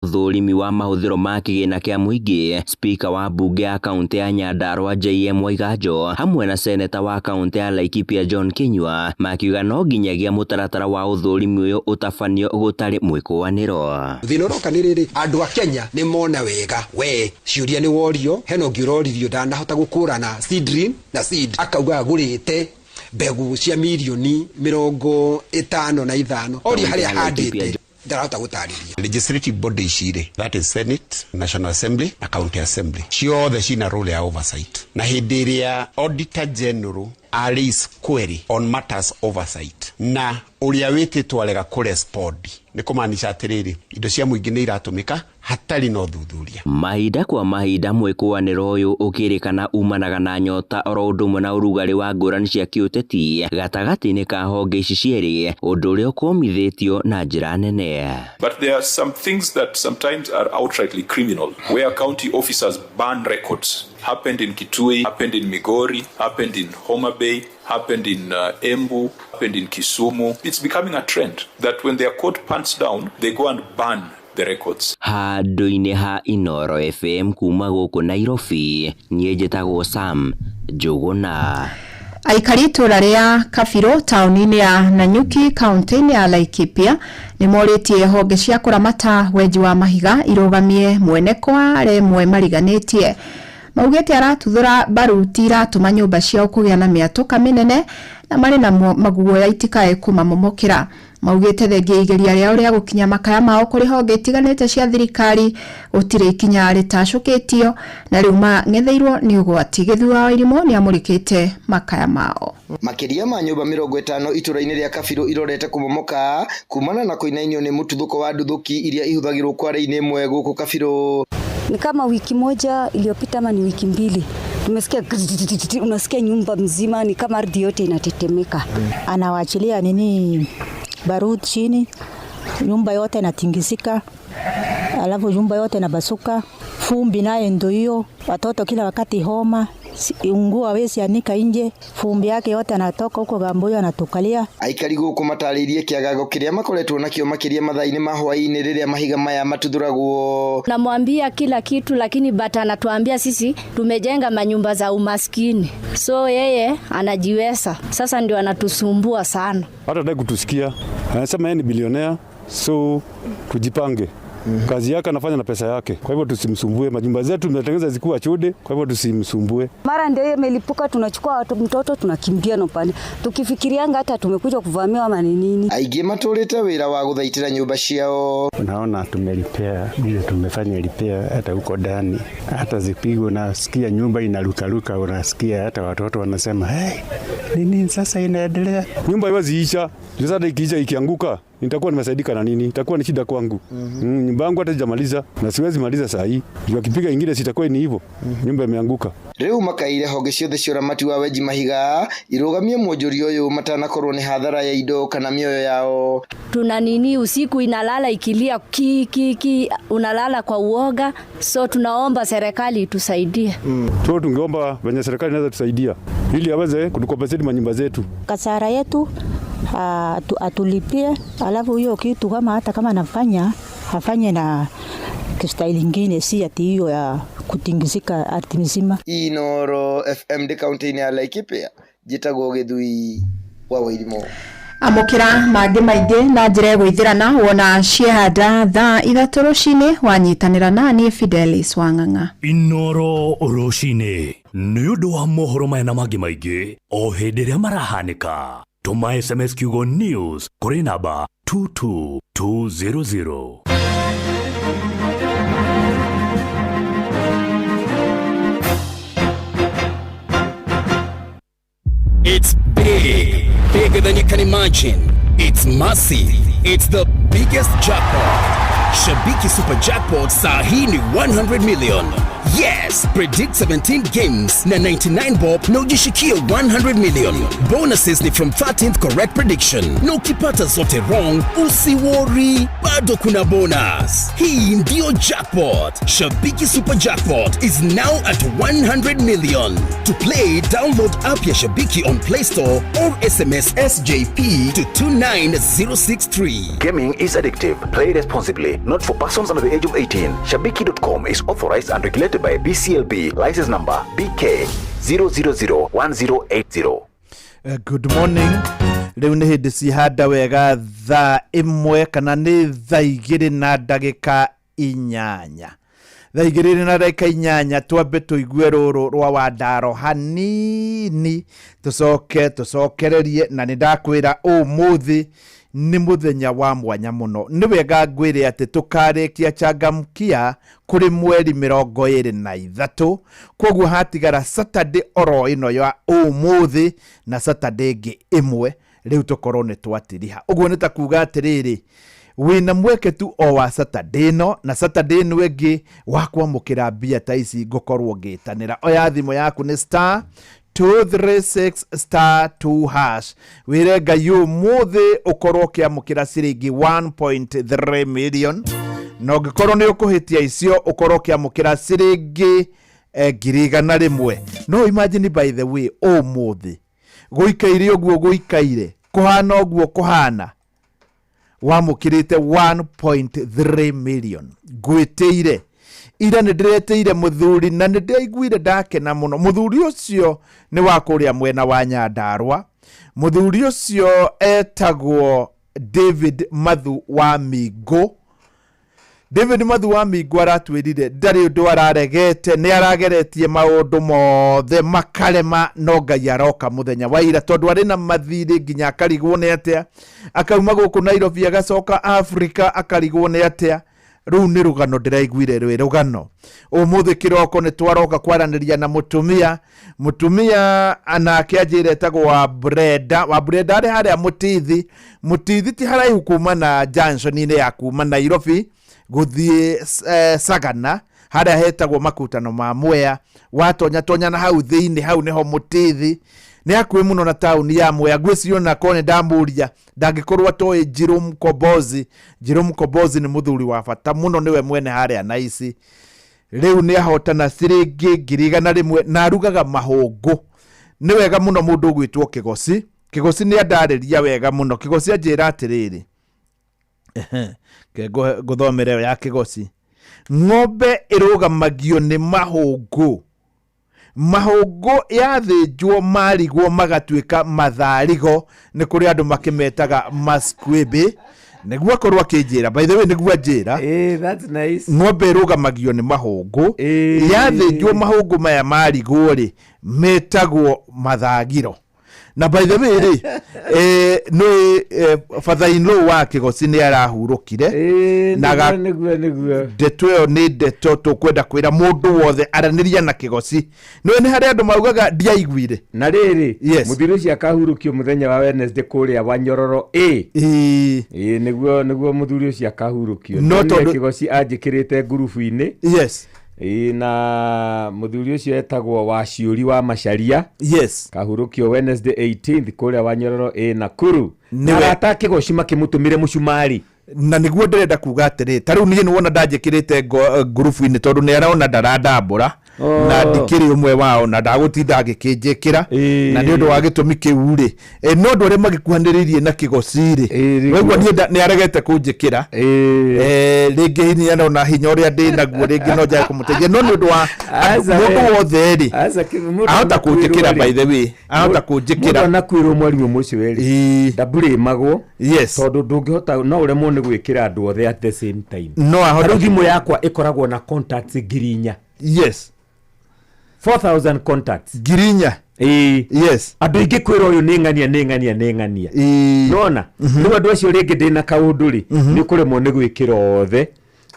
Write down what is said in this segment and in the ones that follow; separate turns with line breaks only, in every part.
Ũthũrimi wa mahũthĩro ma kĩgĩna kĩa mũingĩ, Spika wa mbunge ya kaunti ya Nyandarua JM Waiganjo hamwe na seneta wa kaunti ya Laikipia John Kinyua makiuga no nginyagia mũtaratara wa ũthũrimi ũyũ ũtabanio gũtarĩ mwĩkũanĩro.
Thĩna ũroka nĩ rĩrĩ, andũ a Kenya nĩ mona wega we ciũria nĩ worio, hena ũngĩ ũroririo ndanahota gũkũrana seedling na seed, akauga agũrĩte mbegũ cia mirioni 55, oria harĩa handĩte ndarahota gũtarĩria.
Legislative body ici rĩ, that is Senate, National Assembly na County Assembly, ciothe cina role ya oversight, na hĩndĩ ĩrĩa Auditor General a raise query on matters oversight na ũrĩa wĩtĩtwo arega kũrespond, nĩ kũmaanisha atĩrĩrĩ, indo cia mũingĩ nĩ iratũmĩka hatarĩ na ũthuthuria.
Mahinda kwa mahinda mwĩkũanĩro ũyũ ũkĩrĩkana umanaga na nyota oro ũndũ ũmwe na ũrugarĩ wa ngũrani cia kĩũteti gatagatĩ-inĩ ka honge ici cierĩ, ũndũ ũrĩa ũkũmithĩtio na njĩra nene.
But there are some things that sometimes are outrightly criminal, where county officers burn records. Happened in Kitui, happened in Migori, happened in Homa Bay, happened in Embu, happened in Kisumu. It's becoming a trend that when they are caught pants down, they go and burn the records.
Handũ-inĩ ha Inooro FM kuma gũkũ Nairobi, niĩ njĩtagwo Sam Njũgũna.
Aikari itũra rĩa Kabirũ taũni-inĩ ya Nanyuki kaunti-inĩ ya Laikipia nĩ morĩtie honge cia kũramata wenji wa mahiga irũgamie mwene kware mwe mariganĩtie. Maugĩte aratuthũra baruti iratũma nyũmba ciao kũgĩa na mĩatũka mĩnene na marĩ na maguoya itikae kũmamomokera. Maugĩte thengia igeria rĩao rĩa gũkinya makaya mao kũrĩ honge itiganĩte cia thirikari gũtirĩ ikinya rĩtacũkĩtio na rĩu mang'etheirwo nĩ ũgwati. Gĩthua wa Irimũ nĩamũrĩkĩte makaya mao.
Makĩria ma nyũmba 50 itũra-inĩ rĩa Kabirũ irorete kũmomoka kumana na kũinainio nĩ mũtuthũko wa nduthũki iria ihũthagĩrwo kware-inĩ ĩmwe gũkũ Kabirũ.
Ni kama wiki moja iliyopita ama ni wiki mbili, tumesikia, unasikia nyumba mzima ni kama ardhi yote inatetemeka.
Anawachilia nini barut chini, nyumba yote inatingizika, alafu nyumba yote inabasuka, fumbi naye ndio hiyo, watoto kila wakati homa, nguo hawezi anika nje, fumbi yake yote anatoka huko Gamboyo anatukalia.
Aikari gũkũ matarĩirie kĩagago kĩrĩa makoretwo nakĩo makĩria mathaa-inĩ ma hwaĩ-inĩ rĩrĩa mahiga maya matuthũragwo.
Namwambia kila kitu lakini but anatuambia sisi tumejenga manyumba za umaskini, so yeye anajiweza, sasa ndio anatusumbua sana.
Hata hataki kutusikia, anasema yeye ni bilionea, so tujipange. Kazi yake anafanya na pesa yake, kwa hivyo tusimsumbue. Majumba zetu tumetengeneza zikuwa chude, kwa hivyo tusimsumbue.
Mara ndio hiyo imelipuka, tunachukua watu mtoto tunakimbia no pale, tukifikirianga hata tumekuja kuvamiwa ama ni nini.
Aingĩ matũrĩte wĩra wa gũthaitĩra nyũmba ciao.
Unaona tumelipea vile tumefanya lipea hata huko ndani, hata zipigwa nasikia nyumba inarukaruka, unasikia hata watoto wanasema hey, nini sasa inaendelea?
Nyumba haiwezi isha, sasa ikiisha ikianguka nitakuwa nimesaidika na nini? Itakuwa ni shida kwangu. Nyumba yangu hata sijamaliza na siwezi maliza saa hii. Juu akipiga ingine sitakuwa ni hivyo. Nyumba imeanguka.
Rĩu makaire honge ciothe cia ũramati wa wenji mahiga irũgamie mwonjoria ũyũ matanakorwo nĩ hathara ya indo kana mĩoyo yao.
Tuna nini usiku inalala ikilia ki ki ki, unalala kwa uoga, so tunaomba serikali itusaidie.
Tu tungeomba venye serikali inaweza tusaidia ili aweze kutukompensate manyumba zetu.
Kasara yetu atulipie, alafu hiyo kitu kama hata kama anafanya afanye na staili nyingine, si ati hiyo ya kutingizika ardhi mzima.
Inooro FM ndĩ kaunti-inĩ ya Laikipia, njĩtagwo Gĩthui wa Wairimu.
Amũkĩra mangĩ maingĩ na njĩra ĩgũithĩrana wona ciehanda thaa 3 rũcinĩ wanyitanĩra na niĩ Fidelis Wang'ang'a.
Inooro rũcinĩ nĩ ũndũ wa mohoro maya na mangĩ maingĩ o hĩndĩ ĩrĩa marahanĩka. Tũma SMS kiugo news kũrĩ namba 22200.
It's big, bigger than you can imagine. It's massive. It's the biggest jackpot. Shabiki Super Jackpot saa hii ni 100 million. Yes, predict 17 games na 99 bob na ujishikie 100 million. Bonuses ni from 13th correct prediction, na ukipata zote wrong, usiworry, bado kuna bonus. Hii ndiyo jackpot. Shabiki Super Jackpot is now at 100 million. To play, download app ya Shabiki on Play Store or SMS SJP to 29063.
Gaming is addictive. Play responsibly. Not for persons under the age of 18. Shabiki.com is authorized and regulated by BCLB. License number BK 0001080.
Good morning. Rĩu nĩ hĩndĩ cihanda wega thaa 1 kana nĩ thaa 2 na ndagĩka 8. Thaa 2 na ndagĩka 8, twambe tũigue rũrũ rwa Wandaro hanini, tũcoke tũcokererie. Na nĩ ndakwĩra ũmũthĩ nĩ mũthenya wa mwanya mũno. Nĩ wega ngwĩre atĩ tũkarĩkia Changamkia kũrĩ mweri 23, koguo hatigara Saturday oro ĩno ya ũmũthĩ na Saturday ĩngĩ ĩmwe, rĩu tũkorwo nĩ twatiriha. Ũguo nĩ ta kuga atĩrĩrĩ, wĩna mweke tu o wa Saturday ĩno na Saturday ĩno ĩngĩ wa kwamũkĩra mbia ta ici ngũkorwo ngĩtanĩra. Oya thimũ yaku, nĩ star 236 star 2 hash, wĩre Ngai ũmũthĩ ũkorwo ũkĩamũkĩra ciringi 1.3 million, na ũngĩkorwo nĩ ũkũhĩtia icio, ũkorwo ũkĩamũkĩra ciringi 100,000. No imagine, by the way, ũmũthĩ gũikaire ũguo, gũikaire kũhana ũguo, kũhana wamũkĩrĩte 1.3 million. Ngwĩtĩire ira, nĩ ndĩretĩire mũthuri na nĩ ndĩraiguire ndakena mũno. Mũthuri ũcio nĩ wa kũrĩa mwena wa Nyandarũa. Mũthuri ũcio etagwo David Mathu wa Mingũ. David Mathu wa Mingũ aratwĩrire ndarĩ ũndũ araregete, nĩ arageretie maũndũ mothe makarema, no Ngai aroka mũthenya wa ira, tondũ arĩ na mathirĩ nginya akarigwo nĩ atĩa, akauma gũkũ Nairobi agacoka Africa, akarigwo nĩ atĩa. Rũu nĩ rũgano ndĩraiguire rwĩ rũgano. Ũmũthĩ kĩroko nĩ twaroka kwaranĩria na mũtumia. Mũtumia nake anjĩra etagwo wa Brenda. Wa Brenda arĩ harĩa Mũtithi. Mũtithi ti haraihu kuma na junction-inĩ ya kuma Nairobi gũthiĩ Sagana, harĩa hetagwo makutano ma Mwea. Watonya tonya na hau thĩinĩ, hau nĩho Mũtithi, nĩ hakuhĩ mũno na taũni ya Mwea. Ngwĩciria ona korwo nĩ ndamũria, ndangĩkorwo atoĩ Njirũ Mkombozi. Njirũ Mkombozi nĩ mũthuri wa bata mũno, nĩwe mwene harĩa Naici. Rĩu nĩ ahotana ciringi 100,000 na arugaga mahũngũ nĩ wega mũno, mũndũ ũgwĩtwo Kĩgoci. Kĩgoci nĩ andarĩria wega mũno. Kĩgoci anjĩra atĩrĩrĩ, ke ngũthomere ĩyo ya Kĩgoci: ng'ombe ĩrũgamagio nĩ mahũngũ. Mahũngũ yathĩnjwo marigwo magatuĩka matharigo, nĩ kũrĩ andũ makĩmetaga masquebe. Nĩguo akorwo akĩnjĩra, by the way, nĩguo anjĩra.
That's nice.
Ng'ombe ĩrũgamagio nĩ mahũngũ. Yathĩnjwo mahũngũ maya marigwo rĩ, metagwo mathagiro. Na by the way rĩ, nĩ father in law wa Kĩgoci nĩ arahurũkire. Na
Nĩguo, nĩguo.
Ndeto ĩyo nĩ ndeto tũkwenda kwĩra mũndũ wothe aranĩria na Kĩgoci. Nĩ nĩ harĩ andũ maugaga ndiaiguire.
Na rĩrĩ,
Yes.
mũthuri ũcio akahurũkio mũthenya wa Wednesday kũrĩa Wanyororo A. Ĩĩ, nĩguo mũthuri ũcio akahurũkio.
No
Ndonire
tondũ
Kĩgoci anjĩkĩrĩte ngurubu-inĩ. Ĩĩ, na mũthuri ũcio etagwo Waciũri wa Macaria. Kahurũkio Wednesday 18th kũrĩa Wanyororo A, Nakuru.
Nĩwe.
Arata a Kĩgoci makĩmũtũmĩre mũcumarĩ.
Na nĩguo ndĩrenda kuga atĩrĩ, ta rĩu niĩ nĩwona ndanjĩkĩrĩte ngurubu-inĩ tondũ nĩ arona ndarandambũra na ndikĩrĩ ũmwe wao na ndagũtinda agĩkĩnjĩkĩra, na nĩ ũndũ wa gĩtũmi kĩu rĩ, no andũ arĩa magĩkuhanĩrĩirie na Kĩgoci rĩ, waigua niĩ nĩ aregete kũnjĩkĩra. Rĩngĩ hinya arona hinya ũrĩa ndĩ naguo, rĩngĩ no njage kũmũteithia, no nĩ ũndũ wa
Aca,
mũndũ
we.
wothe rĩ,
Aca, mũndũ
ahota
anakwĩrwo
kũnjĩkĩra.
rĩ.
By the way, ahota kũnjĩkĩra.
Mũndũ anakwĩrwo mwarimũ mũcio rĩ, ndamburĩmagwo tondũ ndũngĩhota, no ũremwo nĩ gwĩkĩra andũ othe at the same time.
No ahote.
Rĩu thimũ yakwa ĩkoragwo na contacts 4,000. 4000 contacts.
4,000.
Ĩĩ. Andũ aingĩ kwĩra ũyũ nĩ ng'ania, nĩ ng'ania, nĩ ng'ania, nona rĩu andũ acio rĩngĩ ndĩna kaũndũ rĩ, nĩ ũkũremwo nĩ gwĩkĩra othe.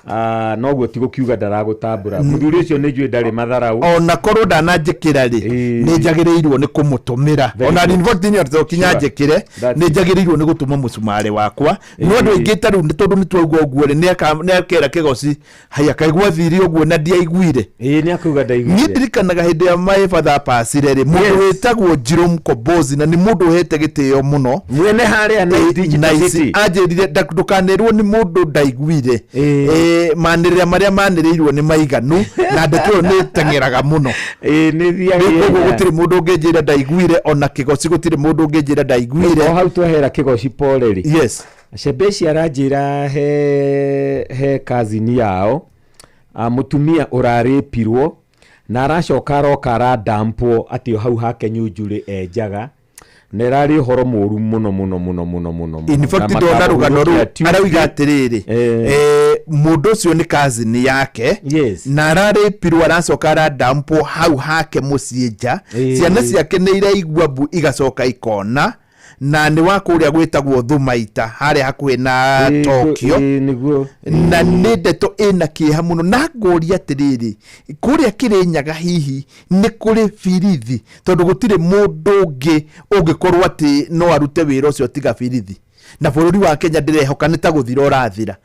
Ah, noguo ti gũkiuga ndaragũtambũra. Mũthuri ũcio nĩ njũĩ ndarĩ matharau.
Ona korwo ndananjĩkĩra rĩ, nĩ njagĩrĩirwo nĩ kũmũtũmĩra.
Very
Ona
good.
in fact inyuĩ to kinya njĩkĩre,
That's
nĩ
it.
njagĩrĩirwo nĩ gũtũma mũcumarĩ wakwa. No andũ aingĩ ta rĩu nĩ tondũ nĩ twaigua ũguo rĩ, nĩ akera kĩgoci, haya kaĩ gwathire ũguo na ndiaiguire.
Ĩĩ, nĩ akuga ndaiguire.
Niĩ ndirikanaga hĩndĩ ya my father pasire rĩ, mũndũ wĩtagwo Njirũ Mkombozi, na nĩ mũndũ ũhete gĩtĩo mũno.
Mwene harĩa Nice Digital
Nice.
City.
Anjĩrire ndũkanerwo nĩ mũndũ ndaiguire. Manĩrĩra marĩa manĩrĩirwo nĩ maiganu, na ndeto ĩyo nĩ ĩteng'eraga mũno.
Nĩ thiaga
Rĩu koguo
ihenya.
gũtirĩ mũndũ ũngĩnjĩra ndaiguire, ona kĩgoci gũtirĩ mũndũ ũngĩnjĩra ndaiguire.
O hau twahera kĩgoci pole rĩ.
Yes.
Shebeshi aranjĩra he kazini yao, mũtumia ũrarĩpirwo na aracoka aroka aradampwo atĩ o hau hake nyunjurĩ enjaga, na ĩrarĩ ũhoro mũru mũno mũno mũno mũno mũno mũno.
In fact,
Na
ndona rũgano rũu
makamũhurũkia Tuesday.
arauga atĩrĩrĩ, mũndũ ũcio nĩ cousin yake.
Yes.
Na ararĩpirwo aracoka aradampwo hau hake mũciĩ nja. Ciana ciake nĩ iraigua mbu igacoka ikona, na nĩ wa kũrĩa gwĩtagwo Thumaita harĩa hakuhĩ na Tokyo.
Nĩguo.
Na nĩ ndeto ĩna kĩeha mũno, na ngũria atĩrĩrĩ, kũrĩa Kĩrĩnyaga hihi nĩ kũrĩ birithi? Tondũ gũtirĩ mũndũ ũngĩ ũngĩkorwo atĩ no arute wĩra ũcio tiga birithi. Na bũrũri wa Kenya ndĩrehoka nĩ ta gũthira ũrathira.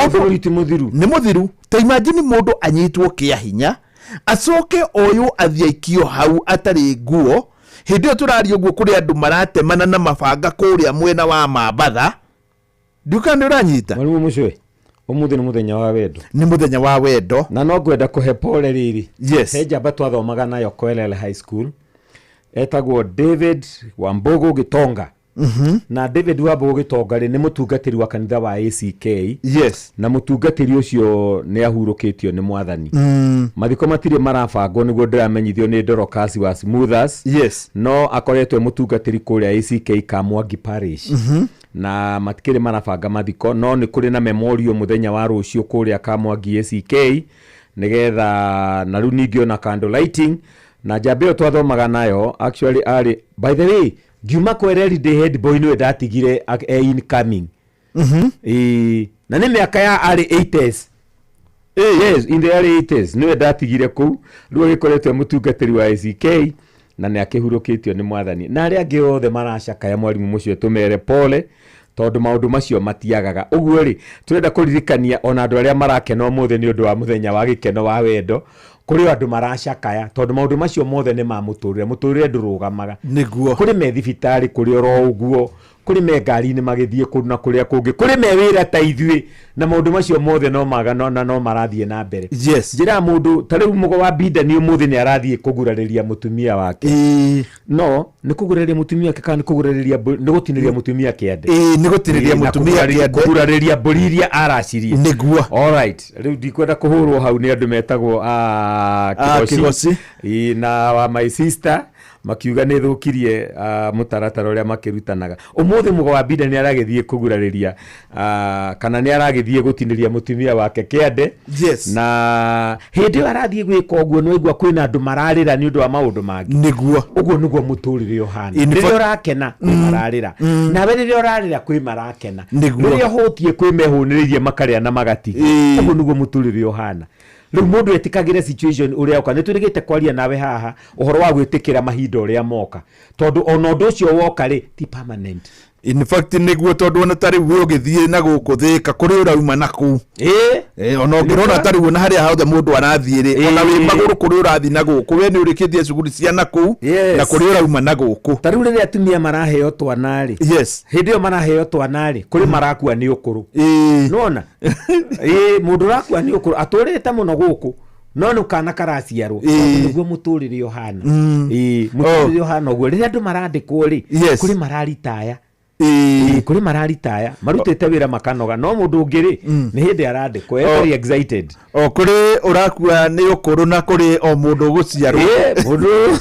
Bũrũri ti mũthiru.
Nĩ mũthiru. Ta imagine mũndũ anyitwo kĩa hinya, acoke oywo athiĩ aikio hau atarĩ nguo. Hĩndĩ ĩyo tũraria ũguo kũrĩ andũ maratemana na mabanga kũrĩa mwena wa Mambatha. Ndiũĩ kana nĩ ũranyita.
Mwarimũ Mũcwe, ũmũthĩ nĩ mũthenya wa wendo.
Nĩ mũthenya wa wendo.
Na no ngwenda kũhe pole rĩrĩ.
Yes.
He njamba twathomaga nayo Koelele High School, etagwo David Wambugu Gitonga. Na David Wambugu Gitonga rĩ, nĩ mũtungatĩri wa kanitha wa ACK.
Yes.
Na mũtungatĩri ũcio nĩ ahurũkĩtio nĩ Mwathani. Mathiko matirĩ marabangwo, nĩguo ndĩramenyithio nĩ Dorokasi wa Smoothers.
Yes.
No akoretwo e mũtungatĩri kũrĩa ACK Kamwangi Parish. Na matikĩrĩ marabanga mathiko, no nĩ kũrĩ na memorial mũthenya wa rũciũ kũrĩa Kamwangi ACK, nĩgetha na rĩu ningĩ ona candle lighting. Na njamba ĩyo twathomaga nayo actually arĩ, by the way, ngiuma Kwereri ndĩ head boy nĩwe ndatigire e incoming. Ĩĩ, na nĩ mĩaka ya early 80s. Yes, in the early 80s nĩwe ndatigire kũu. Rĩu agĩkoretwo e mũtungatĩri wa ACK na nĩ akĩhurũkĩtio nĩ Mwathani. Na arĩa angĩ othe maracakaya mwarimũ mũcio tũmere pole, tondũ maũndũ macio matiagaga. Ũguo rĩ, tũrenda kũririkania ona andũ arĩa marakena ũmũthĩ nĩ ũndũ wa mũthenya wa gĩkeno wa wendo, kũrĩ andũ maracakaya tondũ maũndũ macio mothe nĩ ma mũtũrĩre. Mũtũrĩre ndũrũgamaga.
Nĩguo.
Kũrĩ me thibitarĩ, kũrĩ oro ũguo, kũrĩ me ngari-inĩ magĩthiĩ kũndũ na kũrĩa kũngĩ, kũrĩ me wĩra ta ithuĩ, na maũndũ macio mothe no maga, no, na no marathiĩ na mbere.
Yes.
Njĩra mũndũ ta rĩu mũgo wa Binda nĩ ũmũthĩ nĩ arathiĩ kũgurarĩria mũtumia wake. No nĩ kũgurarĩria mũtumia wake kana nĩ kũgurarĩria nĩ gũtinĩria mũtumia kĩande?
Ĩĩ, nĩ gũtinĩria
Na
mũtumia kĩande.
kũgurarĩria mbũri iria aracirie.
Nĩguo.
All right. Rĩu ndikwenda kũhũrwo hau nĩ andũ metagwo, Kĩgoci.
Kĩgoci.
Ĩĩ, na wa my sister makiuga nĩ thũkirie, mũtaratara ũrĩa makĩrutanaga. Ũmũthĩ mũgo wa Binda nĩ aragĩthiĩ kũgurarĩria, kana nĩ aragĩthiĩ gũtinĩria mũtumia wake kĩande.
Yes.
Na hĩndĩ ĩyo arathiĩ gwĩka ũguo nĩ waigua kwĩna andũ mararĩra nĩ ũndũ wa maũndũ mangĩ.
Nĩguo.
Ũguo nĩguo mũtũrĩre ũhana.
In
Rĩrĩa
fact
ũrakena kwĩ mararĩra. Nawe rĩrĩa ũrarĩra kwĩ marakena.
Nĩguo.
Rĩrĩa ũhũtiĩ kwĩ mehũnĩrĩirie makarĩa na magatiga. Ũguo nĩguo mũtũrĩre ũhana. Rĩu mũndũ etĩkagĩre situation ũrĩa oka. Nĩ tũrĩgĩte kwaria nawe haha ũhoro wa gwĩtĩkĩra mahinda ũrĩa moka, tondũ ona ũndũ ũcio woka rĩ ti permanent.
In fact nĩguo, tondũ ona ta rĩu we ũgĩthiĩ na gũkũ Thĩka kũrĩ ũrauma na kũu. Ona ũngĩrora ta rĩu ona harĩa hothe mũndũ arathiĩ rĩ, ona wĩ magũrũ kũrĩ ũrathiĩ na gũkũ, we nĩ ũrĩkĩtie cukuru cia na kũu, na kũrĩ ũrauma na gũkũ.
Ta rĩu rĩrĩa atumia maraheo twana rĩ,
Yes.
hĩndĩ ĩyo maraheo twana rĩ, kũrĩ marakua nĩ ũkũrũ. Nĩwona? Mũndũ ũrakua nĩ ũkũrũ, atũrĩte mũno gũkũ, no nĩ kana karaciarwo. Tondũ nĩguo mũtũrĩre ũhana. Mũtũrĩre ũhana ũguo. Rĩrĩa andũ marandĩkwo rĩ, kũrĩ mararitaya. Kũrĩ mararitaya, marutĩte wĩra makanoga, no mũndũ ũngĩ rĩ, nĩ hĩndĩ arandĩkwo, very excited.
O kũrĩ ũrakua nĩ ũkũrũ na kũrĩ o mũndũ ũgũciarwo.
Mũndũ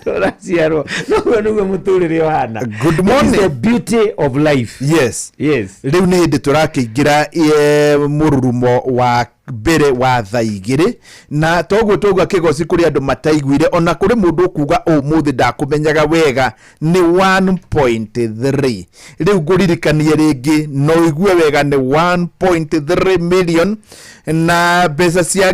ũraciarwo. Noguo nĩguo mũtũrĩre ũhana.
Good
That is
morning.
the beauty of life.
Yes.
Yes.
Rĩu nĩ hĩndĩ tũrakĩingĩra, mũrurumo wa Mbere wa thaa 2, na toguo twauga kĩgoci kũrĩ andũ mataiguire, ona kũrĩ mũndũ ũkuga ũmũthĩ ndakũmenyaga wega, nĩ 1.3. Rĩu ngũririkanie rĩngĩ no ũigue wega, nĩ 1.3 million, na mbeca cia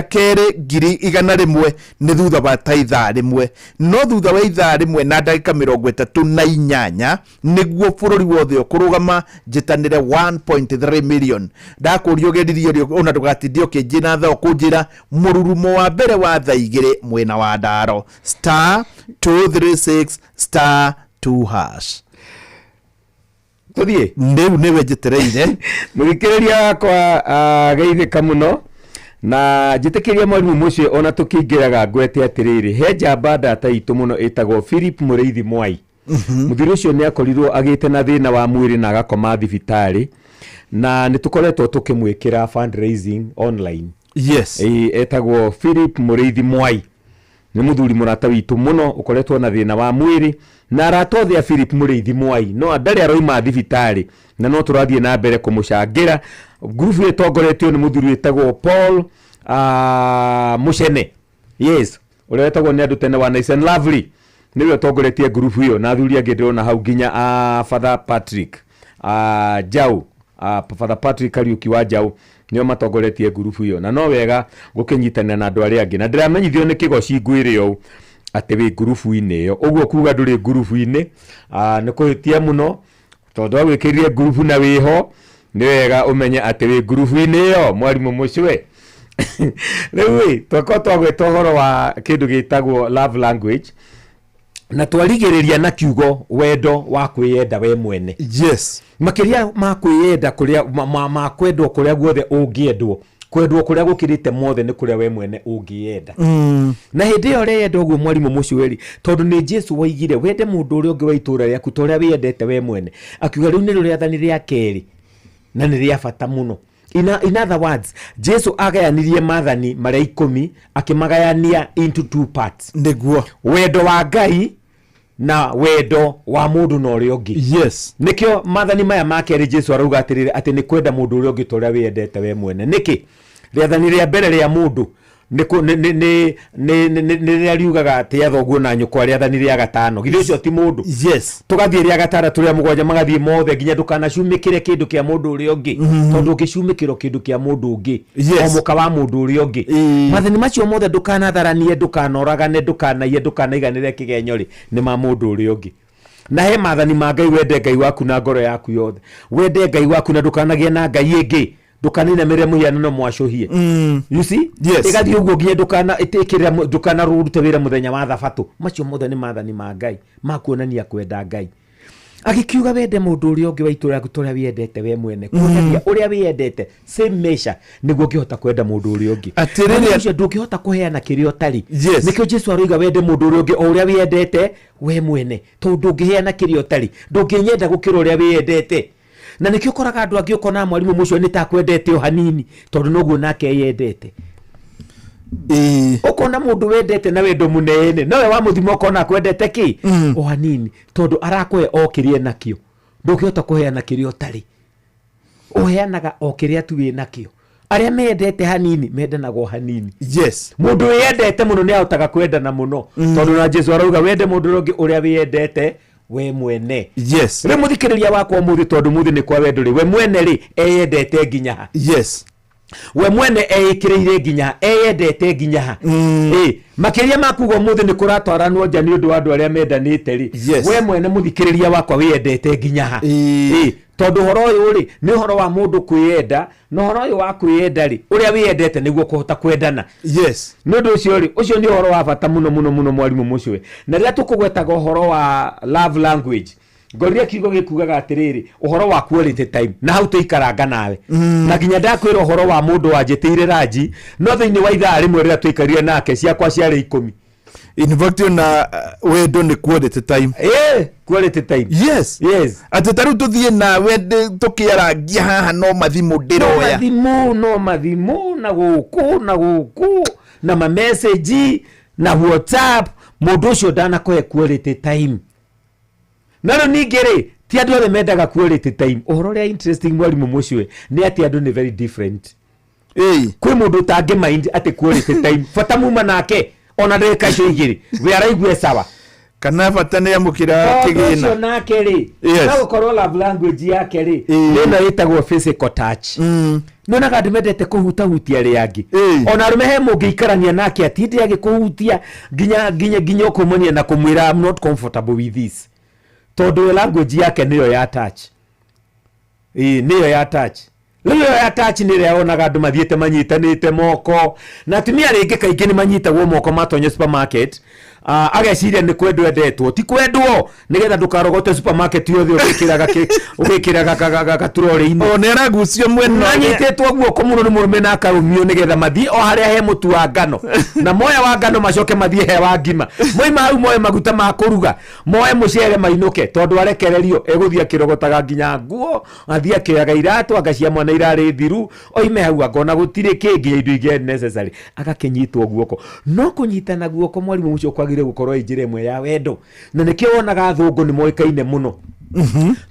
kerĩ 100,000 nĩ thutha wa ta ithaa 1, no thutha wa ithaa 1 na ndagĩka 38 nĩguo bũrũri wothe ũkũrũgama njĩtanĩre 1.3 million. Ndakũria ũgeririe ũrĩa ona ndũgatinde ũkĩnjĩra thaa, ũkũnjĩra mũrurumo wa mbere wa thaa 2 mwena wa ndaro *236 *2#.
Tũthiĩ.
Rĩu nĩwe njetereire.
Mũthikĩrĩria wakwa, geithĩka mũno na njĩtĩkĩria mwarimũ mũciĩ ona tũkĩingĩraga ngwete atĩrĩrĩ, he njamba ndata itũ mũno ĩtagwo Philip Mũrĩithi Mwai. Mũthuri ũcio nĩ akorirwo agĩte na thĩna wa mwĩrĩ na agakoma thibitarĩ, na nĩ tũkoretwo tũkĩmwĩkĩra fundraising online. Ĩĩ, etagwo Philip Mũrĩithi Mwai, nĩ mũthuri mũrata witũ mũno ũkoretwo na thĩna wa mwĩrĩ, na arata othe a Philip Mũrĩithi Mwai no ndarĩ aroima thibitarĩ, na no tũrathiĩ na mbere kũmũcangĩra. Ngurubu ĩtongoretio nĩ mũthuri wĩtagwo Paul Mũcene, yes, ũrĩa wetagwo nĩ andũ tene wa Nice and Lovely, nĩwe ũtongoretie ngurubu ĩyo, na athuri angĩ ndĩrona hau nginya Father Patrick Jau, Father Patrick Kariuki wa Jau, nĩo matongoretie ngurubu ĩyo, na no wega gũkĩnyitanĩra na andũ arĩa angĩ. Na ndĩramenyithio nĩ kĩgoci ngwĩre ũũ atĩ wĩ ngurubu-inĩ ĩyo, ũguo kuga ndũrĩ ngurubu-inĩ nĩ kũhĩtia mũno, tondũ agwĩkĩrire ngurubu na wĩho, nĩ wega ũmenye atĩ wĩ ngurubu-inĩ ĩyo. Mwarimũ mũcwe, rĩu ĩ twakorwo twagweta ũhoro wa kĩndũ gĩtagwo love language, na twarigĩrĩria na kiugo wendo wa kwĩyenda we mwene. Makĩria ma kwĩyenda kũrĩa ma kwendwo kũrĩa guothe ũngĩendwo, kwendwo kũrĩa gũkĩrĩte mothe nĩ kũrĩa we mwene ũngĩyenda. Na hĩndĩ ĩyo ũreyenda ũguo, mwarimũ mũcweri, tondũ nĩ Jesu waigire wende mũndũ ũrĩa ũngĩ wa itũũra rĩaku ta ũrĩa wĩyendete we mwene, akiuga rĩu nĩrĩo rĩathani rĩa kerĩ na nĩ rĩa bata mũno. In other words, Jesu agayanirie maathani marĩa 10, akĩmagayania into two parts. Wendo wa Ngai na wendo wa mũndũ na ũrĩa ũngĩ. Nĩkĩo maathani maya ma kerĩ Jesu arauga atĩrĩrĩ, atĩ nĩ kwenda mũndũ ũrĩa ũngĩ ta ũrĩa wĩyendete we mwene. Nĩkĩ rĩathani rĩa mbere rĩa mũndũ nĩ rĩrĩa riugaga tĩa thoguo na nyũkwa, rĩathani rĩa gatano, githĩ ũcio ti mũndũ? Tũgathiĩ rĩa gatandatũ, rĩa mũgwanja, magathiĩ mothe nginya ndũkanacumĩkĩre kĩndũ kĩa mũndũ ũrĩa ũngĩ, tondũ ũngĩcumĩkĩrwo kĩndũ kĩa mũndũ ũngĩ, o mũka wa mũndũ ũrĩa ũngĩ, maathani macio mothe, ndũkanatharanie, ndũkanoragane, ndũkanaiye, ndũkanaiganĩre kĩgenyo rĩ, nĩ ma mũndũ ũrĩa ũngĩ. Na he maathani ma Ngai, wende Ngai waku na ngoro yaku yothe, wende Ngai waku na ndũkanagĩe na ngai ĩngĩ, ndũkanainamĩrĩre mũhianano mwacũhie. You see? Ĩgathiĩ ũguo nginya ndũkana ĩtĩkĩrĩra ndũkanarute wĩra mũthenya wa thabatũ. Macio mothe nĩ maathani ma Ngai ma kuonania kwenda Ngai. Agĩkiuga wende mũndũ ũrĩa ũngĩ wa itũũra rĩaku ta ũrĩa wĩyendete we mwene, kuonania ũrĩa wĩyendete, same measure, nĩguo ũngĩhota kwenda mũndũ ũrĩa ũngĩ.
Atĩrĩrĩ-
Mũndũ ũcio ndũngĩhota kũheana kĩrĩa ũtarĩ. Nĩkĩo Jesu aroiga wende mũndũ ũrĩa ũngĩ o ũrĩa wĩyendete we mwene, tondũ ndũngĩheana kĩrĩa ũtarĩ, ndũngĩnyenda gũkĩra ũrĩa wĩyendete. Na nĩkĩo ũkoraga andũ angĩ, ũkona mwarimũ mũcio nĩ ta akwendete o hanini, tondũ noguo nake eyendete. Ũkona mũndũ wendete na wendo mũnene, nowe wa mũthima ũkona akwendete kĩ o hanini, tondũ arakũhe o kĩrĩa enakĩo. Ndũngĩhota kũheana kĩrĩa ũtarĩ, ũheanaga o kĩrĩa tu wĩ nakĩo. Arĩa mendete hanini mendanaga o hanini. Mũndũ wĩyendete mũno nĩ ahotaga kwendana mũno, tondũ na Jesu arauga wende mũndũ ũrĩa ũngĩ ũrĩa wĩyendete we mwene. Rĩu mũthikĩrĩria wakwa ũmũthĩ, tondũ mũthĩ nĩ kwa wendo rĩ, we mwene rĩ, eyendete nginya ha? We mwene eĩkĩrĩire nginya ha? Eyendete nginya ha? Ĩ, makĩria ma kuga ũmũthĩ nĩ kũratwaranwo nja nĩ ũndũ wa andũ arĩa mendanĩte rĩ, we mwene mũthikĩrĩria wakwa wĩyendete nginya ha? Ĩ, tondũ ũhoro ũyũ rĩ, nĩ ũhoro wa mũndũ kwĩyenda, na ũhoro ũyũ wa kwĩyenda rĩ, ũrĩa wĩyendete nĩguo kũhota kwendana. Nĩ ũndũ ũcio rĩ, ũcio nĩ ũhoro wa bata mũno mũno mũno, mwarimũ mũcwe. Na rĩrĩa tũkũgwetaga ũhoro wa love language, ngorire kiugo gĩkugaga atĩrĩrĩ, ũhoro wa quality time, na hau tũikaranga nawe. Na nginya ndakwĩra ũhoro wa mũndũ wanjĩtĩire ranji, no thĩinĩ wa ithaa rĩmwe rĩrĩa tũikarire nake, ciakwa ciarĩ 10.
In fact, ona wendo nĩ quality time.
Ĩ, quality time.
Atĩ ta rĩu tũthiĩ nawe tũkĩarangia haha, no mathimũ
no
ndĩroya.
Mathimũ, no mathimũ, na gũkũ na gũkũ na mameseji na WhatsApp, mũndũ ũcio ndanakũhe quality time. Na rĩu ningĩ rĩ, ti andũ othe mendaga quality time. Ũhoro ũrĩa interesting, mwarimũ mũcwe, nĩ atĩ andũ nĩ very different. Kwĩ mũndũ ũtangĩ mind atĩ quality time, bata muma nake ona ndagĩka icio igĩrĩ we araigua sawa.
Kana bata nĩ amũkĩra
Tondũ ũcio
kĩgĩna.
Nake rĩ,
Yes.
no gũkorwo love language yake rĩ, nĩ ĩno ĩtagwo physical touch. Nĩonaga andũ mendete kũhutahutia arĩa angĩ. Ona arũme, he mũngĩikarania nake atinde agĩkũhutia nginya ũkũmonia na kũmwĩra, "I'm not comfortable with this," tondũ we language yake nĩyo ya touch. Ĩĩ, nĩyo ya touch. Rĩu ĩyo ya touch nĩ ĩrĩa wonaga andũ mathiĩte manyitanĩte moko, na atumia rĩngĩ kaingĩ nĩ manyitagwo moko matonya supermarket. Ageciria nĩ kwendwo endetwo. Ti kwendwo, nĩgetha ndũkarogote supermarket yothe ũgĩkĩraga gaturore-inĩ.
O nĩ aragucio mwena ũrĩa.
Anyitĩtwo guoko mũno nĩ mũrũme na akarũmio nĩgetha mathiĩ o harĩa he mũtu wa ngano, na moya wa ngano macoke mathiĩ he wa ngima, moima hau moe maguta ma kũruga, moe mũcere, mainũke. Tondũ arekererio egũthiĩ akĩrogotaga nginya nguo, athiĩ akĩoyaga iratũ, anga cia mwana irarĩ thiru, oime hau akona gũtirĩ kĩngĩ, indo ingĩ necessary, agakĩnyitwo guoko. No kũnyitana guoko, mwarimũ ũcio, kwagĩrĩire gũkorwo ĩ njĩra ĩmwe ya wendo, na nĩkĩo wonaga athũngũ nĩ moĩkaine mũno,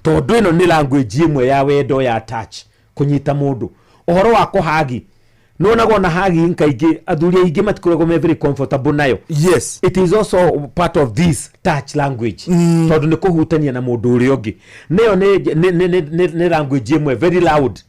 tondũ ĩno nĩ language ĩmwe ya wendo ya touch, kũnyita mũndũ. Ũhoro wa kũhagi, nĩwonaga ona hugging kaingĩ athuri aingĩ matikoragwo me very comfortable nayo. It is also part of this touch language, tondũ nĩ kũhutania na mũndũ ũrĩa ũngĩ. Nĩyo nĩ language ĩmwe very loud,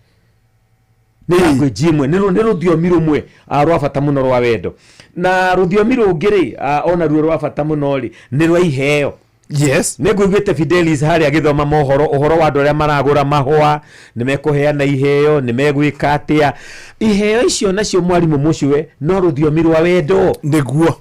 nĩ language ĩmwe, nĩ rũthiomi rũmwe rwa bata mũno rwa wendo. Na rũthiomi rũngĩ rĩ, onaruo rwa bata mũno rĩ, nĩ rwa iheo. Nĩ ngũiguĩte Fidelis harĩa agĩthoma mohoro, ũhoro wa andũ arĩa maragũra mahũa, nĩ mekũheana iheo, nĩ megwĩka atĩa. Iheo icio nacio, mwarimũ mũcue, no rũthiomi rwa wendo.
Nĩguo.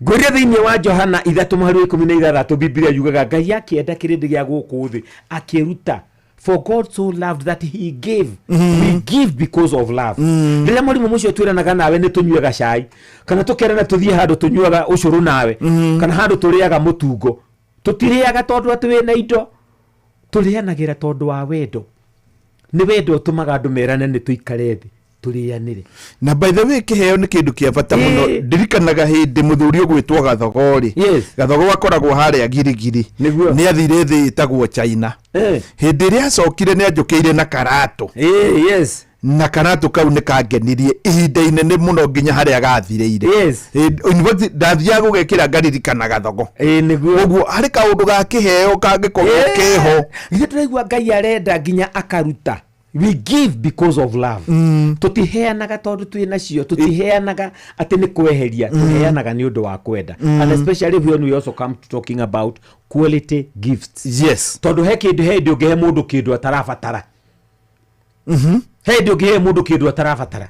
Ngwĩrire thĩinĩ wa Johana 3 mũhari wa 16, Biblia yugaga Ngai akĩenda kĩrĩndĩ gĩa gũkũ thĩ akĩruta. For God so loved that he gave. We give because of love. Rĩrĩa mwarimũ mũcio twĩranaga nawe nĩ tũnyue gacai, kana tũkerana tũthiĩ handũ tũnyuaga ũcũrũ nawe, kana handũ tũrĩaga mũtungo, tũtirĩaga tondũ atĩ wĩna indo, tũrĩanagĩra tondũ wa wendo. Nĩ wendo ũtũmaga andũ merane nĩ tũikare thĩ tũrĩanĩre.
Na by the way, kĩheo nĩ kĩndũ kĩa bata mũno. Ndirikanaga hĩndĩ mũthuri ũgwĩtwo Gathogo rĩ, Gathogo akoragwo harĩa Girigiri, nĩ athire thĩ ĩtagwo China. Hĩndĩ ĩrĩa acokire nĩ anjũkĩire na karatũ, na karatũ kau nĩ kangenirie ihinda inene mũno nginya harĩa gathirĩire. In fact, ndathiaga gũgekĩra ngaririkana Gathogo. Ũguo harĩ kaũndũ ga kĩheo kangĩkorwo keho.
Githĩ tũraigua Ngai arenda nginya akaruta. We give because of love. Tũtiheanaga tondũ twĩ nacio, tũtiheanaga atĩ nĩ kweheria, tũheanaga nĩ ũndũ wa kwenda. And especially when we also come to talking about quality gifts, tondũ he kĩndũ, he hĩndĩ ũngĩhe mũndũ kĩndũ atarabatara, he hĩndĩ ũngĩhe mũndũ kĩndũ atarabatara.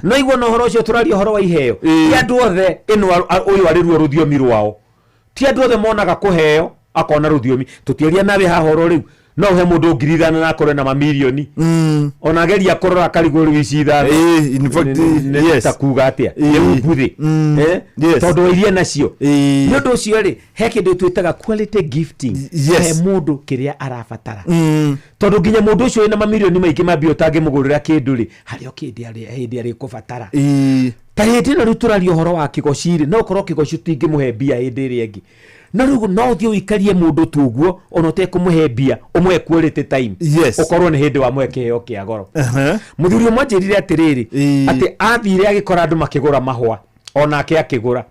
No igua na ũhoro ũcio tũraria ũhoro wa iheo, ti andũ othe ĩno ũyũ arĩ ruo rũthiomi rwao. Ti andũ othe monaga kũheo akona rũthiomi. Tũtiaria nawe haha oro rĩu, no ũhe mũndũ 5,000 na akorwe na mamirioni, ona ageria kũrora akarigwo rĩu ici ithano
In fact,
ta kuga atĩa, nĩ unguthĩ. Tondũ wa iria nacio. Nĩ ũndũ ũcio rĩ, he kĩndũ twĩtaga quality gifting, he mũndũ kĩrĩa arabatara, tondũ nginya mũndũ ũcio wĩna mamirioni maingĩ ma mbia ũtangĩmũgũrĩra kĩndũ rĩ, harĩ o kĩndĩ hĩndĩ arĩkũbatara. Ta hĩndĩ ĩno rĩu tũraria ũhoro wa kĩgoci rĩ, no ũkorwo kĩgoci tũtingĩmũhe mbia hĩndĩ ĩrĩa ĩngĩ, no rĩu no ũthiĩ ũikarie mũndũ tu ũguo ona ũtekũmũhe mbia, ũmũhe quality time, ũkorwo nĩ hĩndĩ wamũhe kĩheo kĩa goro. Mũthuri ũmwe anjĩrire atĩrĩrĩ, atĩ athire agĩkora andũ makĩgũra mahũa, onake akĩgũra.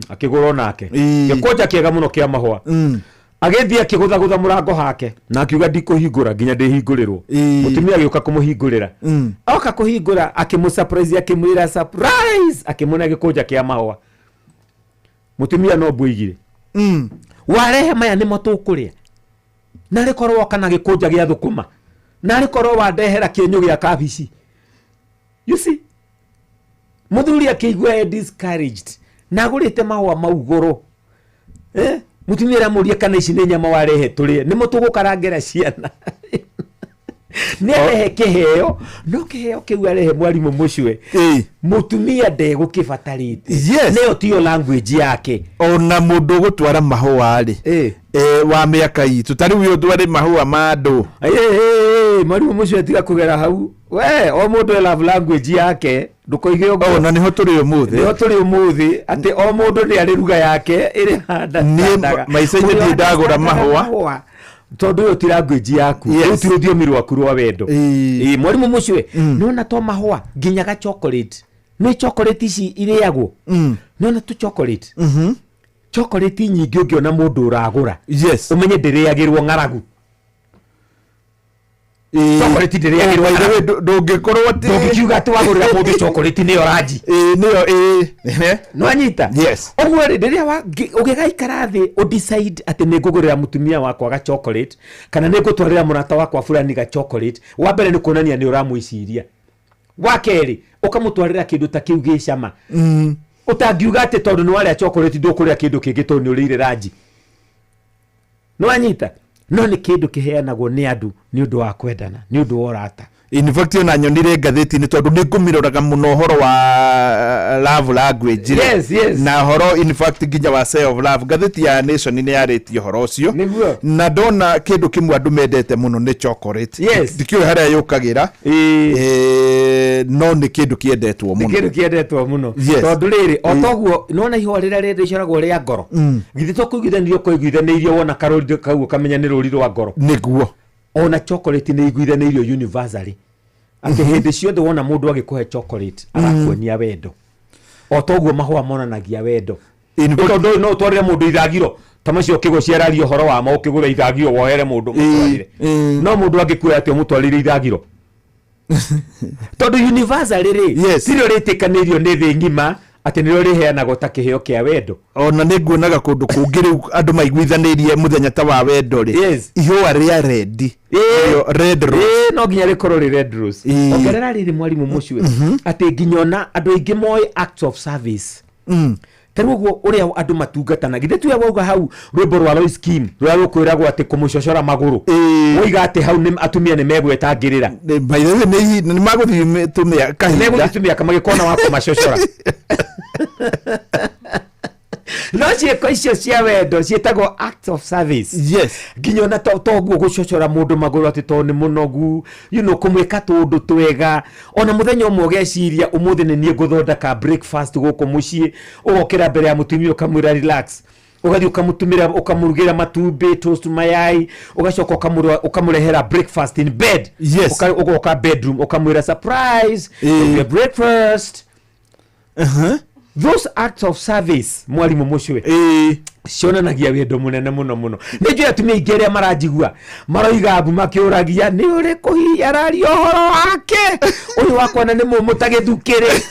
Akĩgũra onake gĩkũnja kĩega mũno kĩa mahũa. Agĩthiĩ akĩgũthagũtha mũrango hake na akiuga, "Ndikũhingũra nginya ndĩhingũrĩrwo." Mũtumia agĩũka kũmũhingũrĩra. Oka kũhingũra, akĩmũ surprise, akĩmwĩra surprise, akĩmũne gĩkũnja kĩa mahũa. Mũtumia no mbuigire, "Warehe maya nĩmo tũkũrĩa? Narĩ korwo woka na gĩkũnja gĩa thũkũma, narĩ korwo wandehera kĩenyũ gĩa kabici." You see, mũthuri akĩigua e discouraged na agũrĩte mahũa mau goro. Mũtumia aramũria kana ici nĩ nyama warehe tũrĩe, nĩmo tũgũkarangĩra ciana? Nĩ arehe kĩheo, no kĩheo kĩu arehe, mwarimũ mũcue, mũtumia ndegũkĩbatarĩte. Nĩyo tiyo language yake.
Ona mũndũ ũgũtwara mahũa rĩ, wa mĩaka itũ ta rĩu ũtware mahũa ma andũ.
Mwarimũ mũcue, tiga kũgera hau we. O mũndũ e love language yake, ndũkoige ũguo.
Na nĩho tũrĩ ũmũthĩ.
Nĩho tũrĩ ũmũthĩ, atĩ o mũndũ nĩ arĩ ruga yake ĩrĩa.
Niĩ maica-inĩ ndirĩ ndagũra mahũa.
Tondũ ĩyo ti language yaku.
Yes.
Rĩu ti rũthiomi rwaku rwa wendo. Ĩĩ, mwarimũ mũcwe, nĩwona to mahũa nginya ga chocolate, nĩ chocolate ici irĩagwo, nĩwona tu chocolate, chocolate nyingĩ ũngĩona mũndũ ũragũra,
yes,
ũmenye ndĩrĩagĩrwo ng'aragu. Chocolate ndĩrĩagĩrwo
Oh, by the way,
ng'aragu.
Ndũngĩkorwo atĩ
Ndũngĩkiuga atĩ wagũrĩra mũndũ chocolate nĩyo ranji.
Nĩyo ĩĩ.
Nĩwanyita?
Yes.
Ũguo rĩ, rĩrĩa ũgĩgaikara thĩ ũdecide atĩ nĩ ngũgũrĩra mũtumia wakwa ga chocolate kana nĩ ngũtwarĩra mũrata wakwa fulani ga chocolate, wa mbere nĩ kuonania nĩ ũramwĩciria, wa kerĩ ũkamũtwarĩra kĩndũ ta kĩu gĩ cama. Ũtangiuga atĩ tondũ nĩ warĩa chocolate ndũkũrĩa kĩndũ kĩngĩ tondũ nĩ ũrĩire ranji. Nĩwanyita? No nĩ kĩndũ kĩheanagwo nĩ andũ nĩ ũndũ wa kwendana, nĩ ũndũ wa ũrata.
In fact, ona nyonire ngathĩti-inĩ tondũ nĩ ngũmĩroraga mũno ũhoro wa love language rĩ.
Yes, yes.
Na ũhoro in fact nginya wa self love, ngathĩti ya Nation nĩ yarĩtie ũhoro ũcio.
Nĩguo.
Na ndona kĩndũ kĩmwe andũ mendete mũno nĩ chocolate.
Yes.
Ndikĩũĩ harĩa yũkagĩra. No nĩ kĩndũ kĩendetwo
Nĩ
mũno.
kĩndũ kĩendetwo mũno.
Yes.
Tondũ rĩrĩ, o toguo nĩwona ihũa rĩrĩa rĩcoragwo rĩa ngoro, githĩ to kũiguithanĩrio kũiguithanĩirio, wona karũri kau ũkamenya nĩ rũri rwa ngoro.
Nĩguo.
Ona chocolate nĩ iguithanĩirio universally atĩ hĩndĩ ciothe wona mũndũ agĩkũhe chocolate arakuonia wendo, o toguo mahũa monanagia wendo. Tondũ ũyũ no ũtwarĩre mũndũ ithagiro ta macio ũkĩgũ ciararia ũhoro wamo, ũkĩgũra ithagiro wohere mũndũ mũtwarĩre, no mũndũ angĩkuoya atĩ ũmũtwarĩire ithagiro, tondũ universally rĩ, tirĩo rĩtĩkanĩirio nĩ thĩ ng'ima atĩ nĩrĩo rĩheanagwo ta kĩheo kĩa wendo.
Ona nĩ nguonaga kũndũ kũngĩ rĩu andũ maiguithanĩirie mũthenya ta wa wendo rĩ,
Yes.
ihũa rĩa red. Nĩrĩo red rose.
Ĩĩ, no nginya rĩkorwo rĩ red rose. Ongerera rĩrĩ, mwarimũ mũcue, atĩ nginya ona andũ aingĩ moĩ acts of service, ta rĩu ũguo ũrĩa andũ matungatana, githĩ tuwe wauga hau rwĩmbo rwa Lois Kim rũrĩa rũkwĩragwo atĩ kũmũcocora magũrũ, woiga atĩ hau atumia nĩ megwetangĩrĩra.
By the way, nĩ magũthiĩ tũmĩa kahinda.
Megũthiĩ tũmĩaka magĩkona wa kũmacocora. No ciĩko icio cia wendo ciĩtagwo acts of service.
Yes.
Nginya ona toguo gũcocora mũndũ magũrũ atĩ tondũ nĩ mũnogu, kũmwĩka tũũndũ twega. Ona mũthenya ũmwe ũgeciria ũmũthĩ nĩ niĩ ngũthondeka breakfast gũkũ mũciĩ, ũgokĩra mbere ya mũtumia ũkamwĩra relax, ũgathiĩ ũkamũtumĩra, ũkamũrugĩra matumbĩ, toast, mayai, ũgacoka ũkamũrehera breakfast in bed.
Yes.
Ũgoka bedroom ũkamwĩra surprise, your breakfast. Those acts of service, mwarimũ mũcwe, cionanagia wendo mũnene mũno mũno. Nĩ njũĩ atumia aingĩ arĩa maranjigua maroiga mbu makĩũragia nĩ ũrĩkũ hihi araria ũhoro wake, ũyũ wakwana nĩ mũmũ ta gĩthukĩrĩ.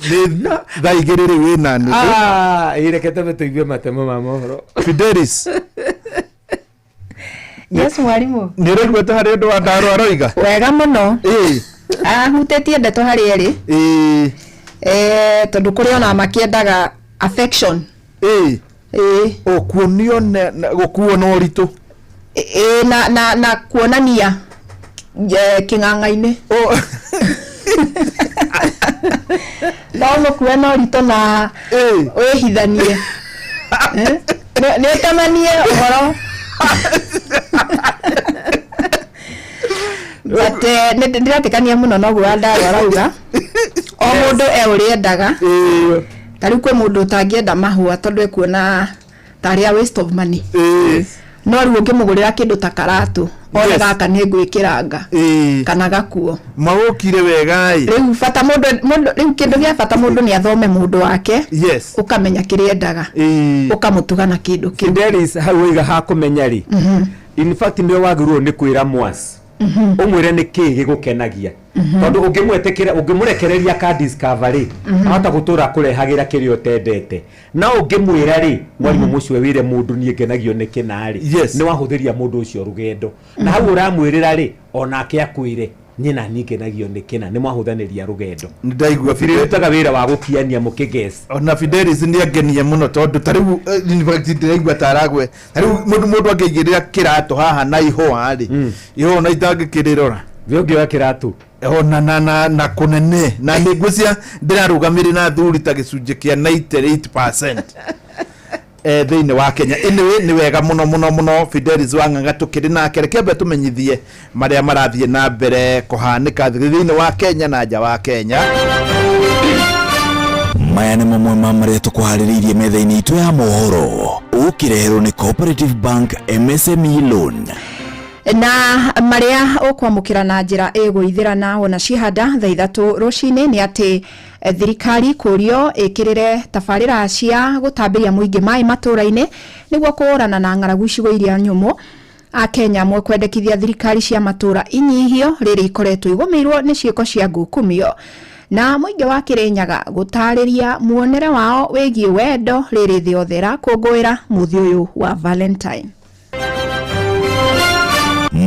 Nĩ thaa 2 rĩu ĩna nuthu.
Ah, ĩ, reke tũme tũigue matemo ma mohoro.
Fidelis.
Yes, mwarimũ.
Nĩ ũraigua ta harĩ ũndũ wa ndaro aroiga?
Wega mũno. Ahutĩtie ndeto harĩ erĩ. Tondũ kũrĩ ona makĩendaga affection.
Ĩĩ. Kuonio gũkuo na ũritũ.
Ĩĩ, na kuonania kĩng'ang'a-inĩ. No mũkue na ũritũ na wĩhithanie. Nĩ ũtemanie ũhoro. But nĩ ndĩretĩkania mũno na ũguo Wandaro arauga. O mũndũ e ũrĩa endaga. Ta rĩu kwĩ mũndũ ũtangĩenda mahũa tondũ ekuona tarĩ a waste of money. No rĩu ũngĩmũgũrĩra kĩndũ ta karatũ, one gaka nĩ ngwĩkĩranga kana gakuo.
Maũkire wega ĩ.
Rĩu bata mũndũ, rĩu kĩndũ gĩa bata mũndũ nĩ athome mũndũ wake.
Yes.
Ũkamenya kĩrĩa endaga. Ũkamũtuga na kĩndũ kĩu.
Fidelis, hau waiga ha kũmenya rĩ, in fact nĩwe wagĩrĩirwo nĩ kwĩra mwas, ũmwĩre nĩ kĩĩ gĩgũkenagia, tondũ ũngĩmwĩtĩkĩra, ũngĩmũrekereria ka discover rĩ, ahota gũtũra kũrehagĩra kĩrĩa ũtendete. No ũngĩmwĩra rĩ, mwarimũ mũcwe, wĩre mũndũ niĩ ngenagio nĩ kĩna rĩ,
Yes.
nĩ wahũthĩria mũndũ ũcio rũgendo. Na hau ũramwĩrĩra rĩ, onake akwĩre niĩ na niĩ ngenagio nĩ kĩna, nĩ mwahũthanĩria rũgendo.
Nĩ ndaigua.
Rĩrutaga wĩra wa gũkiania mũkĩges.
Ona Fidelis nĩ angenia mũno tondũ ta rĩu in fact ndĩraigua ta aragwe ta rĩu mũndũ angĩigĩrĩra kĩratũ haha na ihũa rĩ, ihũa ona itangĩkĩrĩrora.
We ũngĩoya kĩratũ
ona na kũnene na nĩ ngwĩcia ndĩrarũgamĩrĩra athuri ta gĩcunjĩ kĩa 98% thĩinĩ wa Kenya. Anyway, nĩ wega mũno mũno mũno Fidelis Wang'ang'a tũkĩrĩ nake. Reke ambe tũmenyithie marĩa marathiĩ na mbere kũhanĩka thĩinĩ wa Kenya na nja wa Kenya.
Maya nĩ mamwe ma marĩa tũkũharĩrĩirie metha-inĩ itũ ya mohoro.
Ũkĩreherwo nĩ Cooperative Bank MSME Loan.
Na marĩa ũkwamũkĩra na njĩra ĩgũithĩrana ona cihanda thaa 3 rũcinĩ nĩ atĩ thirikari kũrio ĩkĩrĩre tabarĩra cia gũtambĩria mũingĩ maĩ matũra-inĩ nĩguo kũhũrana na ng'aragu icigo iria nyũmũ. Akenya amwe kwendekithia thirikari cia matũra inyihio rĩrĩ ikoretwo igũmĩirwo nĩ ciĩko cia ngukumio. Na mũingĩ wa Kĩrĩnyaga gũtarĩria muonere wao wĩgiĩ wendo rĩrĩ thĩ yothe ĩrakũngũĩra mũthĩ ũyũ wa Valentine.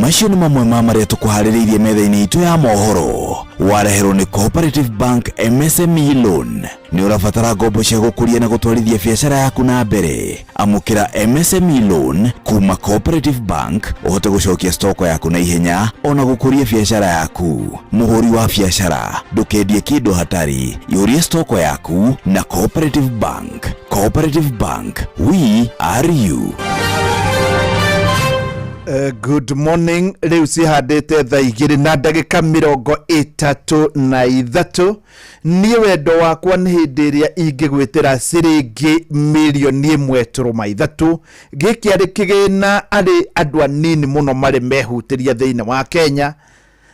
Macio nĩ mamwe ma marĩa tũkũharĩrĩirie metha-inĩ itũ ya mohoro. Wareherwo nĩ Cooperative Bank MSME Loan. Nĩ ũrabatara ngombo cia gũkũria na gũtwarithia biacara yaku na mbere. Amũkĩra MSME Loan kuma Cooperative Bank ũhote gũcokia stoko yaku na ihenya ona gũkũria biacara yaku. Mũhũri wa biacara, ndũkendie kĩndũ hatarĩ. Ihũrie stoko yaku na Cooperative Bank. Cooperative Bank, we are you.
Good morning. Rĩu cihandĩte thaa 2 na ndagĩka 33. Niĩ wendo wakwa nĩ hĩndĩ ĩrĩa ingĩgwĩtĩra ciringi mirioni 1.3. Gĩkĩ arĩ kĩgĩna arĩ andũ anini mũno marĩ mehutĩria thĩinĩ wa Kenya.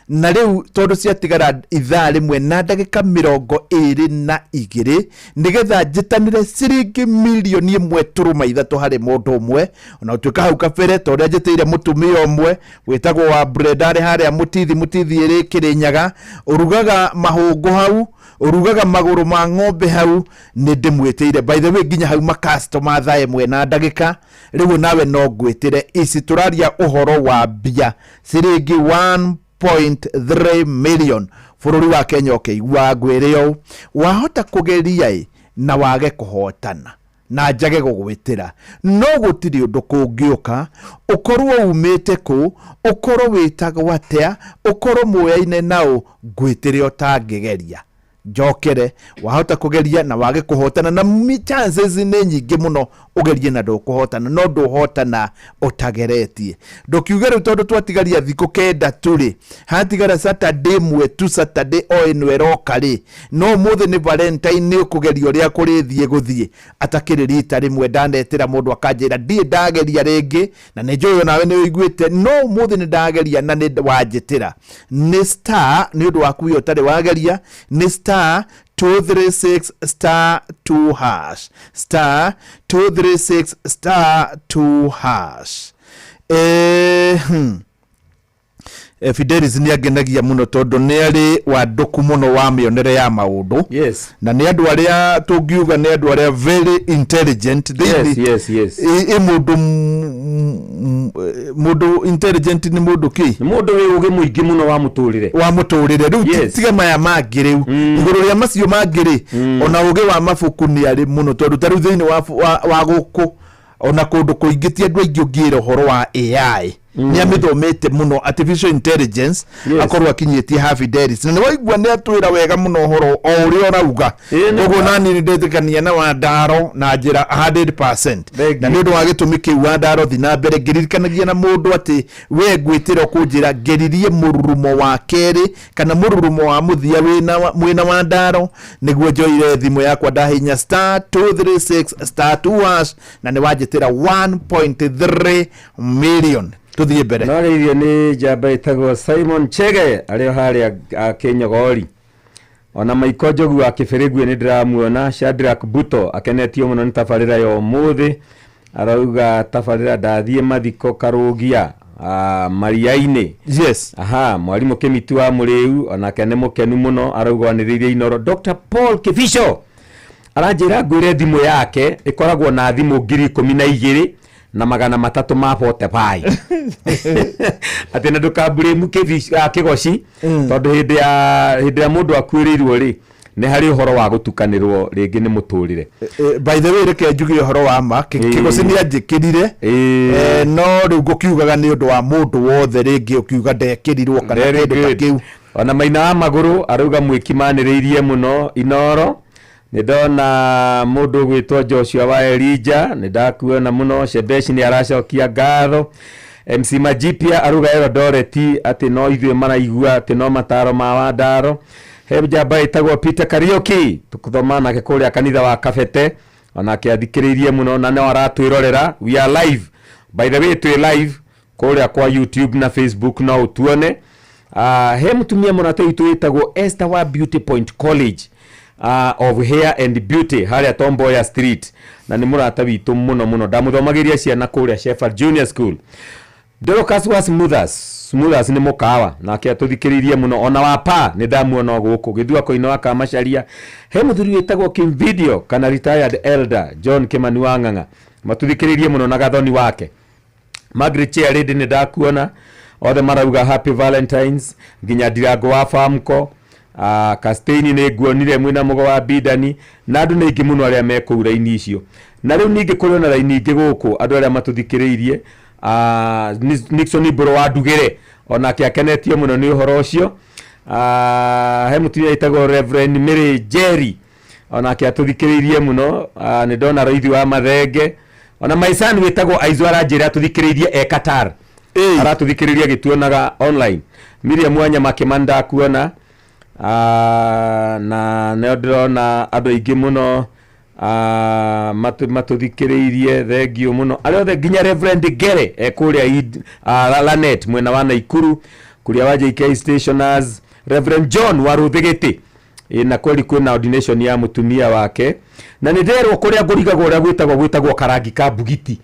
Na rĩu tondũ ciatigara ithaa 1 na ndagĩka 22 nĩgetha njĩtanĩre ciringi mirioni 1.3 harĩ mũndũ ũmwe. Ona gũtuĩka hau kabere ta ũrĩa njĩtĩire mũtumia ũmwe wĩtagwo wa Brenda arĩ harĩa Mũtithi, Mũtithi ĩrĩ Kĩrĩnyaga, ũrugaga mahũngũ hau, ũrugaga magũrũ ma ng'ombe hau, nĩ ndĩmwĩtĩire. By the way, nginya hau makastoma thaa 1 na ndagĩka. Rĩu nawe no ngwĩtĩre ici. Tũraria ũhoro wa mbia ciringi 1.3 million bũrũri wa Kenya. Ũkĩigua ngwĩre ũũ, wahota kũgeria ĩ na wage kũhotana na njage gũgwĩtĩra, no gũtirĩ ũndũ kũngĩũka ũkorwo umĩte kũ, ũkorwo wĩtagwo atĩa, ũkorwo muoyaine naũ, ngwĩtĩre ũtangĩgeria. Njokere, wahota kũgeria na wage kũhotana, na chances nĩ nyingĩ mũno ũgerie na ndũkũhotana, no ndũhotana ũtageretie. Ndũkiuge rĩu tondũ twatigaria thikũ 9 tu rĩ, hatigara Saturday ĩmwe tu, Saturday o ĩno ĩroka rĩ, no ũmũthĩ nĩ Valentine, nĩ ũkũgeria ũrĩa kũrĩthiĩ gũthiĩ. Atakĩrĩ rita rĩmwe ndanetĩra mũndũ akanjĩra ndirĩ ndageria rĩngĩ, na nĩ njũĩ onawe nĩ ũiguĩte, no ũmũthĩ nĩ ndageria na nĩ wanjĩtĩra. Nĩ star, nĩ ũndũ waku we ũtarĩ wageria, nĩ star 236 star 2 hash, star 236 star 2 hash. Fidelis nĩ angenagia mũno tondũ nĩ arĩ wandũku mũno wa mĩonere ya maũndũ. Na nĩ andũ arĩa tũngiuga nĩ andũ arĩa very intelligent. Ĩ mũndũ intelligent nĩ mũndũ kĩ?
Nĩ mũndũ wĩ ũgĩ mũingĩ mũno wa mũtũrĩre.
Wa mũtũrĩre. Rĩu tiga maya mangĩ rĩu. Igũrũ rĩa macio mangĩ rĩ, ona ũgĩ wa mabuku nĩ arĩ mũno, tondũ ta rĩu thĩinĩ wa gũkũ ona kũndũ kũingĩ ti andũ aingĩ ũngĩra ũhoro wa AI. Nĩ amĩthomete mũno artificial intelligence. Akorwo akinyĩtie ha Fidelis, na nĩ waigua nĩ atwĩra wega mũno ũhoro o ũrĩa ũrauga. Koguo nani nĩ ndetĩkania na Wandaro na njĩra 100%, na nĩ ũndũ wa gĩtũmi kĩu, Wandaro, thi na mbere ngĩririkanagia na mũndũ atĩ we ngwĩtĩra ũkũnjĩra ngeririe mũrurumo wa kerĩ kana mũrurumo wa mũthia wĩna mwĩna Wandaro nĩguo njoire thimũ yakwa, ndahinya star 236 star 2 hash na nĩ wanjĩtĩra 1.3 million. Tũthiĩ mbere.
No rĩirio nĩ njamba ĩtagwo Simon Chege arĩ o harĩa Kĩnyogori. Ona Maiko Njogu wa Kĩbĩrĩguĩ nĩ ndĩramuona. Shadrack Buto akenetio mũno nĩ tabarĩra ya ũmũthĩ, arauga tabarĩra ndathiĩ mathiko Karũgia Maria-inĩ. Aha, mwarimũ Kĩmitu wa Mũrĩu onake nĩ mũkenu mũno, arauga anĩrĩire Inoro. Dr Paul Kĩbico aranjĩra ngwĩre thimũ yake ĩkoragwo na thimũ 12,300 ma 45, atĩ na ndũkamburĩmu Kĩgoci, tondũ hĩndĩ ya mũndũ akuĩrĩirwo rĩ, nĩ harĩ ũhoro wa gũtukanĩrwo rĩngĩ nĩ mũtũrĩre.
By the way, reke njuge ũhoro wa ma. Kĩgoci nĩ anjĩkĩrire, no rĩu ngũkiugaga nĩ ũndũ wa mũndũ wothe rĩngĩ ũkiuga ndekĩrirwo kana
Very
kĩndũ ta
good.
kĩu.
Ona Maina wa Magũrũ arauga mwĩkimanĩrĩirie mũno Inoro. Nĩ ndona mũndũ ũgwĩtwo Joshua wa Elija, nĩ ndakuona mũno. Shebeshi nĩ aracokia ngatho. MC Majipia arauga Eldoret atĩ no ithuĩ maraigua atĩ no mataro ma Wandaro. He njamba ĩtagwo Peter Kariuki tũkũthoma nake kũrĩa kanitha wa Kabete. Onake athikĩrĩirie mũno na no aratwĩrorera. We are live, by the way, twĩ live kũrĩa kwa YouTube na Facebook, no ũtuone. He mũtumia mũrata witũ wĩtagwo Esther wa Beauty Point College of Hair and Beauty harĩa Tomboya Street, na nĩ mũrata witũ mũno mũno, ndamũthomagĩria ciana kũrĩa Shepherd Junior School. Dorcas wa Smoothers, Smoothers nĩ mũkawa, nake atũthikĩrĩirie mũno. Ona wa pa nĩ ndamuona gũkũ gĩthua koino wa Kamacaria. He mũthuri wĩtagwo Kim Video kana retired elder John Kimani wa Ng'ang'a, matũthikĩrĩirie mũno na gathoni wake. Margaret Chairlady, nĩ ndakuona. Othe marauga happy Valentines, nginya Ndirango wa Famco, Castaini, nĩ nguonire mwĩna mũgo wa Bidani, na andũ nĩ aingĩ mũno arĩa me kũu raini icio. Na rĩu ningĩ kũrĩ ona raini ingĩ gũkũ, andũ arĩa matũthikĩrĩirie, Nixon Mbũrũ wa Ndugĩre onake akenetio mũno nĩ ũhoro ũcio. He mũtumia wĩtagwo Reverend Mary Jerry, onake atũthikĩrĩirie mũno. Nĩ ndona Raithi wa Mathenge, ona my son wĩtagwo Aizo aranjĩra atũthikĩrĩirie e Qatar, aratũthikĩrĩria gĩtuonaga online. Miriam Wanyama Kĩmani, ndakuona. Na nĩo ndĩrona andũ aingĩ mũno matũthikĩrĩirie. Thengiũ mũno arĩa othe, nginya Reverend Ngere e kũrĩa Lanet mwena wa Naikuru, kũrĩa wa JK Stationers, Reverend John wa Rũthĩgĩtĩ. Ĩ, na kweli kwĩna ordination ya mũtumia wake, na nĩ nderwo kũrĩa ngũrigagwo ũrĩa gwĩtagwo karangi ka mbugiti.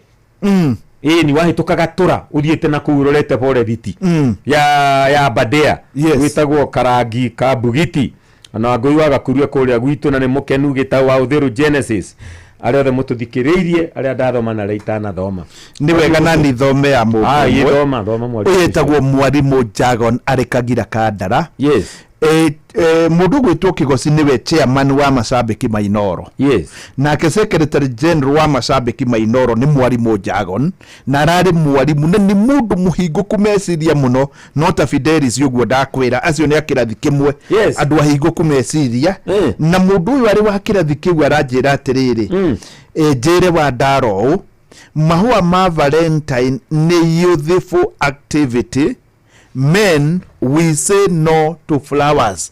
Ĩ, ni wahĩtũka gatũra ũthiĩte na kũu ũrorete borethiti ya Aberdare. Gwĩtagwo karangi ka mbugiti. Ona Wangũi wa Gakuria kũrĩa gwitũ, na nĩ mũkenu gĩtau wa Ũthĩrũ Genesis, arĩa othe mũtũthikĩrĩirie, arĩa ndathoma na arĩa itanathoma.
Nĩ wega na nĩ thome ya mũndũ
Ah, ĩ,
ũmwe.
Thoma, thoma, mwarimũ.
Ũyũ ĩtagwo mwarimũ Jagon, arĩ Kagira Kandara. Mũndũ gwĩtwo Kĩgoci nĩwe chairman wa macambĩki ma Inoro. Nake secretary general wa macambĩki ma Inoro nĩ mwarimũ Jagon, na ararĩ mwarimũ na nĩ mũndũ mũhingũku meciria mũno, no ta Fidelis ũguo ndakwĩra, acio nĩ a kĩrathi kĩmwe. Andũ ahingũku meciria. Na mũndũ ũyũ arĩ wa kĩrathi kĩu aranjĩra atĩrĩrĩ, njĩre wa ndaro ũũ, mahũa ma Valentine nĩ youthful activity, men we say no to flowers.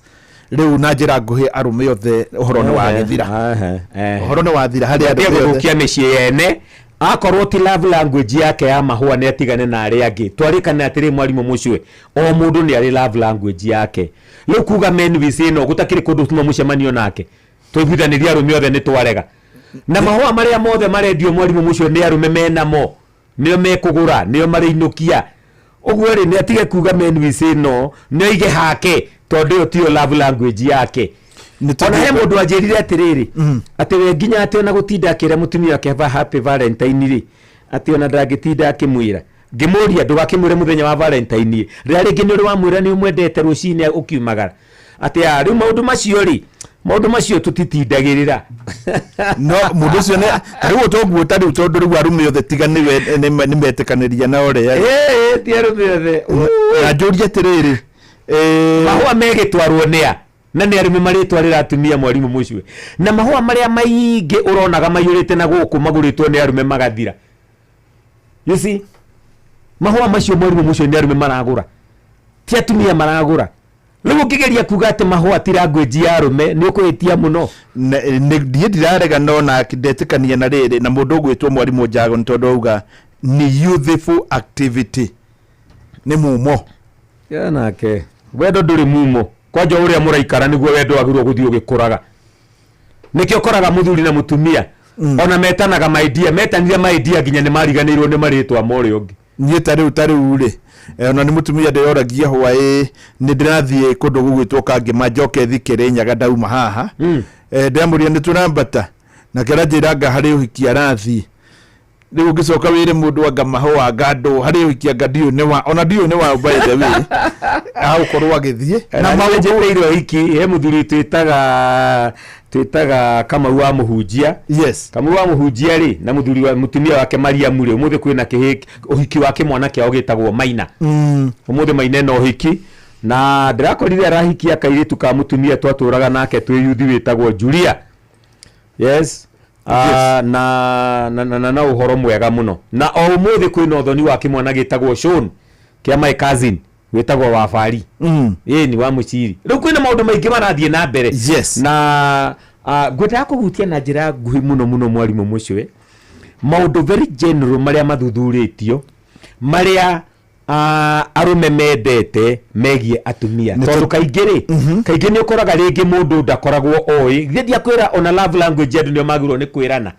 Rĩu na njĩra nguhĩ, arũme othe, ũhoro nĩ wagĩthira, ũhoro nĩ wathira harĩ
Atige
arũme othe.
Gũthũkia mĩciĩ yene. Akorwo ti love language yake ya mahũa, nĩ atigane na arĩa angĩ. Twarĩkane atĩrĩ, mwarimũ mũcwe, o mũndũ nĩ arĩ love language yake. Rĩu kuga men we say no, gũtakĩrĩ kũndũ tuma mũcemanio nake, twaiguithanĩria arũme othe nĩ twarega na mahũa marĩa mothe marendio, mwarimũ mũcio, nĩ arũme menamo, nĩo mekũgũra, nĩo marĩinũkia. Ũguo rĩ, nĩ atige kuga men we say no, nĩ oige hake, tondũ ĩyo tiyo love language yake. Ona he mũndũ anjĩrire atĩrĩrĩ, atĩ we nginya atĩ ona gũtinda akĩra mũtumia wake happy Valentine rĩ, atĩ ona ndangĩtinda akĩmwĩra. Ngĩmũria, ndũgakĩmwĩre mũthenya wa Valentine, rĩrĩa rĩngĩ nĩ ũrĩ wamwĩra nĩ ũmwendete rũcinĩ ũkiumagara, atĩ a rĩu maũndũ macio rĩ, maũndũ macio tũtitindagĩrĩra.
No mũndũ ũcio nĩ tarĩu toguo, tarĩu tondũ rĩu arũme othe tiga nĩwe nĩ metĩkanĩria na ũrĩa.
Ĩĩ, ti arũme othe.
Na njũrie atĩrĩrĩ,
mahũa megĩtwarwo nĩa? Na nĩ arũme marĩtwarĩra atumia, mwarimũ mũcue. Na mahũa marĩa maingĩ ũronaga maiyũrĩte na gũkũ magũrĩtwo nĩ arũme magathira. You see, mahũa macio, mwarimũ mũcio, nĩ arũme maragũra, ti atumia maragũra. Rĩu ũngĩgeria kuga atĩ mahũa ti language ya arũme, nĩ ũkũhĩtia mũno.
Niĩ ndirarega, no na ndetĩkania na rĩrĩ na mũndũ ũgwĩtwo mwarimũ Jago, nĩ tondũ auga nĩ youthful activity, nĩ mumo.
Ya nake wendo ndũrĩ mumo. Kwanja ũrĩa mũraikara nĩguo wendo wagĩrĩirwo gũthiĩ ũgĩkũraga. Nĩkĩo ũkoraga mũthuri na mũtumia ona metanaga my dear, metanire my dear nginya nĩ mariganĩirwo nĩ marĩtwa ma ũrĩa ũngĩ.
Niĩ ta rĩu rĩ, ona nĩ mũtumia ndĩroragia hwaĩ, nĩ ndĩrathiĩ kũndũ gũgwĩtwo Kangĩma, njoke thi Kĩrĩnyaga, ndauma haha. Ndĩramũria nĩ tũrambata, nake aranjĩra anga harĩ ũhiki arathiĩ. Rĩu ũngĩcoka wĩre mũndũ anga mahũa, anga andũ harĩ ũhiki, anga ndiũĩ nĩ wa, ona ndiũĩ nĩ wa, by the way, agũkorwo agĩthiĩ
na maũndũ njĩtĩire ũhiki. He mũthuri twĩtaga Kamau wa Mũhunjia. Kamau wa Mũhunjia rĩ, na mũthuri wa mũtumia wake Mariamu rĩ, ũmũthĩ kwĩna kĩhĩ ũhiki wa kĩmwana kĩao gĩtagwo Maina. Ũmũthĩ Maina ena ũhiki, na ndĩrakorire arahikia kairĩtu ka mũtumia twatũraga nake twĩ yuthi wĩtagwo Julia. Yes. Na ũhoro mwega mũno. Na o ũmũthĩ kwĩna ũthoni wa kĩmwana gĩtagwo Sean kĩa my cousin wĩtagwo Wabari. Ĩni wa Mũciri. Rĩu kwĩna maũndũ maingĩ marathiĩ na mbere. Na Ngwendaga kũhutia na njĩra nguhĩ mũno mũno mwarimũ mũcwe maũndũ very general marĩa mathuthurĩtio marĩa arũme mendete megiĩ atumia tondũ kaingĩ rĩ kaingĩ nĩ ũkoraga rĩngĩ mũndũ ndakoragwo oĩ githĩ ndiakwĩra ona love language andũ nĩo magĩrĩirwo nĩ kwĩrana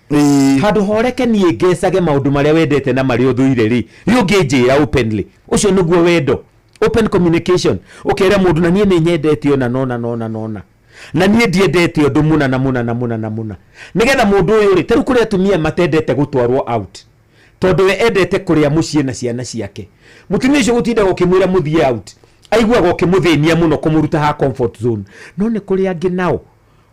handũ horeke niĩ ngecage maũndũ marĩa wendete na marĩa ũthũire rĩ rĩ ũngĩnjĩra openly ũcio nĩguo wendo open communication ũkera mũndũ na niĩ nĩ nyendete ona nona nona nona na niĩ ndiendete ũndũ mũna na mũna na mũna na mũna nĩgetha mũndũ ũyũ rĩ tarĩu kũrĩ atumia matendete gũtwarwo out tondũ we endete kũrĩa mũciĩ na ciana ciake mũtumia ũcio gũtindaga ũkĩmwĩra mũthiĩ out aiguaga ũkĩmũthĩnia mũno kũmũruta ha comfort zone no nĩ kũrĩ angĩ nao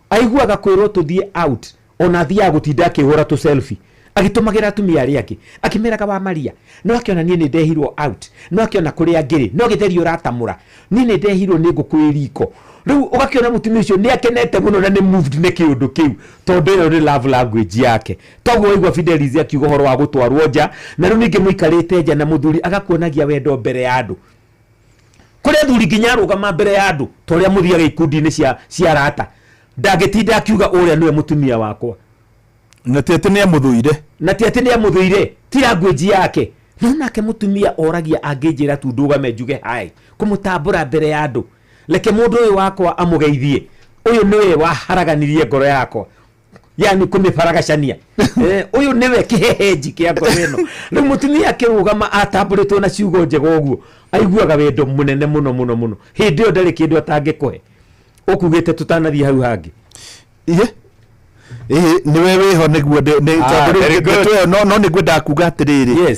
aiguaga kwĩrwo tũthiĩ out ona athiaga gũtinda akĩhũra tũ selfie agĩtũmagĩra atumia arĩa angĩ akĩmeraga wa Maria no akĩona niĩ nĩ ndehirwo out no akĩona kũrĩa angĩ rĩ no gĩtheri ũratamũra niĩ nĩ ndehirwo nĩ ngũkũ ĩ riko rĩu ũgakĩona mũtumia ũcio nĩ akenete mũno na nĩ moved nĩ kĩũndũ kĩu tondũ ĩyo nĩ love language yake toguo waigua Fidelis akiuga ũhoro wa gũtwarwo nja na rĩu ningĩ mũikarĩte nja na mũthuri agakuonagia wendo mbere ya andũ kũrĩ athuri nginya arũgama mbere ya andũ ta ũrĩa mũthiaga ikundi-inĩ cia arata ndangĩtinda akiuga ũrĩa nĩwe mũtumia wakwa
na ti atĩ nĩ amũthũire
na ti atĩ nĩ amũthũire ti language yake no nake mũtumia oragia angĩnjĩra tu ndũgame njuge hai kũmũtambũra mbere ya andũ reke mũndũ ũyũ wakwa amũgeithie ũyũ nĩwe waharaganirie ngoro yakwa yani kũmĩbaragacania ũyũ nĩwe kĩhehenji kĩa ngoro ĩno rĩu mũtumia akĩrũgama atambũrĩtwo na ciugo njega ũguo aiguaga wendo mũnene mũno mũno mũno hĩndĩ ĩyo ndarĩ kĩndũ atangĩkũhe ũkugĩte tũtanathiĩ hau hangĩ
ihe ĩhĩ nĩwe wĩho nĩguo
Very good.
no nĩ ngwendaga kuga atĩrĩrĩ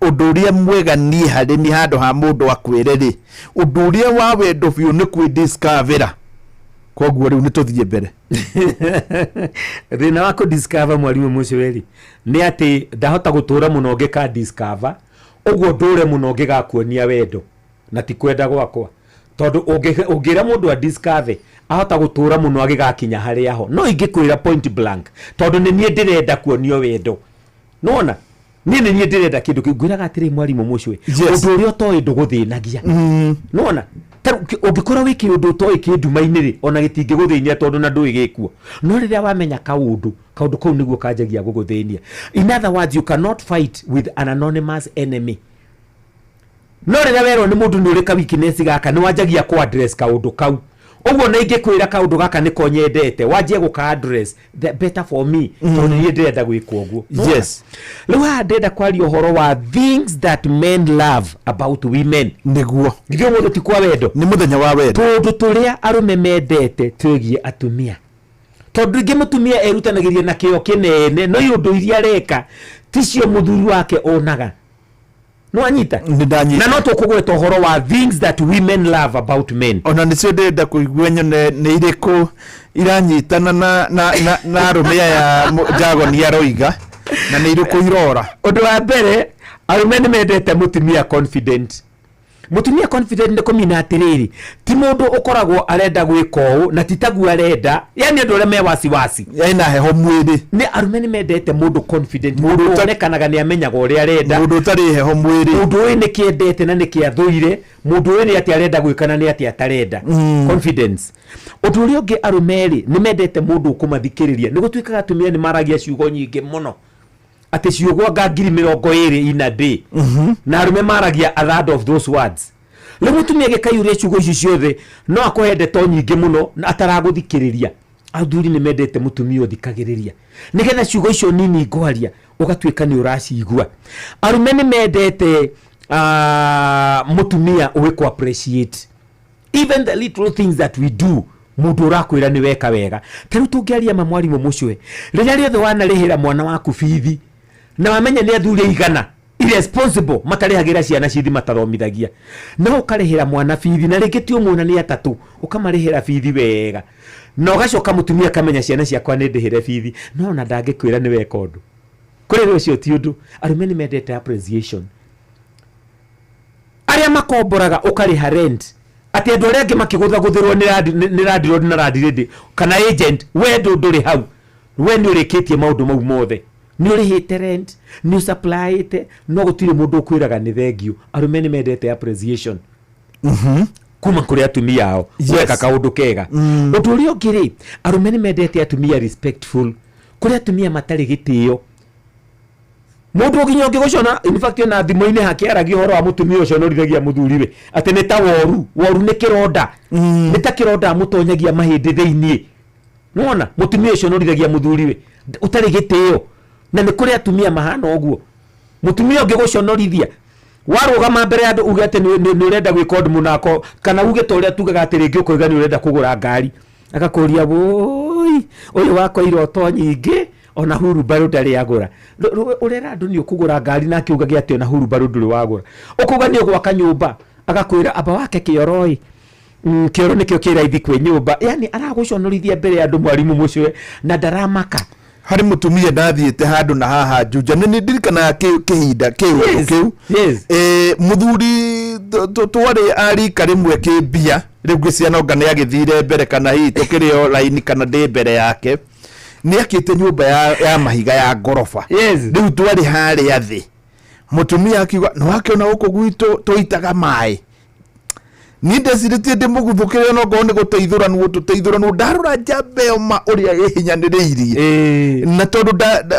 ũndũ ũrĩa mwega niĩ harĩ nĩ handũ ha mũndũ akwĩre rĩ ũndũ ũrĩa wa wendo biũ nĩ kwĩdiscovera koguo rĩu nĩ tũthiĩ mbere
thĩna wa kũdiscover mwarimũ mũcweri nĩ atĩ ndahota gũtũra mũno ngĩka discover ũguo ndũre mũno ngĩgakuonia wendo na ti kwenda gwakwa tondũ ũngĩra mũndũ a discover ahota gũtũra mũno agĩgakinya harĩa ho no ingĩkwĩra point blank tondũ nĩ niĩ ndĩrenda kuonio wendo nona niĩ nĩ niĩ ndĩrenda kĩndũ kĩu ngwĩraga atĩrĩ mwarimũ mũcwe ũndũ ũrĩa ũtoĩ ndũgũthĩnagia nona ũngĩkorwo wĩ kĩũndũ ũtoĩ kĩ nduma-inĩ rĩ ona gĩtingĩgũthĩnia tondũ na ndũĩ gĩkuo no rĩrĩa wamenya kaũndũ kaũndũ kau nĩguo kanjagia gũgũthĩnia. In other words, you cannot fight with an anonymous enemy. No rĩrĩa werwo nĩ mũndũ nĩ ũrĩ ka weakness gaka nĩ wanjagia kũ address kaũndũ kau ũguo na ingĩkwĩra kaũndũ gaka nĩko nyendete wanjie gũka address the better for me tondũ niĩ ndĩrenda gwĩkwo ũguo.
Yes.
Rĩu haha ndĩrenda kwaria ũhoro wa things that men love about women.
Nĩguo
githĩ ũmũthĩ ti kwa wendo
nĩ mũthenya wa wendo
tũndũ tũrĩa arũme mendete twĩgiĩ atumia tondũ ingĩ mũtumia erutanagĩria na kĩo kĩnene no iũndũ iria areka ticio mũthuri wake onaga no anyita na no tũkũgweta ũhoro wa things that women love about men
ona nĩcio ndĩrenda kũigua nyone nĩ irĩkũ iranyitana na arũme aya Njagoni aroiga na nĩ irĩkũ irora.
Ũndũ wa mbere arũme nĩ mendete mũtumia confident. Mũtumia confident nĩ kũmina atĩrĩrĩ ti mũndũ ũkoragwo arenda gwĩka ũũ na ti taguo arenda yani andũ arĩa me wasiwasi
ena heho mwĩrĩ
nĩ arũme nĩ mendete mũndũ confident mũndũ wonekanaga nĩ amenyaga ũrĩa arenda
mũndũ ũtarĩ heho mwĩrĩ
mũndũ ũyũ nĩ kĩendete na nĩ kĩathũire mũndũ ũyũ nĩ atĩ arenda gwĩka na nĩ atĩ atarenda. Confidence. Ũndũ ũrĩa ũngĩ arũme rĩ nĩ mendete mũndũ ũkũmathikĩrĩria nĩ gũtuĩkaga atumia nĩ maragia ciugo nyingĩ mũno atĩ ciugo anga 20,000 in a day na arũme maragia a third of those words. Rĩu mũtumia agĩkaiyũria ciugo ici ciothe no akũhe ndeto nyingĩ mũno na ataragũthikĩrĩria. Athuri nĩ mendete mũtumia ũthikagĩrĩria nĩgetha ciugo icio nini ngwaria ũgatuĩka nĩ ũracigua. Arũme nĩ mendete mũtumia ũĩ kũ appreciate even the little things that we do mũndũ ũrakwĩra nĩ weka wega. Ta rĩu tũngĩaria ma mwarimũ mũcwe rĩrĩa rĩothe wanarĩhĩra mwana waku bithi na wamenya nĩ athuri aigana irresponsible matarĩhagĩra ciana cithi matathomithagia no ũkarĩhĩra mwana bithi na rĩngĩ ti ũmwe na nĩ atatũ ũkamarĩhĩra bithi wega na ũgacoka mũtumia akamenya ciana ciakwa nĩ ndĩhĩre bithi no ona ndangĩkwĩra nĩ weka ũndũ kũrĩ ũcio ti ũndũ. Arũme nĩ mendete appreciation. Arĩa makomboraga ũkarĩha rent atĩ andũ arĩa angĩ makĩgũthagũthĩrwo nĩ landlord na landlady kana agent we ndũrĩ hau we nĩ ũrĩkĩtie maũndũ mau mothe nĩ ũrĩhĩte rent nĩ ũsupplyĩte no gũtirĩ mũndũ ũkwĩraga nĩ thengiũ. Arũme nĩ mendete appreciation. Kuma kũrĩ atumia ao gweka kaũndũ kega. Ũndũ ũrĩa ũngĩ rĩ, arũme nĩ mendete atumia respectful. Kũrĩ atumia matarĩ gĩtĩo, mũndũ nginya ũngĩgũcona. In fact, ona thimũ-inĩ hakĩaragia ũhoro wa mũtumia ũcio ũnorithagia mũthuriwe atĩ nĩ ta woru woru, nĩ kĩronda, nĩ ta kĩronda amũtonyagia mahĩndĩ thĩiniĩ. Nĩwona mũtumia ũcio ũnorithagia mũthuriwe ũtarĩ gĩtĩo? Na nĩ kũrĩ atumia mahana ũguo. Mũtumia ũngĩgũconorithia warũgama mbere ya andũ, uge atĩ nĩ ũrenda gwĩka ũndũ mũnako, kana uge ta ũrĩa tugaga atĩ rĩngĩ ũkoiga nĩ ũrenda kũgũra ngari, agakũria, "Wũi, ũyũ wakwa iroto nyingĩ, ona hurumbarũ ndarĩ agũra." Ũrera andũ nĩ ũkũgũra ngari, nake ugage atĩ ona hurumbarũ ndũrĩ wagũra. Ũkuga nĩ ũgwaka nyũmba, agakwĩra, "Amba wake kĩoro ĩ." Kĩoro nĩkĩo kĩ raithi kwĩ nyũmba. Yani aragũconorithia mbere ya andũ, mwarimũ mũcwe, na ndaramaka.
Harĩ mũtumia ndathiĩte handũ na haha Juja, nĩ ndirikanaga kĩhinda kĩũndũ kĩu. Mũthuri twarĩ a rika rĩmwe kĩmbia, rĩu ngĩciana onga nĩ agĩthire mbere kana hihi tũkĩrĩ o raini kana ndĩ mbere yake, nĩ akĩte nyũmba ya mahiga ya ngoroba. Rĩu twarĩ harĩa thĩ, mũtumia akiuga, "Nĩ wakĩona gũkũ gwitũ tũitaga maĩ." Niĩ ndecirĩtie ndĩ mũguthũkĩre, no ngorwo nĩ gũteithũranwo tũteithũranwo. Ndarora njamba ĩyo ma ũrĩa ĩhinyanĩrĩirie, na tondũ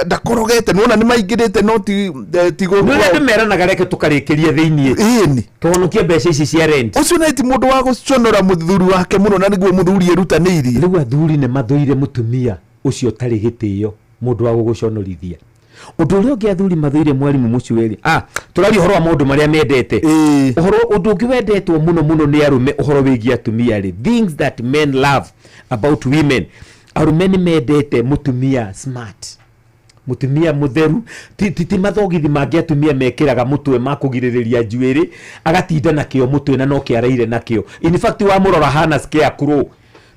ndakorogete, nĩwona nĩ maingĩrĩte, no ti
nĩ ũrĩa andũ meranaga, "Reke tũkarĩkĩrie thĩiniĩ,
ĩni
tũhonokie mbeca ici cia rent."
Ũcio naĩ ti mũndũ wa gũconora mũthuri wake mũno, na nĩguo mũthuri erutanĩirie.
Rĩu athuri nĩ mathũire mũtumia ũcio ũtarĩ gĩtĩo, mũndũ wa gũgũconorithia. Ũndũ ũrĩa ũngĩ athuri mathũire, mwarimũ mũcuĩri, tũraria ũhoro wa maũndũ marĩa mendete. Ũhoro ũndũ ũngĩ wendetwo mũno mũno nĩ arũme ũhoro wĩgiĩ atumia rĩ, things that men love about women, arũme nĩ mendete mũtumia smart, mũtumia mũtheru. Ti mathogithi mangĩ atumia mekĩraga mũtwe ma kũgirĩrĩria njuĩrĩ, agatinda nakĩo mũtwe na no kĩaraire nakĩo. In fact, wamũrora hana scarecrow,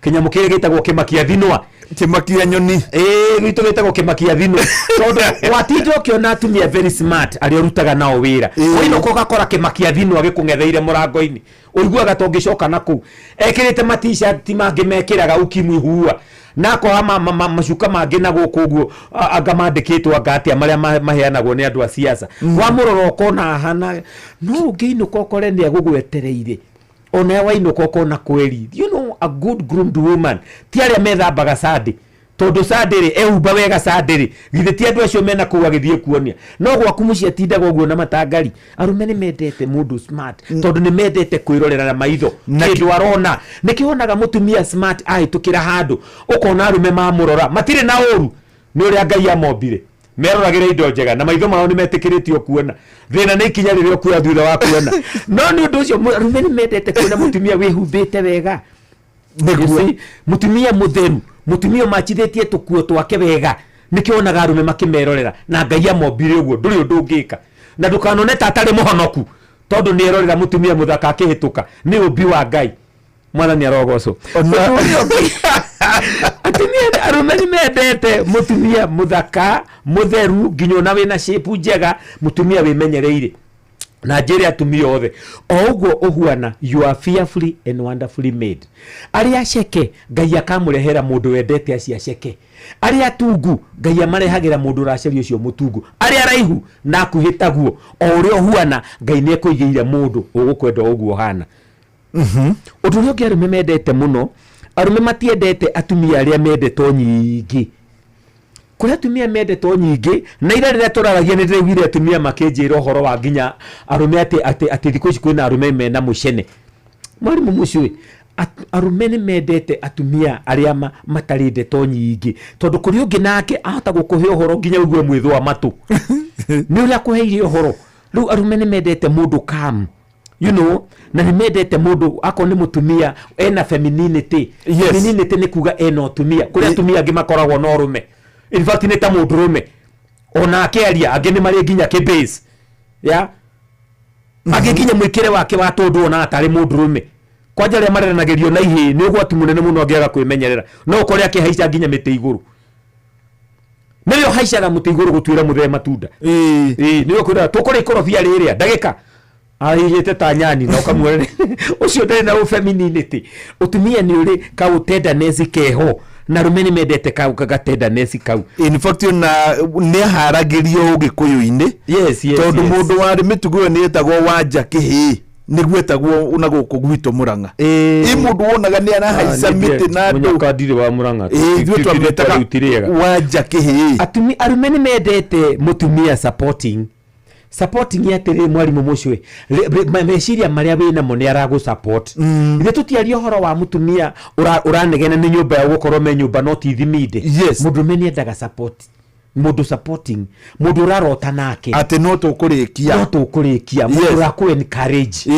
kĩnyamũ kĩrĩa gĩtagwo kĩmakia thinwa.
Kĩmakia nyoni.
Ĩĩ, gwitũ gĩtagwo kĩmakia thinwa, tondũ watinda ũkĩona atumia very smart arĩa ũrutaga nao wĩra, wainũka ũgakora kĩmakia thinwa gĩkũng'etheire mũrango-inĩ, ũiguaga ta ũngĩcoka na kũu. Ekĩrĩte matishati mangĩ mekĩraga ukimwi huua, na akoha macuka mangĩ na gũkũ ũguo, anga mandĩkĩtwo anga atĩa marĩa maheanagwo nĩ andũ a siasa. Wamũrora ũkona ahana, no ũngĩinũka ũkore nĩ agũgwetereire. Ona wainũka ũkona kweri, a good groomed woman, ti arĩa methambaga Sunday, tondũ Sunday rĩ, ehumba wega Sunday rĩ, githĩ ti andũ acio mena kũu agĩthiĩ kuonia? No gwaku mũciĩ atindaga ũguo na matangari. Arũme nĩ mendete mũndũ smart, tondũ nĩ mendete kwĩrorera na maitho kĩndũ arona. Nĩkĩo wonaga mũtumia smart ahĩtũkĩra handũ, ũkona arũme mamũrora. Matirĩ na ũru, nĩ ũrĩa Ngai amombire meroragĩra indo njega na maitho mao nĩ metĩkĩrĩtio kuona. Thĩna nĩ ikinya rĩrĩa ũkuoya thutha wa kuona. No nĩ ũndũ ũcio arũme nĩ mendete kuona mũtumia wĩhumbĩte wega. You see, mũtumia mũtheru, mũtumia ũmachithĩtie tũkuo twake wega, nĩkĩo wonaga arũme makĩmerorera. Na Ngai amombire ũguo, ndũrĩ ũndũ ũngĩka. Na ndũkanone ta atarĩ mũhonoku tondũ nĩ erorera mũtumia mũthaka akĩhĩtũka. Nĩ ũmbi wa Ngai. Mwathani arogocwo. Ũndũ ũrĩa ũngĩ, atumia, arũme nĩ mendete mũtumia mũthaka, mũtheru, nginya ona wĩna shape njega, mũtumia wĩmenyereire. Na njĩre atumia othe, o ũguo ũhuana, you are fearfully and wonderfully made. Arĩa aceke, Ngai akamũrehera mũndũ wendete acio aceke. Arĩa atungu, Ngai amarehagĩra mũndũ ũracaria ũcio mũtungu. Arĩa araihu na akuhĩ taguo. O ũrĩa ũhuana, Ngai nĩ ekũigĩire mũndũ ũgũkwenda o ũguo ũhana. Ũndũ ũrĩa ũngĩ arũme mendete mũno, arũme matiendete atumia arĩa mendetwo nyingĩ. Kũrĩ atumia mendetwo nyingĩ, na ira rĩrĩa tũraragia nĩ ndĩraiguire atumia makĩnjĩra ũhoro wa nginya arũme atĩ thikũ ici kwĩna arũme mena mũcene. Mwarimũ mũciĩ, arũme nĩ mendete atumia arĩa matarĩ ndeto nyingĩ, tondũ kũrĩ ũngĩ nake ahota gũkũhe ũhoro nginya ũigue mwĩthũa matũ nĩ ũrĩa akũheire ũhoro. Rĩu arũme nĩ mendete mũndũ calm, na nĩ mendete mũndũ akorwo nĩ mũtumia ena femininity. Femininity nĩ kuga ena ũtumia. Kũrĩ atumia angĩ makoragwo na ũrũme, in fact nĩ ta mũndũrũme ona akĩaria. Angĩ nĩ marĩ nginya kĩbase ya angĩ, nginya mwĩkĩre wake wa tũndũ onaga tarĩ mũndũrũme. Kwanja arĩa mareranagĩrio na ihĩĩ nĩ ũgwati mũnene mũno angĩaga kwĩmenyerera, no ũkore akĩhaica nginya mĩtĩ igũrũ. Nĩwe ũhaicaga mũtĩ igũrũ gũtuĩra mũthee matunda. Ĩĩ, nĩwe kwĩra tũkũrĩa ikorobia rĩrĩa ndagĩka ahihĩte ta nyani, na ũkamuona ũcio ndarĩ na femininity. Ũtumia nĩ ũrĩ kau tenderness keho, na arũme nĩ mendete kau ga tenderness kau.
In fact, ona nĩ aharagĩrio ũgĩkũyũ-inĩ, tondũ mũndũ warĩ mĩtugo ĩyo nĩ etagwo wanja kĩhĩĩ. Nĩ gwetagwo na gũkũ gwitũ Mũrang'a. Ĩ mũndũ wonaga nĩ arahaica mĩtĩ na andũ.
Mũnyaka ndirĩ wa Mũrang'a.
Ĩ, ithuĩ twamwĩtaga Wanja Kĩhĩĩ.
Atumi arume nĩ mendete mũtumia supporting supporting atĩrĩ mwarimũ mũcwe meciria marĩa wĩ namo nĩ aragũ support. Ithe tũtiaria ũhoro wa mũtumia ũranegena nĩ nyũmba ya gũkorwo me nyũmba no ti thiminde. Mũndũrũme nĩ endaga support, mũndũ supporting, mũndũ ũrarota nake.
Atĩ no tũkũrĩkia.
No tũkũrĩkia, mũndũ ũrakũ encourage.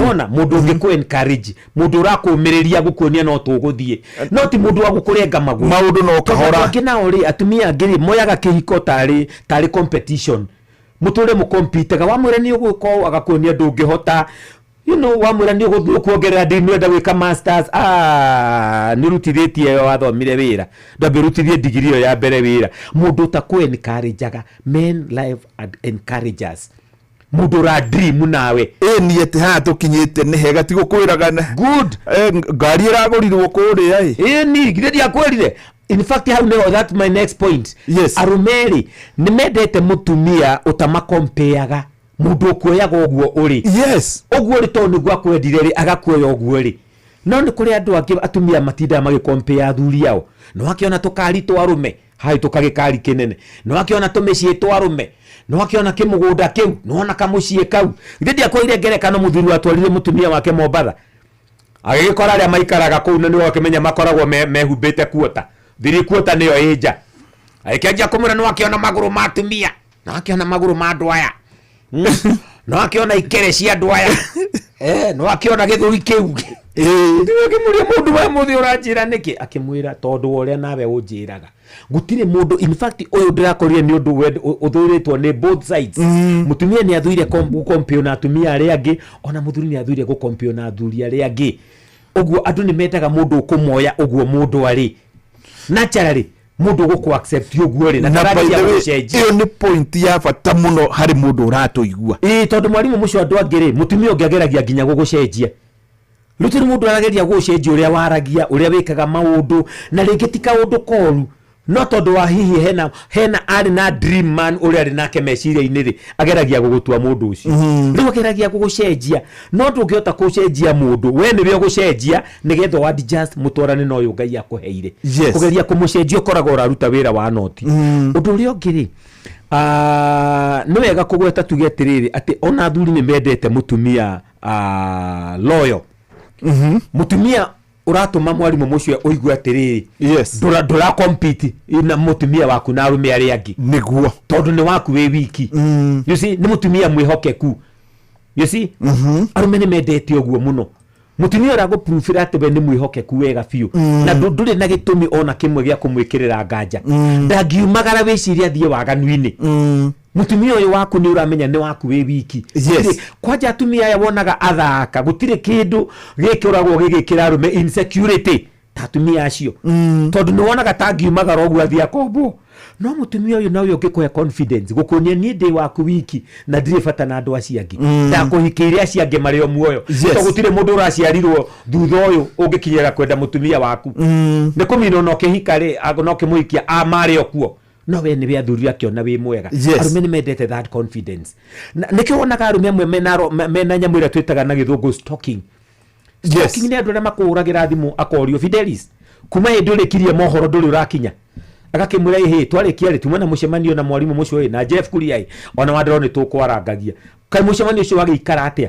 Wona mũndũ ũngĩ kũ encourage, mũndũ ũrakũmĩrĩria gũkuonia no tũgũthiĩ, no ti mũndũ wa gũkũrenga magũrũ.
Maũndũ no
Tondũ
kahora.
andũ angĩ nao rĩ, atumia angĩ rĩ, moyaga kĩhiko tarĩ competition, mũtũre mũkompitaga, wamwĩra nĩ ũgwĩka ũũ agakuonia ndũngĩhota, wamwĩra nĩ ũgũthiĩ kuongerera ndini ũrenda gwĩka masters, nĩ ũrutithĩtie ĩyo wathomire wĩra, ndwambe ũrutithie ndigiri ĩyo ya mbere wĩra. Mũndũ ũtakũ encourageaga, men life and encouragers, mũndũ ũra dream nawe.
Ĩ niĩ atĩ haha tũkinyĩte nĩ hega, ti gũkwĩraga
good.
Ngari ĩragũrirwo kũrĩa ĩ.
Ĩ ni githĩ ndiakwĩrire? In fact, hau nĩho, that's my next point. Arũme rĩ, nĩ mendete mũtumia ũtamakompeaga, mũndũ ũkuoyaga ũguo ũrĩ. Ũguo ũrĩ, tondũ nĩguo akwendire rĩ, agakuoya ũguo rĩ. No nĩ kũrĩ andũ angĩ atumia matindaga magĩkompea athuri ao. Nĩ wakĩona tũkari twa arũme, hahĩtũka gĩkari kĩnene. Nĩ wakĩona tũmĩciĩ twa arũme, nĩ wakĩona kĩmũgũnda kĩu, nĩ wona kamũciĩ kau. Githĩ ndiakwĩrire ngerekano mũthuri watwarire mũtumia wake Mombatha, agĩgĩkora arĩa maikaraga kũu na nĩwe akĩmenya makoragwo mehumbĩte kuota thiri kuota nĩyo ĩ nja. Agĩkĩanjia kũmwĩra nĩ wakĩona magũrũ ma atumia, nĩ wakĩona magũrũ ma andũ aya, nĩ wakĩona ikere cia andũ aya, nĩ wakĩona gĩthũri kĩu. Ndiwe akĩmũria mũndũ wa mũthĩ ũranjĩra nĩkĩ, akĩmwĩra tondũ wa ũrĩa nawe ũnjĩraga gũtirĩ mũndũ. In fact, ũyũ ndĩrakorire nĩ ũndũ ũthũrĩtwo nĩ both sides. Mũtumia nĩ athũire gũkompio na atumia arĩa angĩ, ona mũthuri nĩ athũire gũkompio na athuri arĩa angĩ. Ũguo andũ nĩ mendaga mũndũ ũkũmoya ũguo mũndũ arĩ naturally, mũndũ ũgũkũ accept ũguo rĩ, na
Na by
ndarageria
the way,
gũgũcenjia.
Ĩyo nĩ point ya bata mũno harĩ mũndũ ũratũigua.
Ĩĩ, tondũ mwarimũ mũcio andũ angĩ rĩ, mũtumia ũngĩ ageragia nginya gũgũcenjia. Rĩu tondũ mũndũ arageria gũgũcenjia ũrĩa waragia, ũrĩa wĩkaga maũndũ, na rĩngĩ ti kaũndũ koru, no tondũ wa hihi hena arĩ na dream man ũrĩa arĩ nake meciria-inĩ rĩ, ageragia gũgũtua mũndũ ũcio. Rĩu ageragia gũgũcenjia, no ndũngĩhota gũcenjia mũndũ, we nĩwe ũgũcenjia nĩgetha ũ adjust mũtwarane na ũyũ Ngai akũheire. Kũgeria kũmũcenjia ũkoragwo ũraruta wĩra wa noti. Ũndũ ũrĩa ũngĩ rĩ, nĩ wega kũgweta tuge atĩrĩrĩ, atĩ ona athuri nĩ mendete mũtumia loyal. Mũtumia ũratũma mwarimũ mũcio ũigue atĩrĩrĩ, ndũra compete na mũtumia waku na arũme arĩa angĩ.
Nĩguo.
Tondũ nĩ waku wĩ wiki. You see, nĩ mũtumia mwĩhokeku. You see? Arũme nĩ mendete ũguo mũno. Mũtumia ũragũpruvĩra atĩ we nĩ mwĩhokeku wega biũ. Na ndũrĩ na gĩtũmi ona kĩmwe gĩa kũmwĩkĩrĩra nganja. Ndangiumagara wĩcirie athiĩ waganu-inĩ. Mũtumia ũyũ waku nĩ ũramenya nĩ waku wĩ wiki. Gũtirĩ, kwanja atumia aya wonaga athaka, gũtirĩ kĩndũ gĩkĩragwo gĩgĩkĩra arũme insecurity ta atumia acio. Tondũ nĩ wonaga ta angiumagara ũguo athiĩ akombwo. No mũtumia ũyũ nowe ũngĩkũhe confidence, gũkuonia niĩ ndĩ waku wiki na ndirĩ bata na andũ acio angĩ. Ndakũhikĩire acio angĩ marĩ o muoyo. Tondũ gũtirĩ mũndũ ũraciarirwo thutha ũyũ ũngĩkinyĩra kwenda mũtumia waku. Nĩ kũminwo na ũkĩhika rĩ, na ũkĩmũhikia, marĩ o kuo. No we nĩwe athuri akĩona wĩ mwega. Arũme nĩ mendete that confidence. Na nĩkĩo wonaga arũme amwe mena nyamũ ĩrĩa twĩtaga na gĩthũngũ stalking. Stalking nĩ andũ arĩa makũhũragĩra thimũ akorio, Fidelis, kuma hĩndĩ ũrĩkirie mohoro ndũrĩ ũrakinya. Agakĩmwĩra, ĩhĩ, twarĩkia rĩ, tuma na mũcemanio na mwarimũ mũcio ĩ, na Jeff Kuria ĩ, ona wandĩrwo nĩ tũkwarangagia. Kaĩ mũcemanio ũcio wagĩikara atĩa?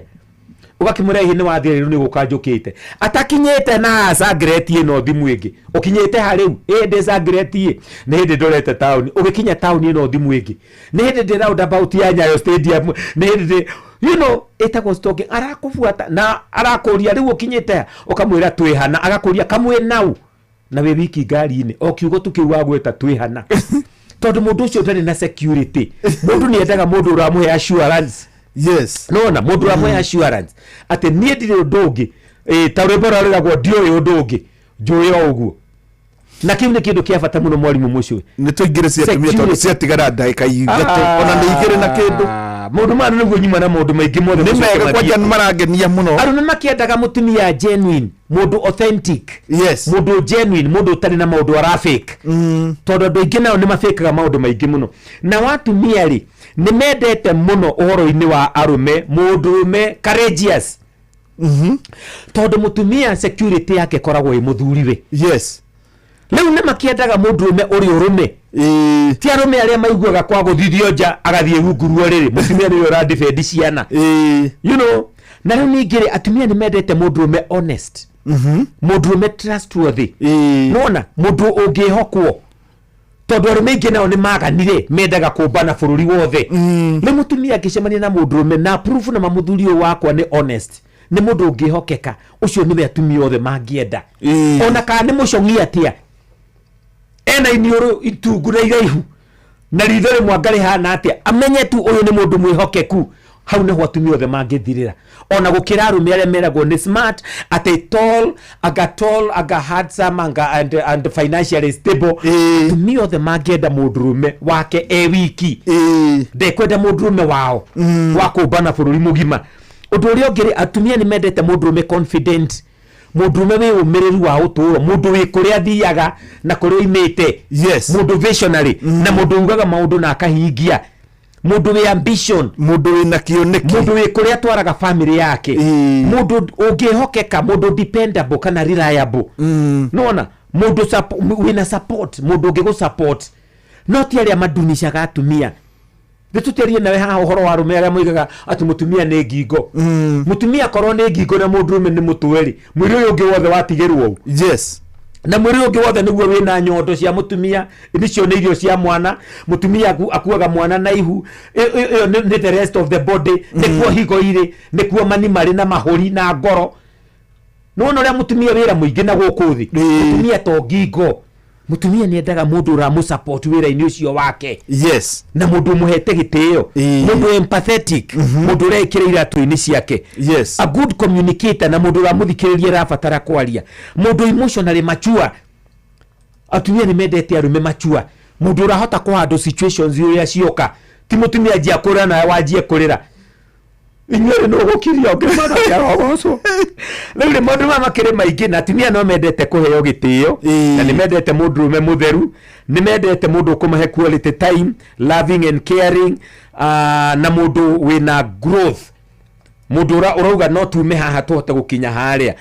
Ũgakĩmwĩra, ĩhĩ, nĩ wathiĩ rĩu nĩ gũka njũkĩte. Atakinyĩte na Zagreti ĩno thimũ ĩngĩ. Ũkinyĩte ha rĩu? Ĩ, ndĩ Zagreti ĩ. Nĩ hĩndĩ ndorete taũni. Ũgĩkinya taũni ĩno thimũ ĩngĩ. Nĩ hĩndĩ ndĩ roundabout ya Nyayo Stadium. Nĩ hĩndĩ ndĩ, ĩtagwo stalking. Arakũbuata na arakũria rĩu ũkinyĩte ha? Ũkamwĩra twĩ hana. Agakũria kamwĩ nau. Na wĩ wiki ngari-inĩ. O kiugo tu kĩu wagweta twĩ hana. Tondũ mũndũ ũcio ndarĩ na security. Mũndũ nĩ endaga mũndũ ũramũhe assurance. Nona mũndũ ũramũhe assurance atĩ niĩ ndirĩ ũndũ ũngĩ. Ta rwĩmbo rũrĩa rwĩragwo ndiũĩ ũndũ ũngĩ, njũĩ o ũguo. Na kĩu nĩ kĩndũ kĩa bata mũno mwarimũ mũcio.
Nĩ tũingĩre cia atumia tondũ
Security.
ciatigara ndagĩka ithatũ, ona nĩ igĩrĩ na kĩndũ.
Maũndũ maya nĩguo nyuma na maũndũ maingĩ mothe
Nĩ
mũcoke
mega kwanja
mathiĩ.
nĩ marangenia mũno.
Arũme makĩendaga mũtumia genuine, mũndũ authentic. Mũndũ genuine, mũndũ ũtarĩ na maũndũ ara fake. Tondũ andũ aingĩ nao nĩ mafĩkaga maũndũ maingĩ mũno. Na watumia rĩ, nĩ mendete mũno ũhoro-inĩ wa arũme, mũndũrũme courageous. Tondũ mũtumia security yake ĩkoragwo ĩ mũthuriwe.
Yes.
Rĩu nĩ makĩendaga mũndũrũme ũrĩ ũrũme, ti arũme arĩa maiguaga kwa gũthithio nja agathiĩ rungu rwa rĩrĩ. Mũtumia nĩwe ũradefend ciana, you know. Na rĩu ningĩ rĩ, atumia nĩ mendete mũndũrũme honest, mũndũrũme trustworthy, nona mũndũ ũngĩhokwo, tondũ arũme aingĩ nao nĩ maganire, mendaga kũmbana bũrũri wothe. Rĩu mũtumia angĩcemania na mũndũrũme na proof na mamũthuri ũyũ wakwa nĩ honest, nĩ mũndũ ũngĩhokeka, ũcio nĩwe atumia othe mangĩenda, ona kana nĩ mũcong'i atĩa, ena iniũrũ itungu na iraihu na ritho rĩmwe anga rĩhana atĩa, amenye tu ũyũ nĩ mũndũ mwĩhokeku. Hau nĩho atumia othe mangĩthirĩra, ona gũkĩra arũme arĩa meragwo nĩ smart, atĩ tall, anga tall, anga handsome, anga and financially stable. Atumia othe mangĩenda mũndũrũme wake e wiki, ndekwenda mũndũrũme wao wa kũmbana bũrũri mũgima. Ũndũ ũrĩa ũngĩ rĩ, atumia nĩ mendete mũndũrũme confident, mũndũrũme wĩ ũmĩrĩru wa ũtũũro, mũndũ wĩ kũrĩa athiaga na kũrĩa oimĩte.
Yes.
Mũndũ visionary, na mũndũ ugaga maũndũ na akahingia, mũndũ wĩ ambition,
mũndũ wĩna kĩoneki,
mũndũ wĩ kũrĩa atwaraga family yake, mũndũ ũngĩhokeka, mũndũ dependable kana reliable, nona mũndũ wĩna support, mũndũ ũngĩgũ support, no ti arĩa mandunicaga atumia. Nĩ tũtiarie nawe haha ũhoro wa arũme arĩa moigaga atĩ mũtumia nĩ ngingo. Mũtumia akorwo nĩ ngingo na mũndũrũme nĩ mũtwe rĩ, mwĩrĩ ũyũ ũngĩ wothe watigĩrwo ũũ.
Yes.
Na mwĩrĩ ũyũ ũngĩ wothe nĩguo wĩna nyondo cia mũtumia, nĩcio nĩ irio cia mwana. Mũtumia akuaga mwana na ihu. Ĩyo nĩ the rest of the body, nĩkuo higo irĩ, nĩkuo mani marĩ na mahũri na ngoro. Nĩwona ũrĩa mũtumia wĩra mũingĩ na gũkũ thĩ. Mũtumia to ngingo, mũtumia nĩ endaga mũndũ ũramũsupport wĩra-inĩ ũcio wake.
Yes.
Na mũndũ ũmũhete gĩtĩo, mũndũ empathetic, mũndũ ũreĩkĩra iratũ-inĩ ciake.
Yes.
A good communicator, na mũndũ ũramũthikĩrĩria arabatara kwaria, mũndũ emotionally mature. Atumia nĩ mendete arũme mature, mũndũ ũrahota kũhandle situations ũrĩa cioka, ti mũtumia anjia kũrĩra nawe wanjie kũrĩra, inyuĩ nĩ ũgũkiria ũngĩ kĩarogocwo. Rĩu rĩ, maũndũ maya makĩrĩ maingĩ, na atumia no mendete kũheo gĩtĩo, na nĩ mendete mũndũrũme mũtheru, nĩ mendete mũndũ ũkũmahe quality time, loving and caring, na mũndũ wĩna growth, mũndũ ũrauga no tume haha tũhote gũkinya harĩa.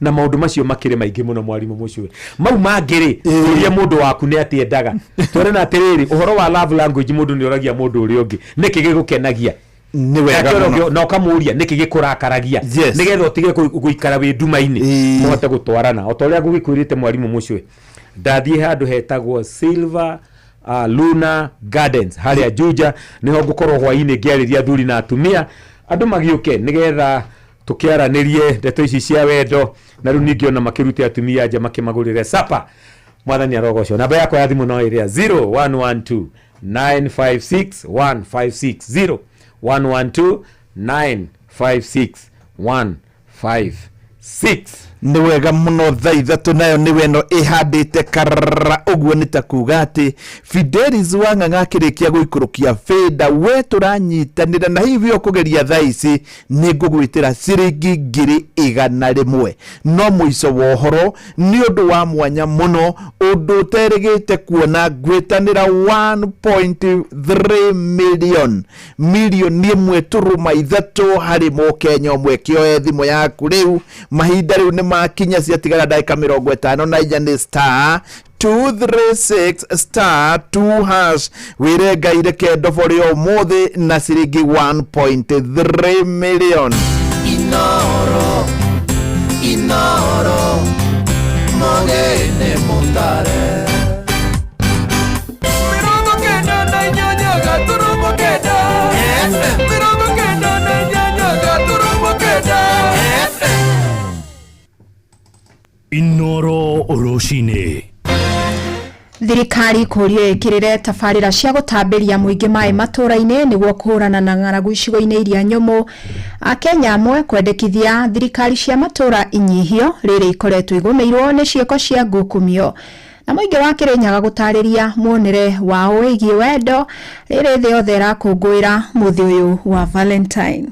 Na maũndũ macio makĩrĩ maingĩ mũno, mwarimũ mũcio. Mau mangĩ rĩ, ũrie mũndũ waku nĩ atĩ endaga. Twere na atĩrĩrĩ, ũhoro wa love language, mũndũ nĩ oragia mũndũ ũrĩa ũngĩ nĩkĩ gĩgũkenagia.
Nĩ wega
Nake ũrĩa
mũno.
ũngĩ, na ũkamũria nĩkĩ gĩkũrakaragia,
Yes.
nĩgetha ũtige gũikara wĩ nduma-inĩ, mũhote gũtwarana. O ta ũrĩa ngũgĩkwĩrĩte mwarimũ mũcio, ndathiĩ handũ hetagwo Silver Luna Gardens harĩa Juja, nĩho ngũkorwo hwainĩ ngĩarĩria athuri na atumia, andũ magĩũke nĩgetha tũkĩaranĩrie ndeto ici cia wendo, na rĩu ningĩ ona makĩrute atumia nja makĩmagũrĩre sapa. Mwathani arogocwo. Namba yakwa ya thimũ no ĩrĩa 0112 956 156, 0112 956 156.
Nĩ wega mũno. Thaa 3 nayo nĩ weno ĩhandĩte karara ũguo, nĩ ta kuga atĩ Fidelis Wang'ang'a akĩrĩkia gũikũrũkia bĩnda, we tũranyitanĩra na hihi ũkũgeria thaa ici nĩ ngũgwĩtĩra ciringi 100,000. No mũico wa ũhoro nĩ ũndũ wa mwanya mũno, ũndũ ũterĩgĩte kuona, ngwĩtanĩra 1.3 million, 1.3 million harĩ mũkenya ũmwe. Kĩoe thimũ yaku rĩu, mahinda rĩu nĩ makinya, ciatigara ndagĩka 54, nĩ star 236 star 2 hash. Wĩre Ngai reke ndobore ũmũthĩ na ciringi 1.3 million.
Inoro, Inoro, mogene mutare. 98.9 FM. 98.9 FM.
Inoro rũcinĩ.
Thirikari kũrio ĩkĩrĩre tabarĩra cia gũtambĩria mũingĩ maĩ matũra-inĩ nĩguo kũhũrana na ng'aragu icigo-inĩ iria nyũmũ. Akenya amwe kwendekithia thirikari cia matũra inyihio rĩrĩ ikoretwo igũmĩirwo nĩ ciĩko cia ngukumio, na mũingĩ wa Kĩrĩnyaga gũtarĩria muonere wao wĩgiĩ wendo rĩrĩ thĩ yothe ĩrakũngũĩra mũthĩ ũyũ wa Valentine.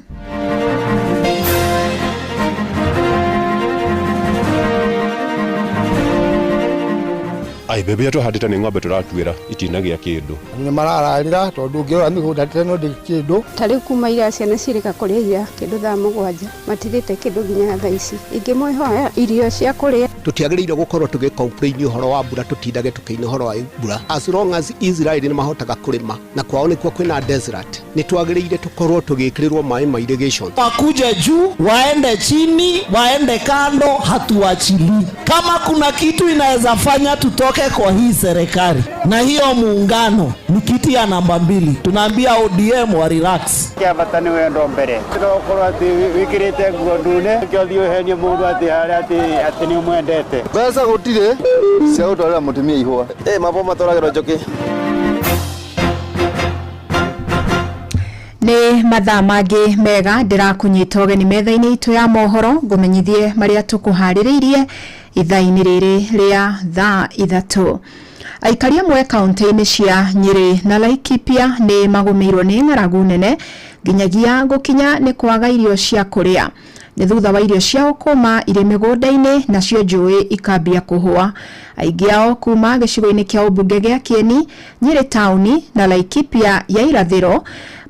Ai mbembe iria tũhandĩte nĩ ng'ombe tũratuĩra itinagĩa kĩndũ.
Nĩ marararĩra tondũ ũngĩrora mĩgũnda teno ndĩrĩ kĩndũ.
Ta rĩu kuma ira ciana cirĩka kũrĩa ira kĩndũ thaa 7 matirĩte kĩndũ nginya thaa ici. Ingĩmwĩhoya irio cia kũrĩa.
Tũtiagĩrĩire gũkorwo tũgĩ complain ũhoro wa mbura, tũtindage tũkĩina ũhoro wa mbura. As long as Israel nĩ mahotaga kũrĩma na kwao nĩkuo kwĩna desert, nĩ twagĩrĩire tũkorwo tũgĩkĩrĩrwo maĩ ma irrigation.
Wakuje juu, waende chini, waende kando, hatuachili. Kama kuna kitu inaweza fanya tutoke kwa hii serikali na hiyo muungano ni kiti ya namba 2. Tunaambia ODM wa relax.
Kia bata nĩ wendo mbere no ũkorwo atĩ wĩkĩrĩte nguo ndune nĩkĩo ũthiĩ ũhenie mũndũ atĩ harĩa atĩ nĩ ũmwendete.
Mbeca gũtirĩ cia gũtwarĩra mũtumia ihũa. Mabo matwaragĩrwo njũkĩ.
Nĩ mathaa mangĩ mega ndĩrakũnyita ũgeni metha-inĩ itũ ya mohoro ngũmenyithie marĩa tũkũharĩrĩirie ithaa-inĩ rĩrĩ rĩa thaa 3. Aikari amwe kaunti-inĩ cia Nyĩrĩ na Laikipia nĩ magũmĩirwo nĩ ng'aragu nene nginyagia gũkinya nĩ kwaga irio cia kũrĩa. Nĩ thutha wa irio ciao kũma irĩ mĩgũnda-inĩ nacio njũĩ ikambia kũhũa. Aingĩ ao kuma gĩcigo-inĩ kĩa ũmbunge gĩa Kieni, Nyĩrĩ taũni na Laikipia ya irathĩro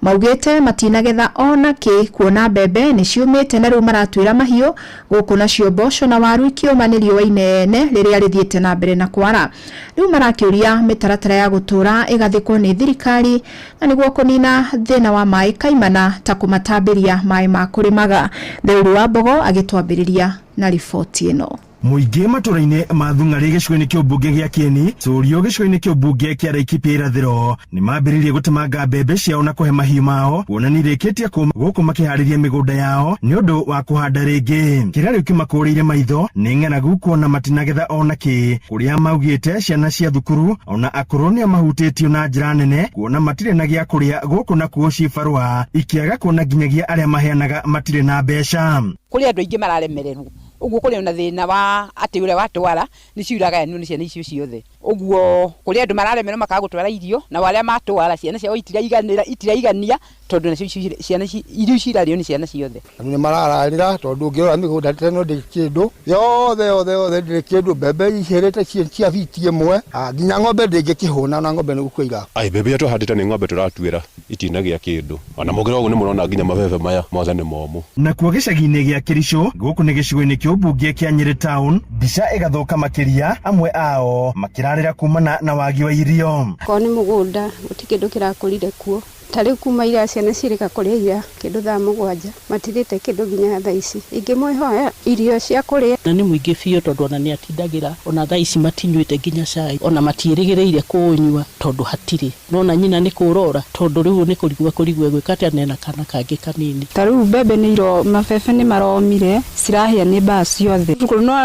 maugĩte matinagetha ona kĩ kuona mbembe nĩ ciũmĩte na rĩu maratuĩra mahiũ gũkũ nacio mboco na waru ikĩũma nĩ riũa inene rĩrĩa rĩthiĩte na mbere na kwara. Rĩu marakĩũria mĩtaratara ya gũtũra ĩgathĩkwo nĩ thirikari na nĩguo kũnina thĩna wa maĩ kaimana ta kũmatambĩria maĩ ma kũrĩmaga. Theuru wa Mbogo agĩtwambĩrĩria na riboti ĩno.
Mũingĩ matũra-inĩ ma Thung'arĩ gĩcigo-inĩ kĩa ũmbunge gĩa Kieni, Cũrio gĩcigo-inĩ kĩa ũmbunge kĩa Laikipia irathĩro nĩ mambĩrĩirie gũtemanga mbembe ciao na kũhe mahiũ mao kuona nĩ irĩkĩtie kũma gũkũ makĩharĩria mĩgũnda yao nĩ ũndũ wa kũhanda rĩngĩ. Kĩrĩa rĩu kĩmakũrĩire maitho nĩ ng'aragu kuona matinagetha ona kĩ, kũrĩa maugĩte ciana cia thukuru ona akũrũ nĩo mahutĩtio na njĩra nene kuona matirĩ na gĩa kũrĩa gũkũ nakuo cibarũa ikĩaga kuona nginyagia arĩa maheanaga matirĩ na mbeca.
Kũrĩ andũ aingĩ mararemererwo ũguo kũrĩ na thĩna wa atĩ ũrĩa watwara nĩcio iragayanio nĩ ciana icio ciothe. Ũguo kũrĩ andũ mararemerwo makaga gũtwara irio na arĩa matwara ciana ciao itiraigania tondũ nacio ciana irio icio irarĩo nĩ ciana ciothe.
Nĩ marararĩra tondũ ũngĩrora mĩgũnda teno ndĩrĩ kĩndũ yothe yothe yothe ndĩrĩ kĩndũ, mbembe ihĩrĩte cia biti ĩmwe, nginya ng'ombe ndĩngĩkĩhũna na ng'ombe nĩ gũkua ira.
Ai mbembe iria tũhandĩte nĩ ng'ombe tũratuĩra itinagĩa kĩndũ ona mũngĩrora ũguo nĩ mũrona nginya mabebe maya mothe nĩ momũ.
Nakuo gĩcagi-inĩ gĩa Kĩricũ gũkũ nĩ gĩcigo-inĩ kĩa ũmbunge kĩa Nyĩrĩ town mbica ĩgathũka makĩria amwe ao makĩrarĩra kumana na wagi wa irio.
Korwo nĩ mũgũnda gũtirĩ kĩndũ kĩrakũrire kuo. Ta rĩu kuma ira ciana cirĩka kũrĩa ira kĩndũ thaa 7 matirĩte kĩndũ nginya thaa ici. Ingĩmwĩhoya irio cia kũrĩa.
Na nĩ mũingĩ biũ tondũ ona nĩ atindagĩra ona thaa ici matinyuĩte nginya cai ona matiĩrĩgĩrĩire kũũnyua tondũ hatirĩ. Nona nyina nĩ kũrora tondũ rĩu nĩ kũrigwo kũrigwo gwĩka atĩa nena kana kangĩ kanini.
Ta rĩu mbembe nĩ iro mabebe nĩ maromire cirahĩa nĩ mbaa ciothe.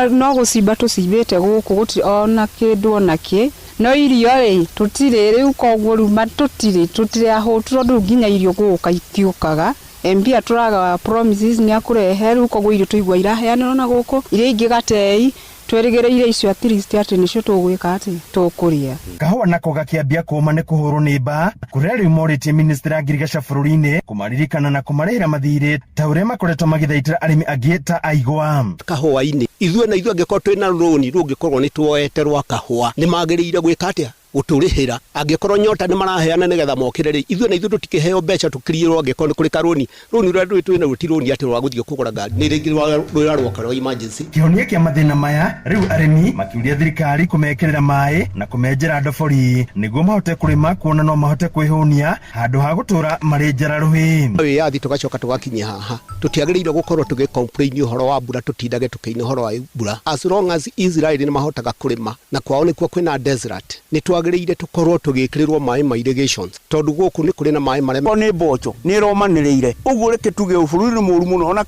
No gũcimba tũcimbĩte gũkũ gũtirĩ ona kĩndũ ona kĩ. No irio rĩ tũtirĩ rĩu koguo rĩu tũtirĩ ahũtu tondũ nginya irio gũka itiũkaga. MB atũraga promises nĩ akũrehe rĩu koguo irio tũigua iraheanwo na gũkũ iria ingĩ gatei twĩrĩgĩrĩire icio at least atĩ nĩcio tũgwĩka atĩ tũkũrĩa.
Kahũa nako gakĩambia kũma nĩ kũhũrwo nĩ mbaa kũrĩa rĩu morĩtie ministry ya ngirigaca bũrũri-inĩ kũmaririkana na kũmarĩhĩra mathirĩ ta ũrĩa makoretwo magĩthaitĩra arĩmi angĩ ta aigwa.
Kahũa-inĩ ithuĩ na ithuĩ angĩkorwo twĩna rũni rũngĩkorwo nĩ tuoete rwa kahũa nĩ magĩrĩire gwĩka atĩa gũtũrĩhĩra. Angĩkorwo nyota nĩ maraheana nĩgetha mokĩre rĩ ithuĩ na ithuĩ tũtikĩheo mbeca tũkiriĩrwo angĩkorwo nĩ kũrĩ karũni rũni rũrĩa rwĩ twĩna ruo ti rũni atĩ rwa gũthiĩ kũgũra ngari nĩ rĩngĩ rũrĩa rwoka rwa emergency.
Kĩhonia kĩa mathĩna maya rĩu arĩmi makĩũria thirikari kũmekĩrĩra maĩ na kũmenjera ndobori nĩguo mahote kũrĩma kuona no mahote kwĩhũnia handũ ha gũtũra marĩ njara rũhĩ.
Wĩyathi tũgacoka tũgakinya haha tũtiagĩrĩire gũkorwo tũgĩ complain ũhoro wa mbura tũtindage tũkĩina ũhoro wa mbura. As long as Israel nĩ mahotaga kũrĩma na kwao nĩkuo kwĩna desert nĩ twagĩrĩire tũkorwo tũgĩkĩrĩrwo maĩ ma irrigation tondũ gũkũ nĩ kũrĩ na maĩ marĩa
nĩ mboco nĩ ĩromanĩrĩire ũguo reke tuge bũrũri nĩ mũũru mũno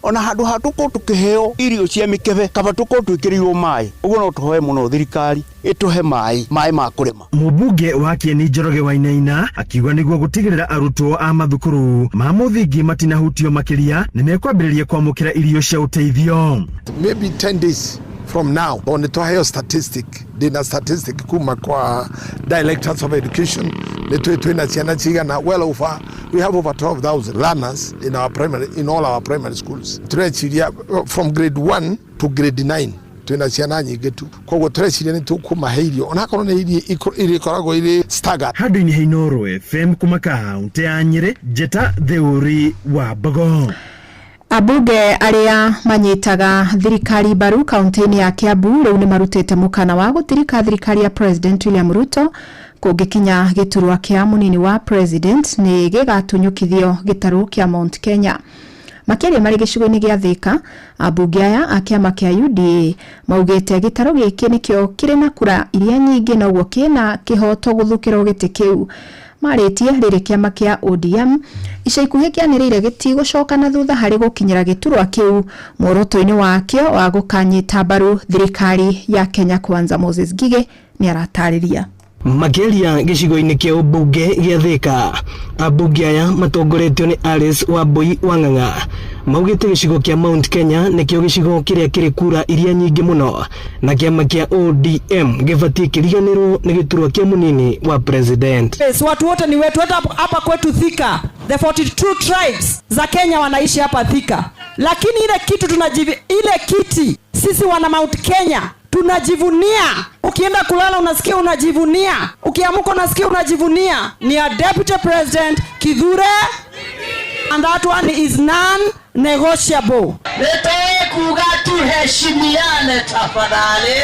ona handũ ha tũkorwo tũkĩheo irio cia mĩkebe kaba tũkorwo twĩkĩrĩirwo maĩ ũguo no tũhoe mũno thirikari ĩtũhe maĩ ma kũrĩma.
Mũmbunge wa Kieni Njoroge Wainaina akiuga nĩguo gũtigĩrĩra arutwo a mathukuru ma mũthingi matinahutio makĩria nĩ mekwambĩrĩria kwamũkĩra irio cia ũteithio.
Maybe 10 days from now on twaheo statistic ndina statistic kuma kwa directors of education nĩ twina ciana cigana well over we have over 12,000 learners in our primary in all our primary schools tureciria from grade 1 to grade 9 Twĩna ciana nyingĩ tu, koguo tũreciria nĩ tũkũmahe irio onakorwo nĩ irio iria ikoragwo irĩ staggered.
Handũ-inĩ ha Inooro FM kuma kaunti ya Nyĩrĩ, njĩta Theuri wa Mbogo.
Ambunge arĩa manyitaga thirikari mbaru kaunti-inĩ ya Kiambu rĩu nĩ marutĩte mũkana wa gũtirika thirikari ya President William Ruto kũngĩkinya gĩturwa kĩa mũnini wa President nĩ gĩgatunyũkithio gĩtarũ kĩa Mount Kenya. Makĩaria marĩ gĩcigo-inĩ gĩa Thika, ambunge aya a kĩama kĩa UDA maugĩte gĩtarũ gĩkĩ nĩkĩo kĩrĩ na kura iria nyingĩ na ũguo kĩna kĩhoto gũthukĩrwo gĩtĩ kĩu. Marĩtie rĩrĩ kĩama kĩa ODM ica ikuhĩ kĩanĩrĩire gĩtigũcoka na thutha harĩ gũkinyĩra gĩturwa kĩu muoroto-inĩ wakĩo wa gũkanyita mbaru thirikari ya Kenya Kwanza. Moses Ngigĩ nĩ aratarĩria.
Makĩaria gĩcigo-inĩ kĩa ũmbunge gĩa Thika, ambunge aya matongoretio nĩ Alice Wambui Wang'ang'a maugĩte gĩcigo kĩa Mount Kenya nĩkĩo gĩcigo kĩrĩa kĩrĩ kura iria nyingĩ mũno na kĩama kĩa ODM gĩbatiĩ kĩriganĩrwo nĩ gĩturwa kĩa mũnini wa president.
Yes, watu wote ni wetu. Hata hapa kwetu Thika, the 42 tribes za Kenya wanaishi hapa Thika, lakini ile kitu ile kiti sisi wana Mount Kenya tunajivunia. Ukienda kulala unasikia unajivunia, ukiamuka unasikia unajivunia. Ni a Deputy President Kithure, and that one is non-negotiable.
Nitoe kuga tuheshimiane tafadhali.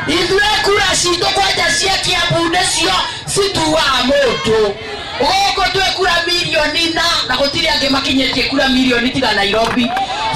Ithuĩ kura citũ kwanja cia Kiambu nĩcio cituaga mũndũ. Gũkũ twĩ kura milioni na gũtirĩ angĩ makinyĩtie kura milioni tiga Nairobi.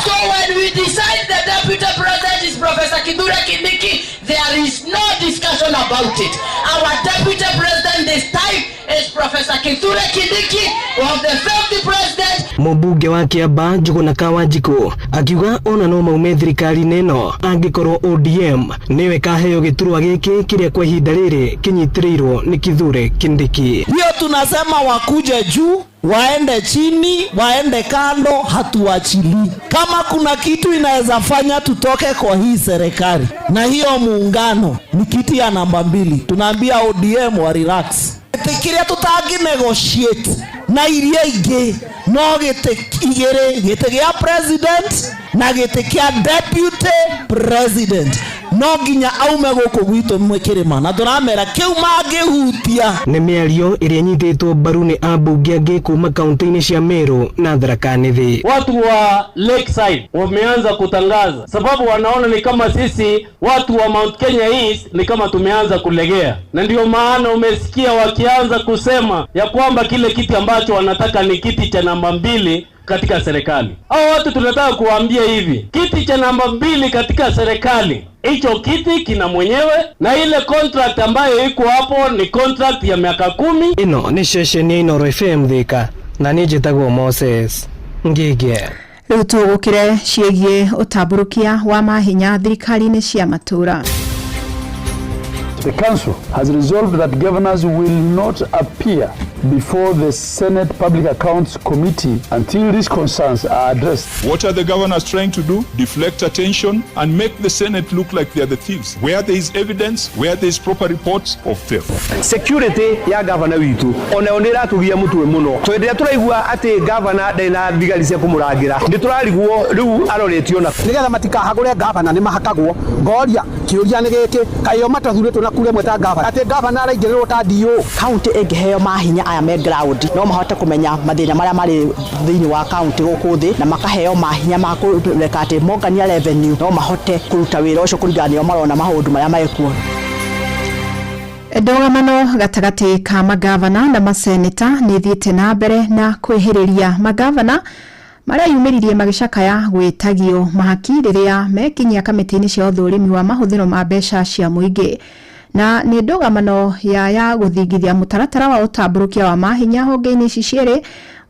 So when we decide the deputy president is Professor Kithure Kindiki, there is no discussion about it. Our deputy president this time is Professor Kithure Kindiki of the 50th president.
Mũmbunge wa Kĩamba Njũgũna Kawanjikũ akiuga ona no maume thirikari-inĩ ĩno angĩkorwo ODM nĩyo ĩkaheo gĩturwa gĩkĩ kĩrĩa kwa ihinda rĩrĩ kĩnyitĩrĩirwo nĩ Kithure Kindiki.
Hiyo tunasema wakuje juu, waende chini, waende kando, hatuachili. Kama kuna kitu inaweza fanya tutoke kwa hii serikali na hiyo muungano ni kiti ya namba 2. Tunaambia ODM wa relax. Gĩtĩ kĩrĩa tũtangĩ negotiate na iria ingĩ no gĩtĩ igĩrĩ, gĩtĩ gĩa president na gĩtĩ kĩa deputy president. No nginya aume gũkũ gwitũ kĩrĩma, na tũramera kĩu mangĩhutia.
Nĩ mĩario ĩrĩa ĩnyitĩtwo mbaru nĩ ambunge angĩ kuma kaunti-inĩ cia Meru na Tharaka Nithi.
Watu wa Lakeside wameanza kutangaza sababu wanaona ni kama sisi watu wa Mount Kenya East ni kama tumeanza kulegea, na ndio maana umesikia wakianza kusema ya kwamba kile kiti ambacho wanataka ni kiti cha namba 2 katika serikali. Hao watu tunataka kuwaambia hivi, kiti cha namba 2 katika serikali, hicho kiti kina mwenyewe, na ile contract ambayo iko hapo ni contract ya miaka 10.
Ĩno nĩ ceceni ya Inooro FM Thika, na niĩ njĩtagwo Moses Ngĩgĩ.
Rĩu tũgũkĩre ciĩgiĩ ũtambũrũkia wa mahinya thirikari-inĩ cia matũũra.
The Council has resolved that governors will not appear before the Senate Public Accounts Committee until these concerns are addressed.
What are the governors trying to do? Deflect attention and make the Senate look like they are the thieves. Where there is evidence, where there is proper reports of theft.
Security ya governor witu onayo nĩ ĩratũgia mũtwe mũno. Twendea rĩrĩa tũraigua atĩ governor ndarĩ na thigari cia kũmũrangĩra, nĩ tũrarigwo rĩu aroretio na
nigetha matikahagũre gavana nĩ mahakagwo. Ngoria kĩũria nĩ gĩkĩ, kaĩ o matathurĩtwo na kura ĩmwe ta gavana, atĩ gavana araingĩrĩrwo ta DO?
Kaunti ĩngĩheo mahinya aya me ground no mahote kũmenya mathĩna marĩa marĩ thĩinĩ wa kaunti gũkũ thĩ, na makaheo mahinya ma kũreka atĩ mongania revenue no mahote kũruta wĩra ũcio kũringana nĩo marona maũndũ marĩa marĩ kuo.
Ndũgamano gatagatĩ ka magavana na maseneta nĩ thiĩte na mbere na kwĩhĩrĩria. Magavana mareyumĩririe magĩcakaya gwĩtagio mahaki rĩrĩa mekinyia kamĩtĩ-inĩ cia ũthũrimi wa mahũthĩro ma mbeca cia mũingĩ, na nĩ ndũgamano ya gũthingithia mũtaratara wa ũtambũrũkia wa mahinya honge-inĩ ici cierĩ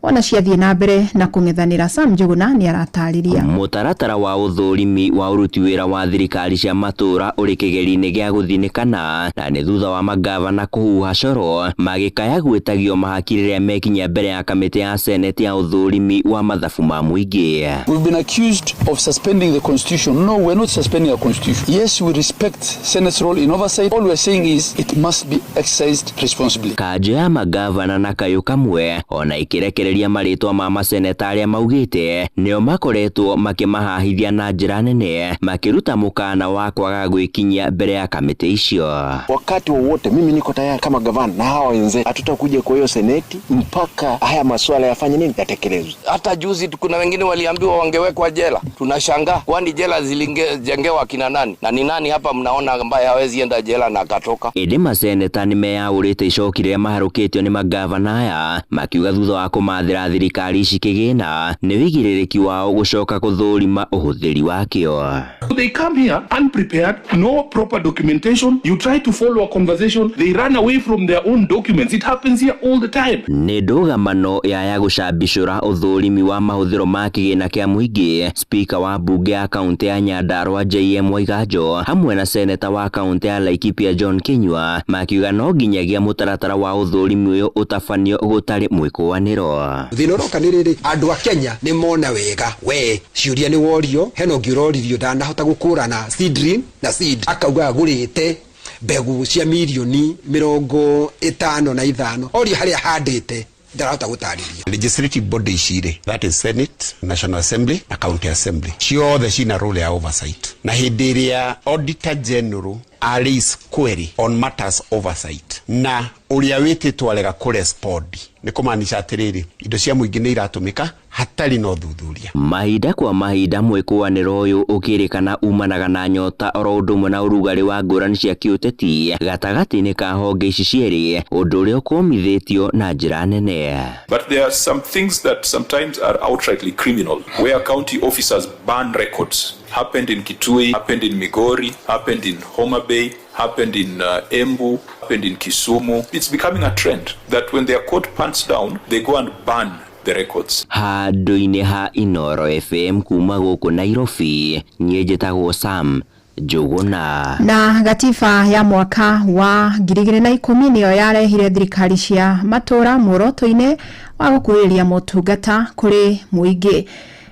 ona ciathiĩ na mbere na kũng'ethanĩra. Sam Njũgũna nĩ aratarĩria.
Mũtaratara wa ũthũrimi wa ũruti wĩra wa thirikari cia matũũra ũrĩ kĩgeri-inĩ gĩa gũthinĩkana, na nĩ thutha wa magavana kũhuha coro magĩkaya gwĩtagio mahaki rĩrĩa mekinyia mbere ya kamĩtĩ ya seneti ya ũthũrimi wa mathabu ma mũingĩ.
We've been accused of suspending the constitution. No, we're not suspending our constitution. Yes, we respect Senate's role in oversight. All we're saying is it must be exercised responsibly.
Kanjũ ya magavana na kayũ kamwe ona ikĩrekererio makĩarĩrĩria marĩtwa ma maseneta arĩa maugĩte nĩo makoretwo makĩmahahithia na njĩra nene makĩruta mũkana wa kwaga gwĩkinyia mbere ya kamĩtĩ icio.
Wakati wowote mimi niko tayari kama gavana na hawa wenzetu, hatutakuja kwa hiyo seneti mpaka haya masuala yafanye nini, yatekelezwe.
Hata juzi kuna wengine waliambiwa wangewekwa jela. Tunashangaa, kwani jela zilijengewa kina nani? Na ni nani hapa mnaona ambaye hawezi enda jela na akatoka?
Ĩndĩ maseneta nĩmeyaũrĩte icoki rĩrĩa maharũkĩtio nĩ magavana aya makiuga thutha wa kũmathĩra thirikari ici kĩgĩna nĩ wĩigĩrĩrĩki wao gũcoka gũthũrima ũhũthĩri wakĩo.
They come here unprepared, no proper documentation. You try to follow a conversation, they run away from their own documents. It happens here all the time.
Nĩ ndũgamano ya gũcambicũra ũthũrimi wa mahũthĩro ma kĩgĩna kĩa mũingĩ. Spika wa mbunge ya kaũntĩ ya Nyandarua JM Waiganjo hamwe na seneta wa kaũntĩ ya Laikipia John Kinyua makiuga no nginyagia mũtaratara wa ũthũrimi ũyũ ũtabanio gũtarĩ mwĩkũanĩro.
Thĩna ũroka nĩ rĩrĩ, andũ a Kenya nĩ mona wega we ciũria nĩ worio hena ũngĩ ũroririo ndanahota gũkũrana seedling na seed, akauga agũrĩte mbegũ cia mirioni 55, orio harĩa handĩte ndarahota gũtarĩria.
Legislative body ici rĩ, that is Senate, National Assembly na County Assembly, ciothe cina role ya oversight, na hĩndĩ ĩrĩa Auditor General a raise query on matters oversight na ũrĩa wĩtĩtwo arega kũrespond, nĩ kũmaanisha atĩrĩrĩ, indo cia mũingĩ nĩ iratũmĩka hatarĩ na ũthuthuria.
Mahinda kwa mahinda mwĩkũanĩro ũyũ ũkĩrĩkana umanaga na nyota oro ũndũ ũmwe na ũrugarĩ wa ngũrani cia kĩũteti gatagatĩ-inĩ ka honge ici cierĩ, ũndũ ũrĩa ũkũmithĩtio na njĩra nene.
But there are some things that sometimes are outrightly criminal, where county officers burn records. Happened in Kitui, happened in Migori, happened in Homa Bay, happened in Embu, happened in Kisumu. It's becoming a trend that when they are caught pants down, they go and burn the records.
Handũ-inĩ ha Inoro FM kuma gũkũ Nairobi, niĩ njĩtagwo Sam Njũgũna.
Na gatiba ya mwaka wa 2010 nĩyo yarehire thirikari cia matũra muoroto-inĩ wa gũkuhĩrĩria motungata kũrĩ mũingĩ.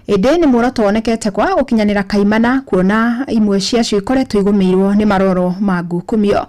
Ĩndĩ nĩ muoroto wonekete kwa gũkinyanĩra kaimana, kuona imwe ciacio ikoretwo igũmĩirwo nĩ maroro ma ngukumio,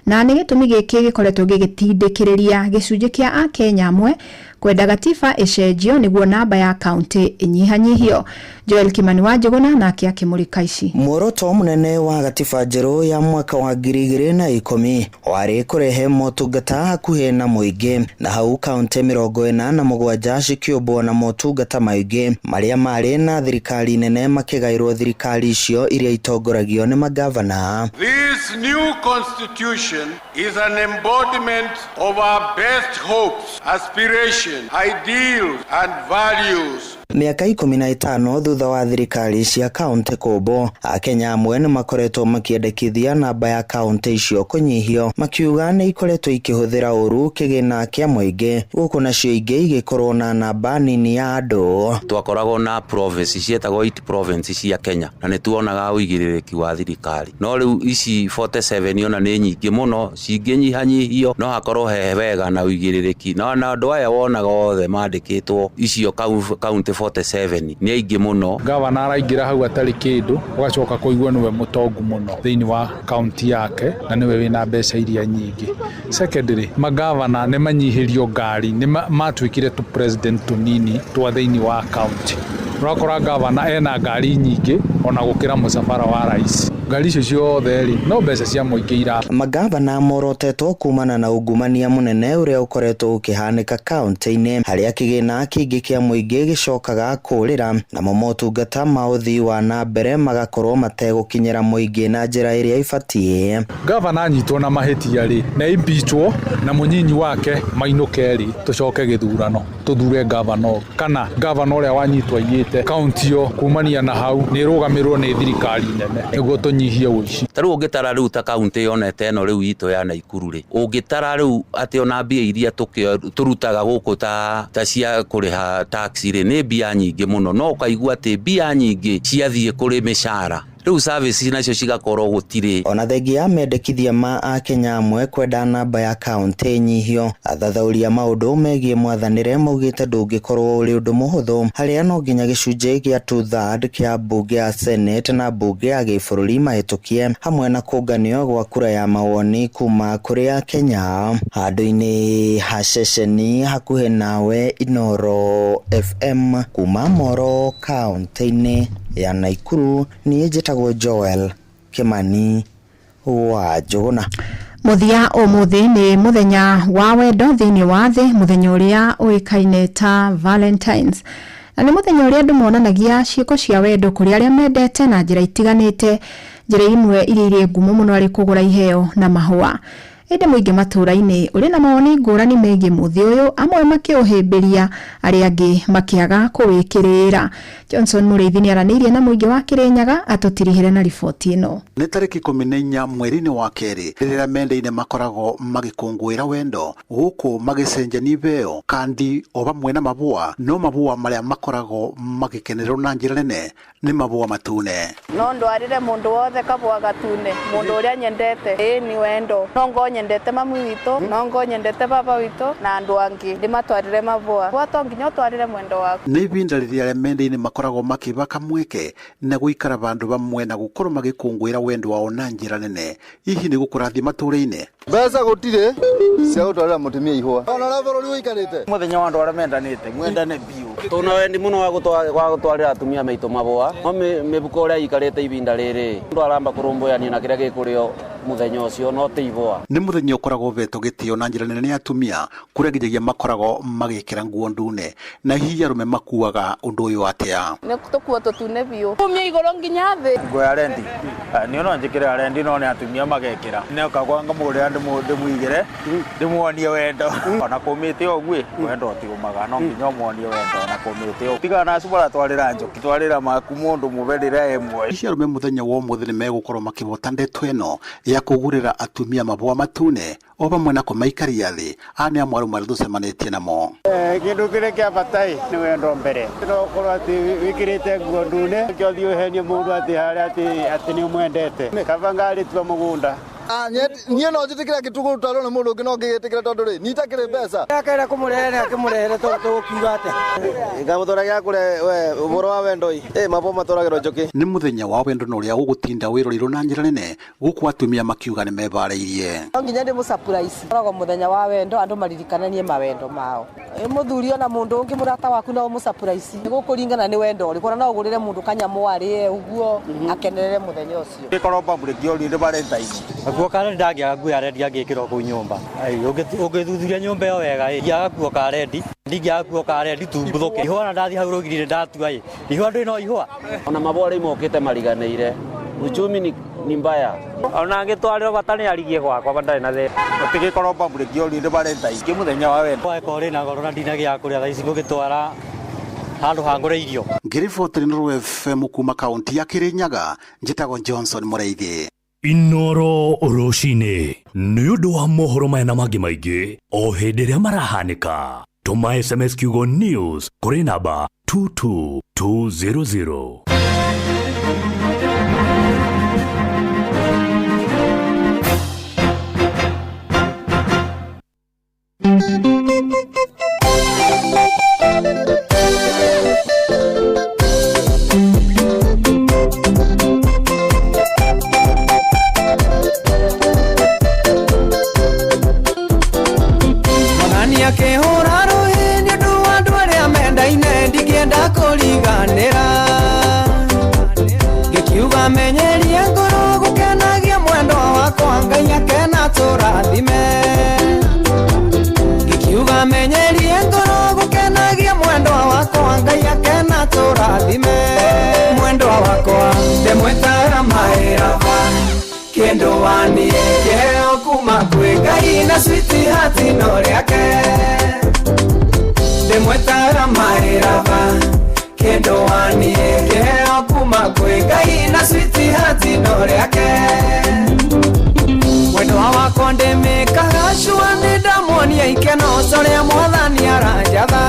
na nĩ gĩtũmi gĩkĩ gĩkoretwo gĩgĩtindĩkĩrĩria gĩcunjĩ kĩa akenya amwe kwenda gatiba ĩcenjio nĩguo namba ya kaunti ĩnyihanyihio. Joel Kimani wa Njũgũna nake akĩmũrĩka ici.
Muoroto mũnene wa gatiba njerũ ya mwaka wa 2010 warĩ kũrehe motungata hakuhĩ na mũingĩ, na hau kaunti 47 cikĩũmbwo na motungata maingĩ marĩa marĩ na thirikari nene makĩgaĩrwo thirikari icio iria itongoragio nĩ magavana.
This new constitution is an embodiment of our best hopes, aspirations, ideals and values.
Mĩaka 15 thutha wa thirikari cia kaunti kũmbwo, akenya amwe nĩ makoretwo makĩendekithia namba ya kaunti icio kũnyihio, makiuga nĩ ikoretwo ikĩhũthĩra ũru kĩgĩna kĩa mũingĩ, gũkũ nacio ingĩ igĩkorwo na namba nini ya andũ.
Twakoragwo na province cietagwo 8 province cia Kenya, na nĩ tuonaga ũigĩrĩrĩki wa thirikari, no rĩu ici 47 ona nĩ nyingĩ mũno, cingĩnyihanyihio no hakorwo he wega na ũigĩrĩrĩki. Na andũ aya wonaga othe mandĩkĩtwo icio kaunti 47 nĩ aingĩ mũno.
Gavana araingĩra hau atarĩ kĩndũ, ũgacoka kũigua nĩwe mũtongu mũno thĩinĩ wa kaunti yake na nĩwe wĩna mbeca iria nyingĩ. Secondly, magavana nĩ manyihĩrio ngari, nĩ matuĩkire tũ president tũnini twa thĩinĩ wa kaunti. Ũrakora gavana ena ngari nyingĩ ona gũkĩra mũcabara wa rais. Ngari icio ciothe rĩ, no mbeca cia mũingĩ ira.
Magavana morotetwo kumana na ungumania mũnene ũrĩa ũkoretwo ũkĩhanĩka kaunti-inĩ, harĩa kĩgĩna kĩingĩ kĩa mũingĩ gĩcokaga kũrĩra, namo motungata ma ũthii wa na mbere magakorwo mategũkinyĩra mũingĩ na njĩra ĩrĩa ĩbatiĩ.
Gavana anyitwo na mahĩtia rĩ, na impeachwo na mũnyinyi wake mainũke rĩ, tũcoke gĩthurano tũthure gavana kana gavana ũrĩa wanyitwo aiyĩte kaunti ĩyo kumania na hau nĩ ĩrũgamĩrwo nĩ thirikari nene nĩguo tũnyihie ũici.
Ta rĩu ũngĩtara rĩu ta kaunti yona ta ĩno rĩu itũ ya Naikuru rĩ, ũngĩtara rĩu atĩ ona mbia iria tũrutaga gũkũ ta cia kũrĩha tax rĩ, nĩ mbia nyingĩ mũno, no ũkaigua atĩ mbia nyingĩ ciathiĩ kũrĩ mĩcara. Rĩu service nacio cigakorwo gũtirĩ.
Ona thengia ya mendekithia ma akenya amwe kwenda namba ya kaunti nyihio, athathaũri a maũndũ megiĩ mwathanĩre maugĩte ndũngĩkorwo ũrĩ ũndũ mũhũthũ, harĩa no nginya gĩcunjĩ gĩa 2/3 kĩa mbunge ya Senate na mbunge ya gĩbũrũri mahĩtũkie, hamwe na kũnganio gwa kura ya mawoni kuma kũrĩ akenya. Handũ-inĩ ha ceceni hakuhĩ nawe, Inooro FM, kuma Moro kaunti-inĩ ya Nakuru, niĩ njĩtagwo Joel Kimani wa Njũgũna.
Mũthia, ũmũthĩ nĩ mũthenya wa wendo thĩinĩ wa thĩ, mũthenya ũrĩa ũĩkaine ta Valentines, na nĩ mũthenya ũrĩa andũ monanagia ciĩko cia wendo kũrĩ arĩa mendete na njĩra itiganĩte. Njĩra imwe iria irĩ ngumo mũno arĩ kũgũra iheo na mahũa. Ĩndĩ mũingĩ matũũra-inĩ ũrĩ na mawoni ngũrani megiĩ mũthĩ ũyũ, amwe makĩũhĩmbĩria, arĩa angĩ makĩaga kũwĩkĩrĩra. Johnson Mũrĩithi nĩ aranĩirie na mũingĩ wa Kĩrĩnyaga, atũtirihĩre na riboti ĩno.
Nĩ tarĩki 14 mweri-inĩ wa kerĩ, rĩrĩa mendaine makoragwo magĩkũngũĩra wendo gũkũ magĩcenjania iheo, kandi o hamwe na mabũa. No mabũa marĩa makoragwo magĩkenererwo na njĩra nene nĩ mabũa matune.
No ndwarire mundu wothe kabũa gatune, mundu uria nyendete. Ĩĩ ni wendo, no ngo nyendete mami witũ, no ngo nyendete baba witũ na andu angi, ndimatwarire mabũa. Bũa to nginya ũtwarire mwendo waku.
Nĩ ibinda rĩrĩa arĩa mendaine makoragwo makĩbaka mweke na gũikara vandũ vamwe na gũkorwo magĩkũngũĩra wendo wao na njĩra nene. Hihi nĩ gũkũrathiĩ matũũra-inĩ?
Mbeca gũtirĩ cia gũtwarĩra mũtumia ihũa, ona ũrĩa bũrũri ũikarĩte.
Mũthenya wa andũ arĩa mendanĩte, mwendane biũ.
Tuna wendi mũno wa gũtwarĩra atumia maitũ mabũa, no mĩbuko ũrĩa ikarĩte ibinda rĩrĩ, mũndũ aramba kũrũmbũyania na kĩrĩa gĩkũrĩo mũthenya ũcio, no ti ibũa.
Nĩ mũthenya ũkoragwo ũvetwo gĩtĩo na njĩra nene nĩ atumia, kũrĩa nginyagia makoragwo magĩkĩra nguo ndune. Na hihi arũme makuaga ũndũ ũyũ atĩa?
Nĩ tũkuo tũtune biũ, kumia igũrũ nginya thĩ.
Nguo ya rendi niĩ no njĩkĩre ya rendi, no nĩ atumia magekĩra. Nĩoka kwa ngamũgũrĩra ndĩmũigĩre, ndĩmuonie wendo. Ona kũmĩte ũguo, wendo ũtiũmaga, no nginya ũmuonie wendo ona kũmĩte ũguo. Tiga na acio maratwarĩra njoki, twarĩra maku mũndũ mũbe rĩrĩa ĩmwe.
Hihi arũme mũthenya wa ũmũthĩ nĩ megũkorwo makĩhota ndeto ĩno ya kũgũrĩra atumia mabũa matune o vamwe na kũmaikaria thĩ? Aya nĩ amwe arũme arĩa tũcemanĩtie namo.
Kĩndũ kĩrĩa kĩa bata ĩ nĩ wendo mbere. No ũkorwo atĩ wĩkĩrĩte nguo ndune, nĩkĩo ũthiĩ ũhenie mũndũ atĩ harĩa atĩ nĩ ũmwendete. Kaba ngari tua mũgũnda.
Niĩ no njĩtĩkĩre gĩtũgũrũ nĩ mũndũ ũngĩ no ngĩgĩtĩkĩra tondũ rĩ nitakĩrĩ mbeca.
Akaira kũmũrehere akĩmũrehere tondũ tũgũkiuga atĩa.
Ngamũtwara gĩa kũre we ũhoro wa wendo ĩ. Mabũa matwaragĩrwo njũkĩ.
Nĩ mũthenya wa wendo na ũrĩa ũgũtinda wĩroreirwo na njĩra nene gũkũ atumia makiuga nĩ mebarĩirie.
No nginya ndĩmũ surprise. Koragwo mũthenya wa wendo andũ maririkananie mawendo mao. Mũthuri ona mũndũ ũngĩ mũrata waku no ũmũ surprise. Gũkũringana nĩ wendo ũrĩkũ, ona no ũgũrĩre mũndũ kanyamũ arĩe ũguo akenerere mũthenya ũcio.
Gĩkorwo public holiday Valentine.
Nguo ka rendi ndangĩaga nguo ya rendi angĩkĩrwo kũu nyũmba. Ũngĩthuthuria nyũmba ĩyo wega ĩ, ndiaga nguo ka rendi, ndingĩaga nguo ka rendi tu mbuthũke. Ihũa na ndathiĩ hau rũgiri-inĩ ndatua ĩ, ihũa ndũrĩ no ihũa.
Ona mabũa rĩu mokĩte mariganĩire. Uchumi ni mbaya.
Ona angĩtwarĩrwo bata nĩ arigie gwakwa ndarĩ na thĩna.
Gũtigĩkorwo public holiday Valentine kĩ mũthenya wa wendo.
Gwakwa ũrĩ na goro na ndinagĩa kũrĩa thaa ici ngũgĩtwara handũ ha ngũre irio.
Ngĩriboti Inooro FM kuma kaunti ya Kĩrĩnyaga, njĩtagwo Johnson Mũrĩithi.
Inooro rũcinĩ nĩ ũndũ wa mohoro maya na mangĩ maingĩ o hĩndĩ ĩrĩa marahanĩka. Tũma SMS kiugo news kũrĩ namba 22200.
Akĩhũra rũhĩ nĩ ũndũ wa andũ arĩa mendaine, ndingĩenda kũriganĩra. Ngĩkiuga menyerie ngoro gũkenagia mwendwa wakwa, Ngai akena tũrathime. Ngĩkiuga menyerie ngoro gũkenagia mwendwa wakwa, Ngai akena tũrathime. Mwendwa wakwa ndĩmwĩtaga maĩraba, kĩndũ waniĩ kĩheo kuma kwĩ Ngai na sweetheart no rĩake. Ndĩmwĩtaga maĩraba, kĩndũ waniĩ kĩheo kuma kwĩ Ngai na sweetheart no rĩake. Mwendwa wakwa ndĩmĩkaga cua nĩ ndamuonia ikeno ũrĩa Mwathani aranjatha.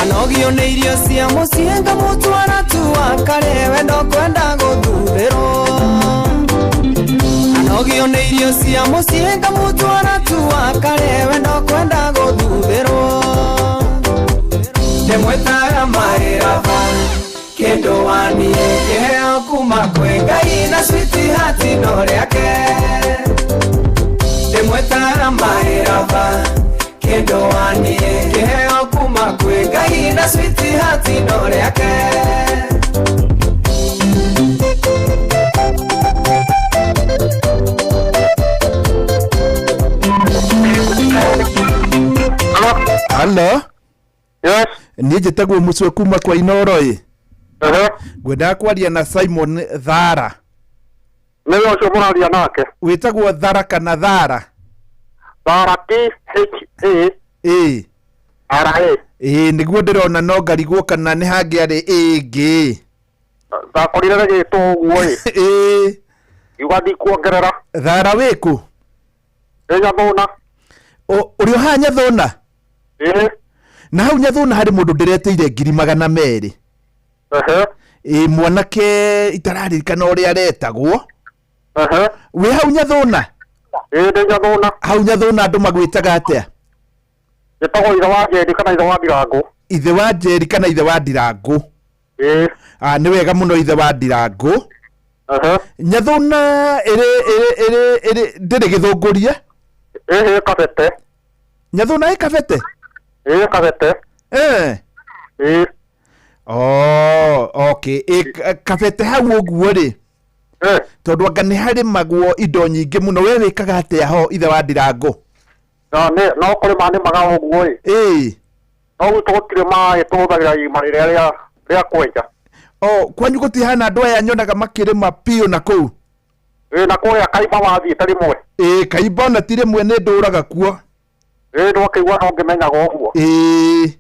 Ano Anogio nĩ irio cia mũciĩ ngamũtwara tu akarĩe wendo kwenda gũthuthĩrwo. Anogio nĩ irio cia mũciĩ ngamũtwara tu akarĩe wendo kwenda gũthuthĩrwo. Ndĩmwĩtaga maĩraba kĩndũ waniĩ kĩheo kuma kwĩ Ngai na sweetheart no rĩake. Ndĩmwĩtaga maĩraba kĩndũ waniĩ kĩheo kuma kwĩ Ngai na sweetheart no rĩake.
Halo.
Yes.
Niĩ njĩtagwo Mũcwe kuma kwa Inoro ĩ. Ngwendaga kwaria na Simon Thara.
Nĩwe ũcio mũraria nake.
Wĩtagwo Thara kana Thara?
Thara T H A
Ĩ.
R A.
Ĩ nĩguo ndĩrona no ngarigwo kana nĩ hangĩarĩ ĩ ĩngĩ.
Ndakorire gagĩtwo ũguo ĩ.
Ĩ.
Ngiuga ndikuongerera.
Thara wĩkũ?
Ndĩ Nyathũna.
Ũrĩ o haha Nyathũna?
Ĩ.
Na hau Nyathũna harĩ mũndũ ndĩretĩire 200,000.
Ehe.
Ĩ mwanake itararirikana ũrĩa aretagwo.
Ehe.
Wĩ hau Nyathũna?
Ĩ ndĩ Nyathũna.
Hau Nyathũna andũ magwĩtaga atĩa?
Njĩtagwo ithe wa Njeri kana ithe wa Ndirangũ.
Ithe wa Njeri kana ithe wa Ndirangũ.
Ĩ.
Ah, nĩ wega mũno ithe wa Ndirangũ.
Ehe.
Nyathũna ĩrĩ ĩrĩ ĩrĩ ĩrĩ ndĩrĩ gĩthũngũria?
Ĩhĩ Kabete.
Nyathũna ĩ Kabete?
Ĩ Kabete.
Eh.
Ĩ.
Oh, okay. Ĩ Kabete hau ũguo rĩ. Tondũ anga nĩ harĩmagwo indo nyingĩ mũno we wĩkaga atĩa ho ithe wa Ndirangũ?
No nĩ no kũrĩma nĩmaga ũguo ĩ.
Ĩ.
No gwitũ gũtirĩ maĩ tũhũthagĩra irima rĩrĩa rĩa rĩa kwenja.
Oh, kwanyu gũtihana andũ aya nyonaga makĩrĩma piũ na kũu?
Ĩ na kũrĩa Kaimba wathiĩte rĩmwe.
Ĩ Kaimba ona ti rĩmwe nĩ ndũraga kuo.
Ĩ ndwakĩigua no ngĩmenyaga ũguo.
Ĩ.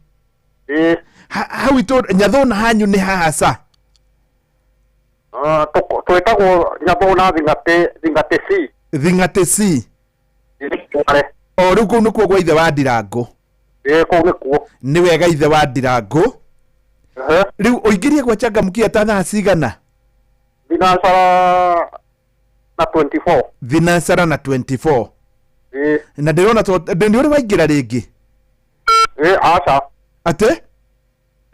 Ĩ.
Hau itũ Nyathũna hanyu nĩ hahaca?
Twĩtagwo Nyathũna Thing'atĩ Thing'atĩ C.
Thing'atĩ C.
Kware.
O rĩu kũu nĩkuo gwa ithe wa Ndirangũ.
Ĩ kũu nĩkuo.
Nĩ wega ithe wa Ndirangũ. Rĩu ũingĩrie gwa Changamkia ta thaa cigana?
Thinacara na 24.
Thinacara na 24.
Ĩ.
Na ndĩrona to nĩ ũrĩ waingĩra rĩngĩ?
Ĩ aca.
Atĩ?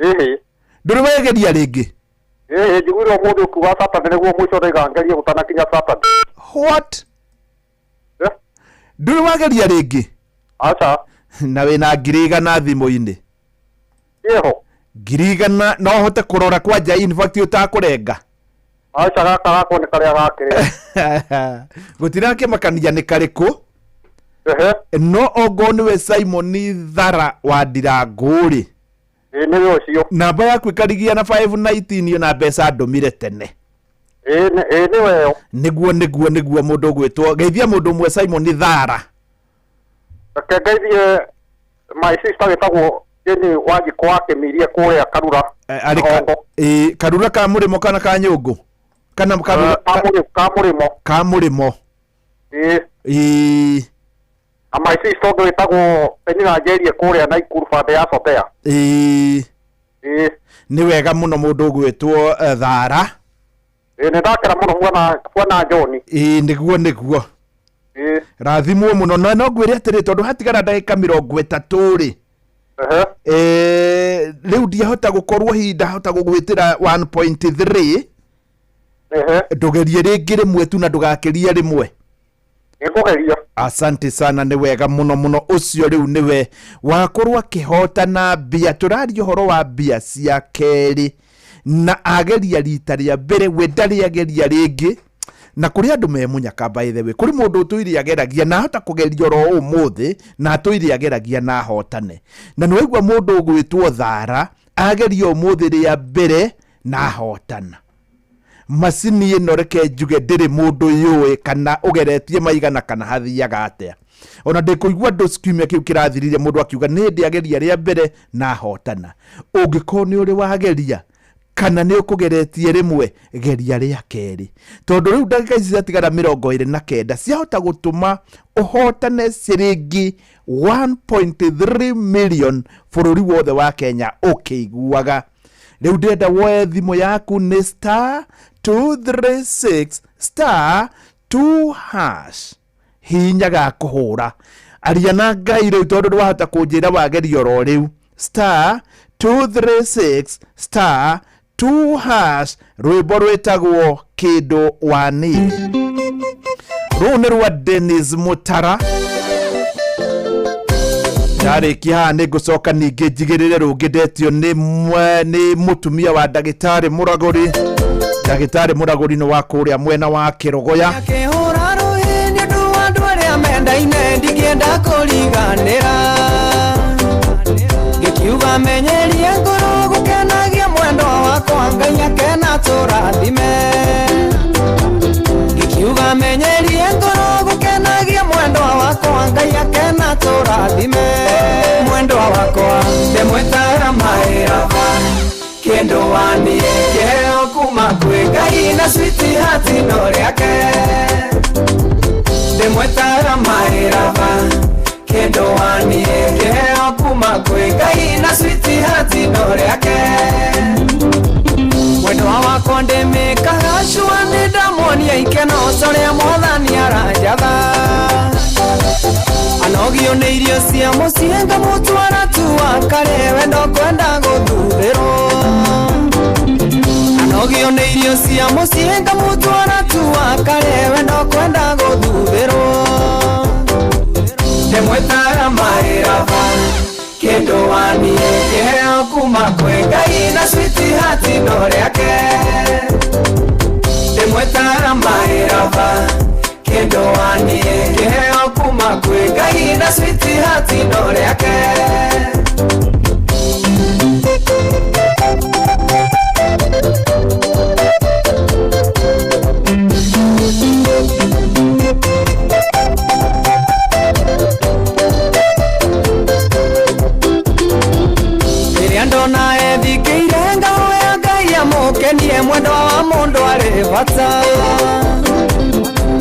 Ĩhĩ.
Ndũrĩ wegeria rĩngĩ?
Ĩhĩ njiguire ũmũthĩ ũkiuga Saturday nĩguo mũico ndaiga ngerie gũtanakinya Saturday.
What? Ndũrĩ wageria rĩngĩ?
Aca.
Na wĩna 100,000 thimũ-inĩ.
Ĩho.
100,000 no ũhote kũrora kwanja in fact ũtakũrenga.
Aca gaka gakwa nĩ karĩa gakĩrĩa.
Gũtirakĩmakania nĩ karĩkũ. No ongorwo nĩwe Simon Thara wa Ndirangũ rĩ.
Ĩ nĩwe ũcio.
Namba yaku ĩkarigia na 519 na mbeca ndũmire tene.
Ĩ nĩwe ĩyo.
Nĩguo nĩguo nĩguo mũndũ ũgwĩtwo geithia mũndũ ũmwe Simon Thara.
Reke ngeithie my sister wĩtagwo Jane Wanjikũ wa Kĩmirie kũrĩa Karura.
Arĩ ĩ Karura ka mũrĩmo kana ka nyũngũ? Kana Karura
ka mũrĩmo.
Ka mũrĩmo.
Ĩ.
Ĩ.
Na my sister ũngĩ wĩtagwo Penina Njerie kũrĩa Naikuru bande ya Sotea.
Ĩ.
Ĩ.
Nĩ wega mũno mũndũ ũgwĩtwo Thara.
Ĩ nĩ ndakena mũno bwana John.
Ĩ nĩguo nĩguo.
Ĩ.
Rathimwo mũno na no ngwĩre atĩrĩ tondũ hatigara ndagĩka 30 rĩ. Rĩu ndiahota gũkorwo hihi ndahota gũgwĩtĩra 1.3. Ndũgerie rĩngĩ rĩmwe tu na ndũgakĩrie rĩmwe.
Nĩngũgeria.
Asante sana nĩ wega mũno mũno ũcio rĩu nĩwe wakorwo akĩhotana mbia tũraria ũhoro wa mbia cia kerĩ na ageria rita rĩa mbere we ndarĩ ageria rĩngĩ na kũrĩ andũ me mũnyaka by the way kũrĩ mũndũ ũtũire ageragia na ahota kũgeria oro ũmũthĩ na atũire ageragia na ahotane na nĩwaigua mũndũ ũgwĩtwo Thara ageria ũmũthĩ rĩa mbere na ahotana macini ĩno reke njuge ndĩrĩ mũndũ yũĩ kana ũgeretie maigana kana hathiaga atĩa ona ndĩkũigua andũ kiumia kĩu kĩrathirire mũndũ akiuga nĩ hĩndĩ ageria rĩa mbere na ahotana ũngĩkorwo nĩ ũrĩ wageria Kana nĩ ũkũgeretie rĩmwe, geria rĩa kerĩ, tondũ rĩu ndagĩka ici ciatigara 29 ciahota gũtũma ũhotane ciringi 1.3 million bũrũri wothe wa Kenya ũkĩiguaga. Rĩu ndĩrenda woe thimũ yaku, nĩ star 236 star 2 hash, hinya ga kũhũra, aria na Ngai rĩu, tondũ ndwahota kũnjĩra wageria oro rĩu. Star 236 star 2 hash. Rwĩmbo rwĩtagwo Kĩndũ Wani, rũu nĩ rwa Dennis Mutara. Ndarĩkia haha nĩ ngũcoka ningĩ njigĩrĩre rũngĩ ndetio nĩ nĩ mũtumia wa ndagĩtarĩ Mũragũri. Ndagĩtarĩ Mũragũri nĩ wa kũrĩa mwena wa Kĩrogoya.
Akĩhũra rũhĩ nĩ ũndũ wa andũ arĩa mendaine, ndingĩenda kũriganĩra. Ngĩkiuga menyerie ngoro gũkenagia mwendwa wakwa, Ngai akena tũrathime. Ngĩkiuga menyerie ngoro gũkenagia mwendwa wakwa, Ngai akena tũrathime. Mwendwa wakwa ndĩmwĩtaga maĩraba, kĩndũ waniĩ kĩheo kuma kwĩ Ngai na sweetheart no rĩake. Ndĩmwĩtaga maĩraba, kĩndũ waniĩ kĩheo kuma kwĩ Ngai na sweetheart no rĩake. Mwendwa wakwa ndĩmĩkaga cua, nĩ ndamuonia ikeno ũrĩa Mwathani aranjatha. Anogio nĩ irio cia mũciĩ, ngamũtwara tu akarĩe, wendo kwenda gũthuthĩrwo. Anogio nĩ irio cia mũciĩ, ngamũtwara tu akarĩe, wendo kwenda gũthuthĩrwo. Ndĩmwĩtaga maĩraba, kĩndũ waniĩ kĩheo kuma kwĩ Ngai na sweetheart no rĩake. Ndĩmwĩtaga maĩraba, kĩndũ waniĩ kĩheo kuma kwĩ Ngai na sweetheart no rĩake. Rĩrĩa ndona ethikĩire, ngahoya Ngai amũkenie, mwendwa wa mũndũ arĩ bata.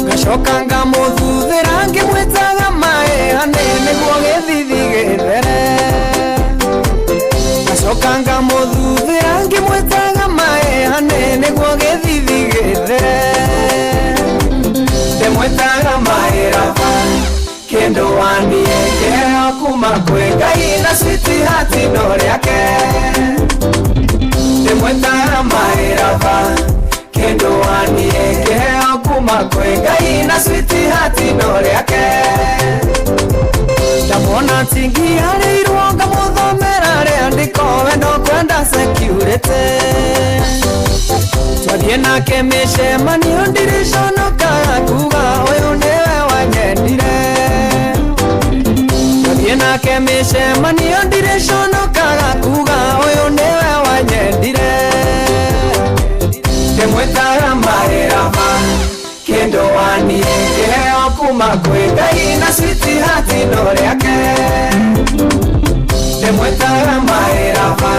Ngacoka ngamũthuthĩra ngĩmwĩtaga maĩ hanĩ, nĩguo gĩthithi gĩthere. Ngacoka ngamũthuthĩra ngĩmwĩtaga maĩ hanĩ, nĩguo gĩthithi gĩthere. Ndĩmwĩtaga maĩraba, kĩndũ waniĩ kĩheo kuma kwĩ Ngai na sweetheart no rĩake. Ndĩmwĩtaga maĩraba, kĩndũ waniĩ kĩheo kuma kwĩ Ngai na sweetheart no rĩake. Ndamwona tingiarĩirwo, ngamũthomera rĩandĩko, wendo kwenda security. Twathiĩ nake mĩcemanio, ndiriconokaga kuga ũyũ nĩwe wanyendire. Twathiĩ nake mĩcemanio, ndiriconokaga kuga ũyũ nĩwe wanyendire. Ndĩmwĩtaga maĩraba, kĩndũ waniĩ kĩheo kuma kwĩ Ngai na sweetheart no rĩake. Ndĩmwĩtaga maĩraba,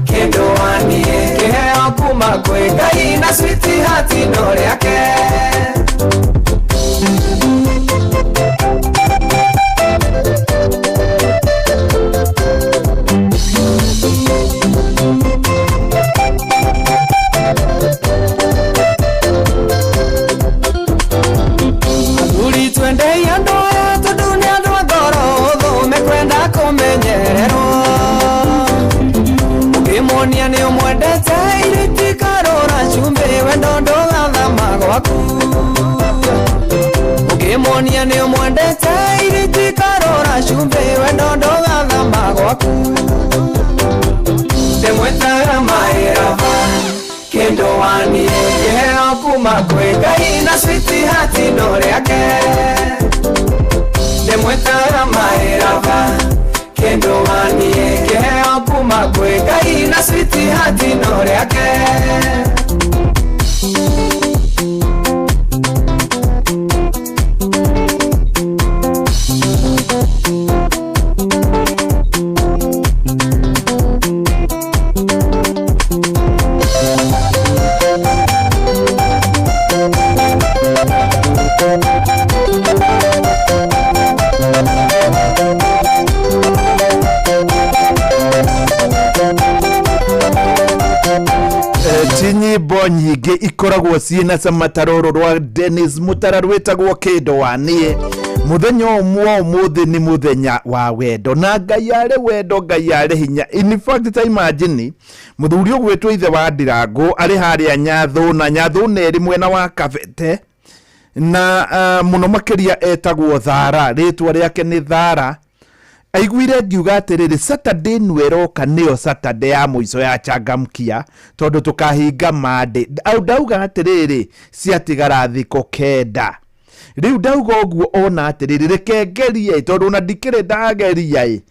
kĩndũ waniĩ kĩheo kuma kwĩ Ngai na sweetheart no rĩake. Athuri twendei andũ aya, tondũ nĩ andũ a ngoro hũthũ mekwenda kũmenyererwo. Ũkĩmuonia nĩ ũmwendete, iritikarũra cumbĩ, wendo ndũgathama gwaku. Ũkĩmuonia nĩ ũmwendete, iritikarũra cumbĩ, wendo ndũgathama gwaku. Ndĩmwĩtaga maĩraba, kĩndũ waniĩ kĩheo kuma kwĩ Ngai na sweetheart no rĩake. Ndĩmwĩtaga maĩraba, kĩndũ waniĩ kĩheo kuma kwĩ Ngai na sweetheart no rĩake.
Ikoragwo ciĩna cama ta rũrũ rwa Dennis Mutara rwĩtagwo kĩndũ wa niĩ. Mũthenya ũmwe wa ũmũthĩ nĩ mũthenya wa wendo, na Ngai arĩ wendo, Ngai arĩ hinya. In fact, ta imagine mũthuri ũgwĩtwo ithe wa Ndirangũ arĩ harĩa Nyathũna, Nyathũna ĩrĩ mwena wa Kabete, na mũno makĩria etagwo Thara, rĩtwa rĩake nĩ Thara. Aiguire ngiuga atĩrĩrĩ, Saturday ĩno ĩroka nĩyo Saturday ya mũico ya Changamkia, tondũ tũkahinga Monday. Au ndauga atĩrĩrĩ, ciatigara thikũ 9. Rĩu ndauga ũguo ona atĩrĩrĩ, reke ngerie, tondũ ona ndikĩrĩ ndageria ĩ,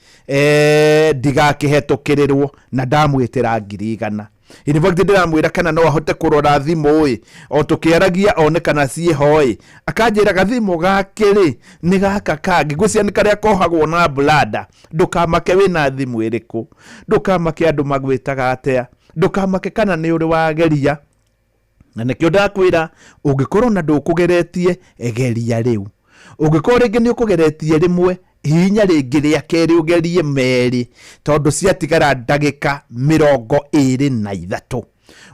ndigakĩhetũkĩrĩrwo, na ndamwĩtĩra 100,000. In fact, ndĩramwĩra kana no ahote kũrora thimũ ĩ, o tũkĩaragia one kana ciĩho ĩ, akanjĩra gathimũ gake rĩ nĩ gaka kangĩ, ngwĩciria nĩ karĩa kohagwo na blada. Ndũkamake wĩna thimũ ĩrĩkũ, ndũkamake andũ magwĩtaga atĩa, ndũkamake kana nĩ ũrĩ wageria. Na nĩkĩo ndakwĩra ũngĩkorwo na ndũkũgeretie, geria rĩu. Ũngĩkorwo rĩngĩ nĩ ũkũgeretie rĩmwe, hihinya rĩngĩ rĩa kerĩ ũgerie merĩ, tondũ ciatigara ndagĩka 23.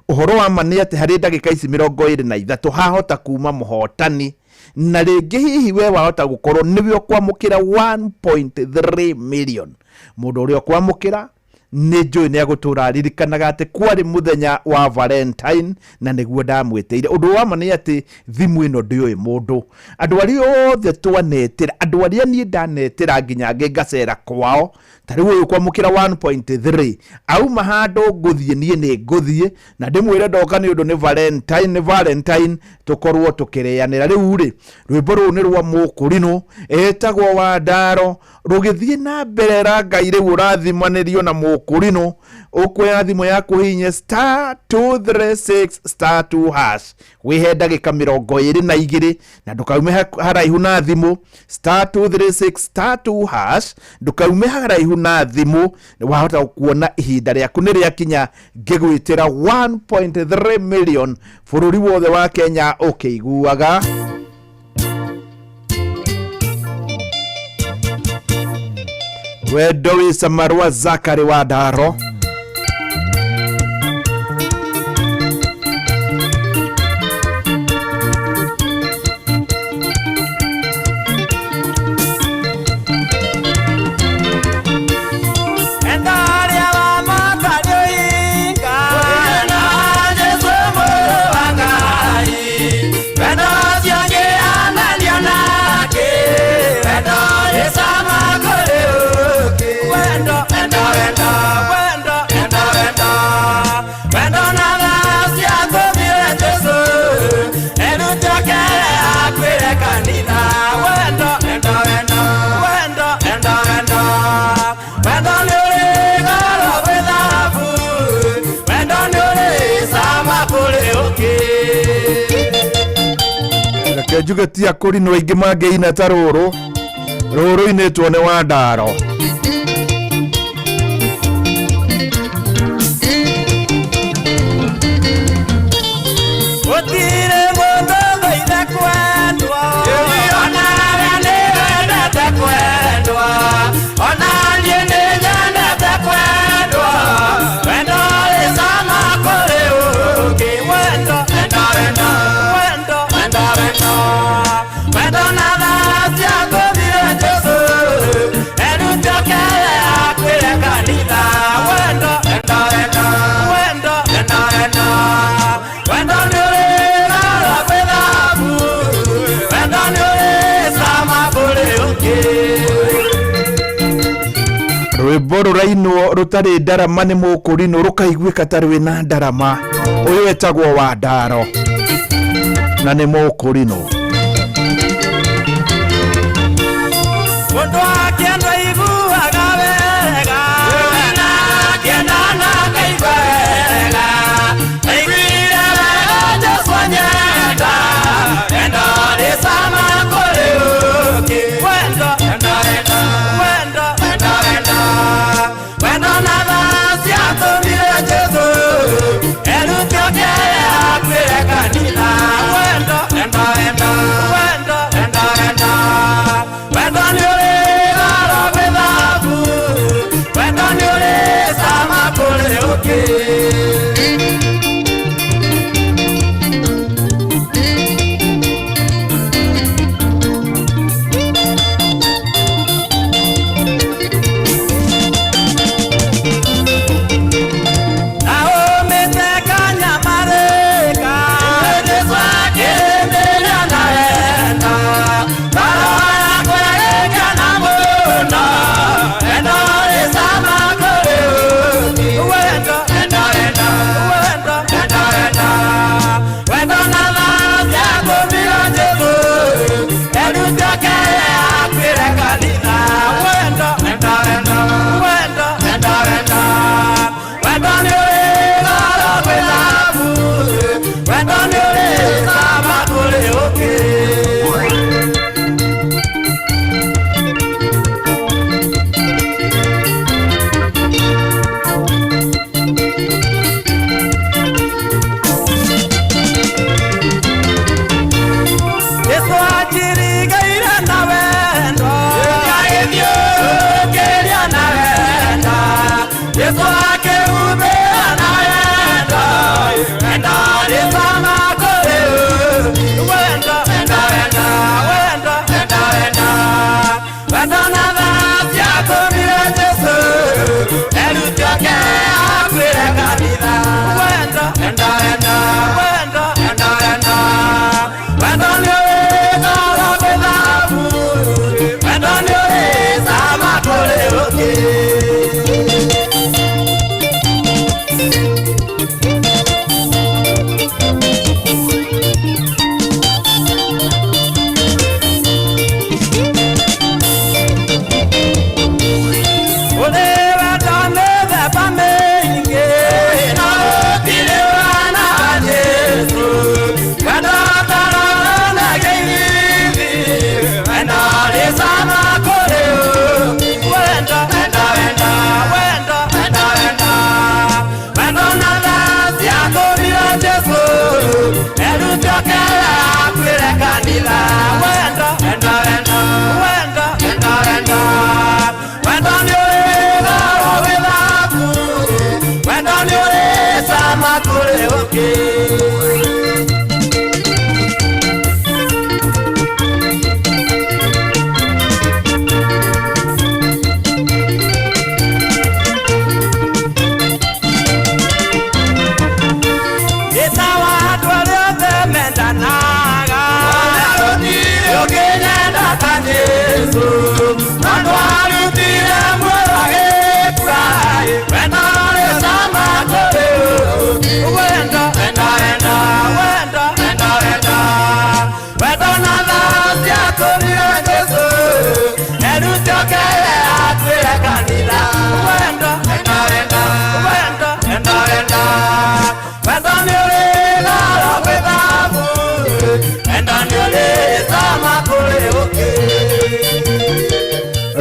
Ũhoro wa ma nĩ atĩ harĩ ndagĩka ici 23 hahota kuma mũhotani, na rĩngĩ hihi we wahota gũkorwo nĩwe ũkwamũkĩra 1.3 million. Mũndũ ũrĩa ũkwamũkĩra nĩ njũĩ nĩ agũtũra aririkanaga atĩ kwarĩ mũthenya wa Valentine, na nĩguo ndamwĩtĩire. Ũndũ wa ma nĩ atĩ thimũ ĩno ndĩũĩ mũndũ. Andũ arĩa othe twanetĩra, andũ arĩa niĩ ndanetĩra nginya angĩ ngacera kwao, ta rĩu ũyũ kwamũkĩra 1.3 auma handũ ngũthiĩ, niĩ nĩ ngũthiĩ na ndĩmwĩre ndoka nĩ ũndũ nĩ Valentine, nĩ Valentine, tũkorwo tũkĩrĩanĩra. Rĩu rĩ, rwĩmbo rũrũ nĩ rwa Mũkũrinũ, etagwo Wandaro, rũgĩthiĩ na mbere ra Ngai. Rĩu ũrathimanĩrio na Mũkũrinũ, ũkuoya thimũ yaku hihinye star 236 star 2 hash, wĩhe ndagĩka 22, na ndũkaume haraihu na thimũ. Star 236 star 2 hash, ndũkaume haraihu na thimũ. Wahota kuona ihinda rĩaku nĩ rĩakinya ngĩgwĩtĩra 1.3 million bũrũri wothe wa Kenya ũkĩiguaga. Wendo wĩ cama rwa Zakari wa Ndaro. Reke njuge ti akũrinũ aingĩ mangĩina ta rũrũ, rũrũ inĩtwo nĩ Wandaro.
Gũtirĩ mũndũ thũire kwendwo, onawe nĩ wendete kwendwo, ona niĩ nĩ nyendete kwendwo. Wendo wĩ cama kũrĩ ũkĩ, wendo, wendo, wendo, wendo, wendo, wendo, wendo na tha ciakũthire Jesũ, erutĩkere akuĩre kanitha. Wendo, wendo, wendo, wendo, wendo, wendo, wendo nĩ ũrĩ goro gwĩ thahabu, wendo nĩ ũrĩ cama kũrĩ ũkĩ.
Rwĩmbo rũrainwo rũtarĩ ndarama nĩ Mũkũrinũ, rũkaiguĩka ta rwĩna ndarama. Ũyũ etagwo Wandaro na nĩ Mũkũrinũ.
Mũndũ akĩendwo aiguaga wega, na akĩenda na akaigua wega. Aiguire wega Jesũ anyenda, wendo rĩ cama kũrĩ ũkĩ. Wendo, wendo, wendo, wendo, wendo, wendo, wendo na tha ciatũmire Jesũ erutĩkere akuĩre kanitha. Wendo, wendo, wendo,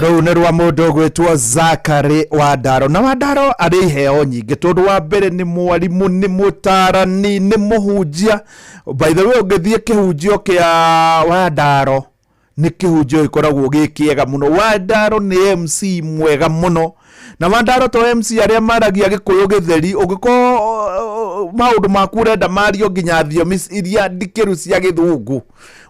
Rũu nĩ rwa mũndũ ũgwĩtwo Zakary Wandaro, na Wandaro arĩ iheo nyingĩ tondũ wa mbere nĩ mwarimũ, nĩ mũtarani, nĩ mũhunjia. By the way, ũngĩthiĩ kĩhunjio kĩa Wandaro nĩ kĩhunjio gĩkoragwo gĩ kĩega mũno. Wandaro nĩ MC mwega mũno, na Wandaro to MC arĩa maragia gĩkũyũ gĩtheri, ũngĩkorwo maũndũ maku ũrenda mario nginya thiomi iria ndikĩru cia gĩthũngũ,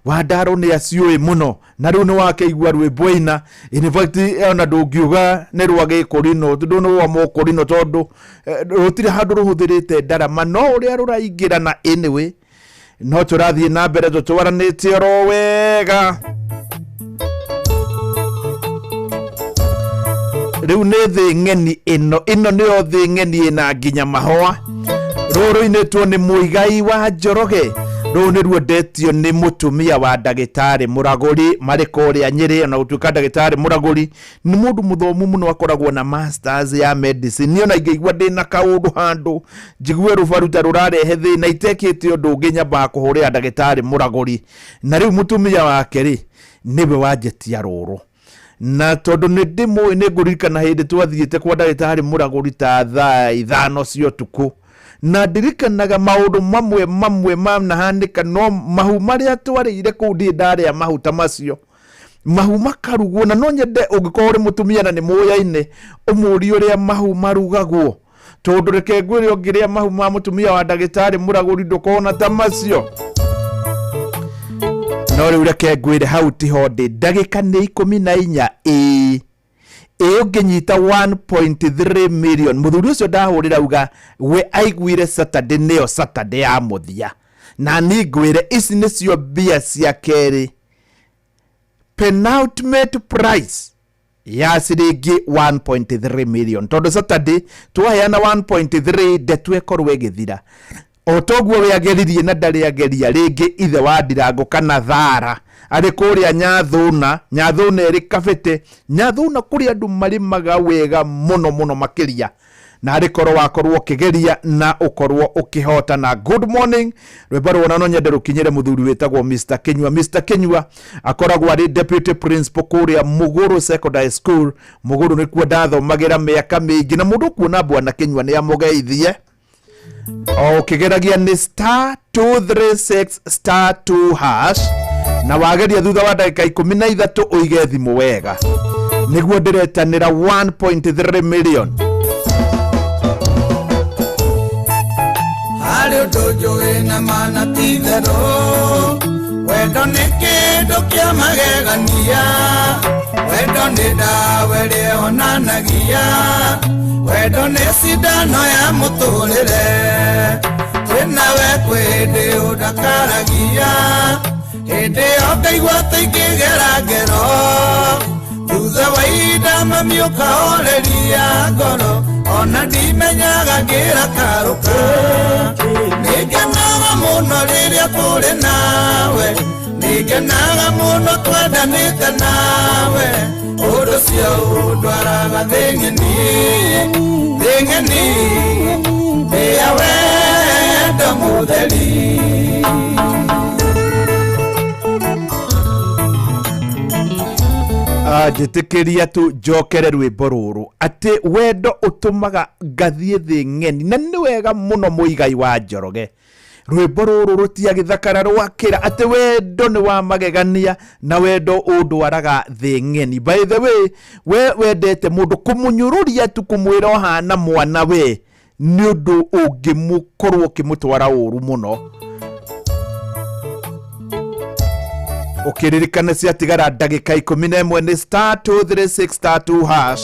Wandaro nĩ aciũĩ mũno. Na rĩu nĩ wakĩigua rwĩmbo ina, in fact ona ndũngiuga nĩ rwa gĩkũrinũ, tondũ nĩ rwa mũkũrinũ, tondũ rũtirĩ handũ rũhũthĩrĩte ndarama, no ũrĩa rũraingĩra na anyway no tũrathiĩ na mbere tũtwaranĩte oro wega. Rĩu nĩ thĩ ng'eni ĩno, ĩno nĩyo thĩ ng'eni ĩna nginya mahũa. Rũrũ rũinĩtwo nĩ Mũigai wa Njoroge, rũu nĩ ruendetio nĩ mũtumia wa ndagĩtarĩ Mũragũri marĩ kũrĩa Nyĩrĩ. Ona gũtuĩka ndagĩtarĩ Mũragũri nĩ mũndũ mũthomu mũno, akoragwo na masters ya medicine. Niĩ ona ingĩigua ndĩna kaũndũ handũ njigue rũbaru ta rũrarehe thĩna itekĩte ũndũ ũngĩ, nyambaga kũhũrĩra ndagĩtarĩ Mũragũri. Na rĩu mũtumia wake rĩ nĩwe wanjĩtia rũrũ, na tondũ nĩ ndĩmũĩ nĩ ngũririkana hĩndĩ twathiĩte kwa ndagĩtarĩ Mũragũri ta thaa 5 cia ũtukũ, na ndirikanaga maũndũ mamwe mamwe manahanĩka, no mahu marĩa twarĩire kũu ndirĩ ndarĩa mahu ta macio, mahu makarugwo. Na no nyende ũngĩkorwo ũrĩ mũtumia na nĩ mũyaine ũmũrie ũrĩa mahu marugagwo, tondũ reke ngwĩre ũngĩrĩa mahu ma mũtumia wa ndagĩtarĩ Mũragũri ndũkona ta macio. No rĩu reke ngwĩre hau tiho ndĩ, ndagĩka nĩ 14 ĩĩ ĩ ũngĩnyita 1.3 million. Mũthuri ũcio ndahũrĩra uga we aiguire Saturday nĩyo Saturday ya mũthia, na ni ngwĩre ici nĩcio mbia cia kerĩ, penultimate price ya ciringi 1.3 million, tondũ Saturday twaheana 1.3 ndeto ĩkorwo ĩgĩthira. O toguo we ageririe na ndarĩ ageria rĩngĩ. Ithe wa Ndirango kana Thara arĩ kũrĩa Nyathũna, Nyathũna ĩrĩ Kabete, Nyathũna kũrĩa andũ marĩmaga wega mũno mũno makĩria, na arĩ korwo wakorwo ũkĩgeria na ũkorwo ũkĩhotana. Good morning. Rwĩmbo rwona no nyende rũkinyĩre mũthuri wĩtagwo Mr Kinyua. Mr Kinyua akoragwo arĩ deputy principal kũrĩa Mũgũrũ Secondary School. Mũgũrũ nĩkuo ndathomagĩra mĩaka mĩingĩ, na mũndũ ũkuona bwana Kinyua nĩ amũgeithie. O ũkĩgeragia nĩ star 236 star 2 hash, na wageria thutha wa ndagĩka 13 ũige thimũ wega, nĩguo ndĩretanĩra 1.3 million.
Harĩ ũndũ njũĩ na mana ti itherũ, wendo nĩ kĩndũ kĩa magegania, wendo nĩ ndawa ĩrĩa ĩhonanagia, wendo nĩ cindano ya mũtũrĩre, twĩnawe kwĩ hĩndĩ ũndakaragia, hĩndĩ ĩyo ngaigua ta ingĩgera ngero, thutha wa ihinda mami ũkahoreria ngoro, ona ndimenyaga ngĩrakarũka. Nĩngenaga mũno rĩrĩa tũrĩ nawe, nĩngenaga mũno twendanĩte nawe, ũndũ ũcio ũndwaraga thĩ ng'eni, thĩ ng'eni, thĩ ya wendo mũtheri.
Njĩtĩkĩria tu njokere rwĩmbo rũrũ atĩ wendo ũtũmaga ngathiĩ thĩ ng'eni, na nĩ wega mũno Mũigai wa Njoroge. Rwĩmbo rũrũ rũtiagĩthakara rwakĩra atĩ wendo nĩ wa magegania na wendo ũndwaraga thĩ ng'eni. By the way, we wendete mũndũ kũmũnyũrũria tu kũmwĩra ũhana mwana we nĩ ũndũ ũngĩmũkorwo ũkĩmũtwara ũru mũno. Ũkĩririkana ciatigara ndagĩka 11 nĩ star 236 star 2 hash.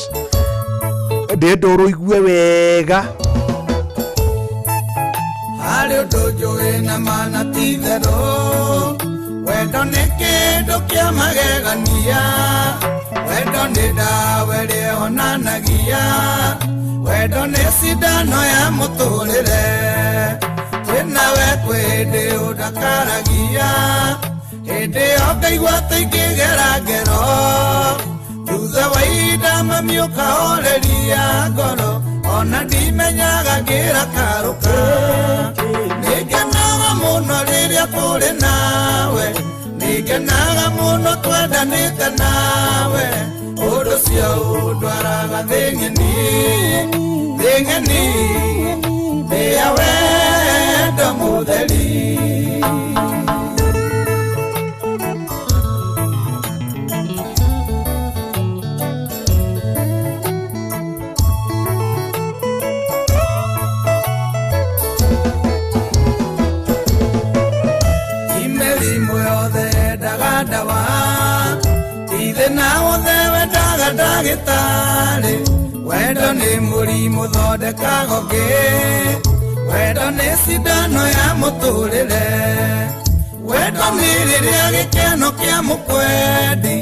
Ndĩrenda ũrũigue wega.
Harĩ ũndũ njũĩ na mana ti itherũ, wendo nĩ kĩndũ kĩa magegania, wendo nĩ ndawa ĩrĩa ĩhonanagia, wendo nĩ cindano ya mũtũrĩre, twĩnawe kwĩ hĩndĩ ũndakaragia, hĩndĩ ĩyo ngaigua ta ingĩgera ngero, thutha wa ihinda mami ũkahoreria ngoro, ona ndimenyaga ngĩrakarũka. Nĩngenaga mũno rĩrĩa tũrĩ nawe, nĩngenaga mũno twendanĩte nawe, ũndũ Ũndwaraga thĩ ng'eni, thĩ ng'eni, thĩ ya wendo mũtheri. Mĩrimũ yothe yendaga ndawa, ti thĩna wothe wendaga ndagĩtarĩ. Wendo nĩ mũrimũ thondekaga ũngĩ, wendo nĩ cindano ya mũtũrĩre. Wendo nĩ rĩrĩa gĩkeno kĩa mũkwendi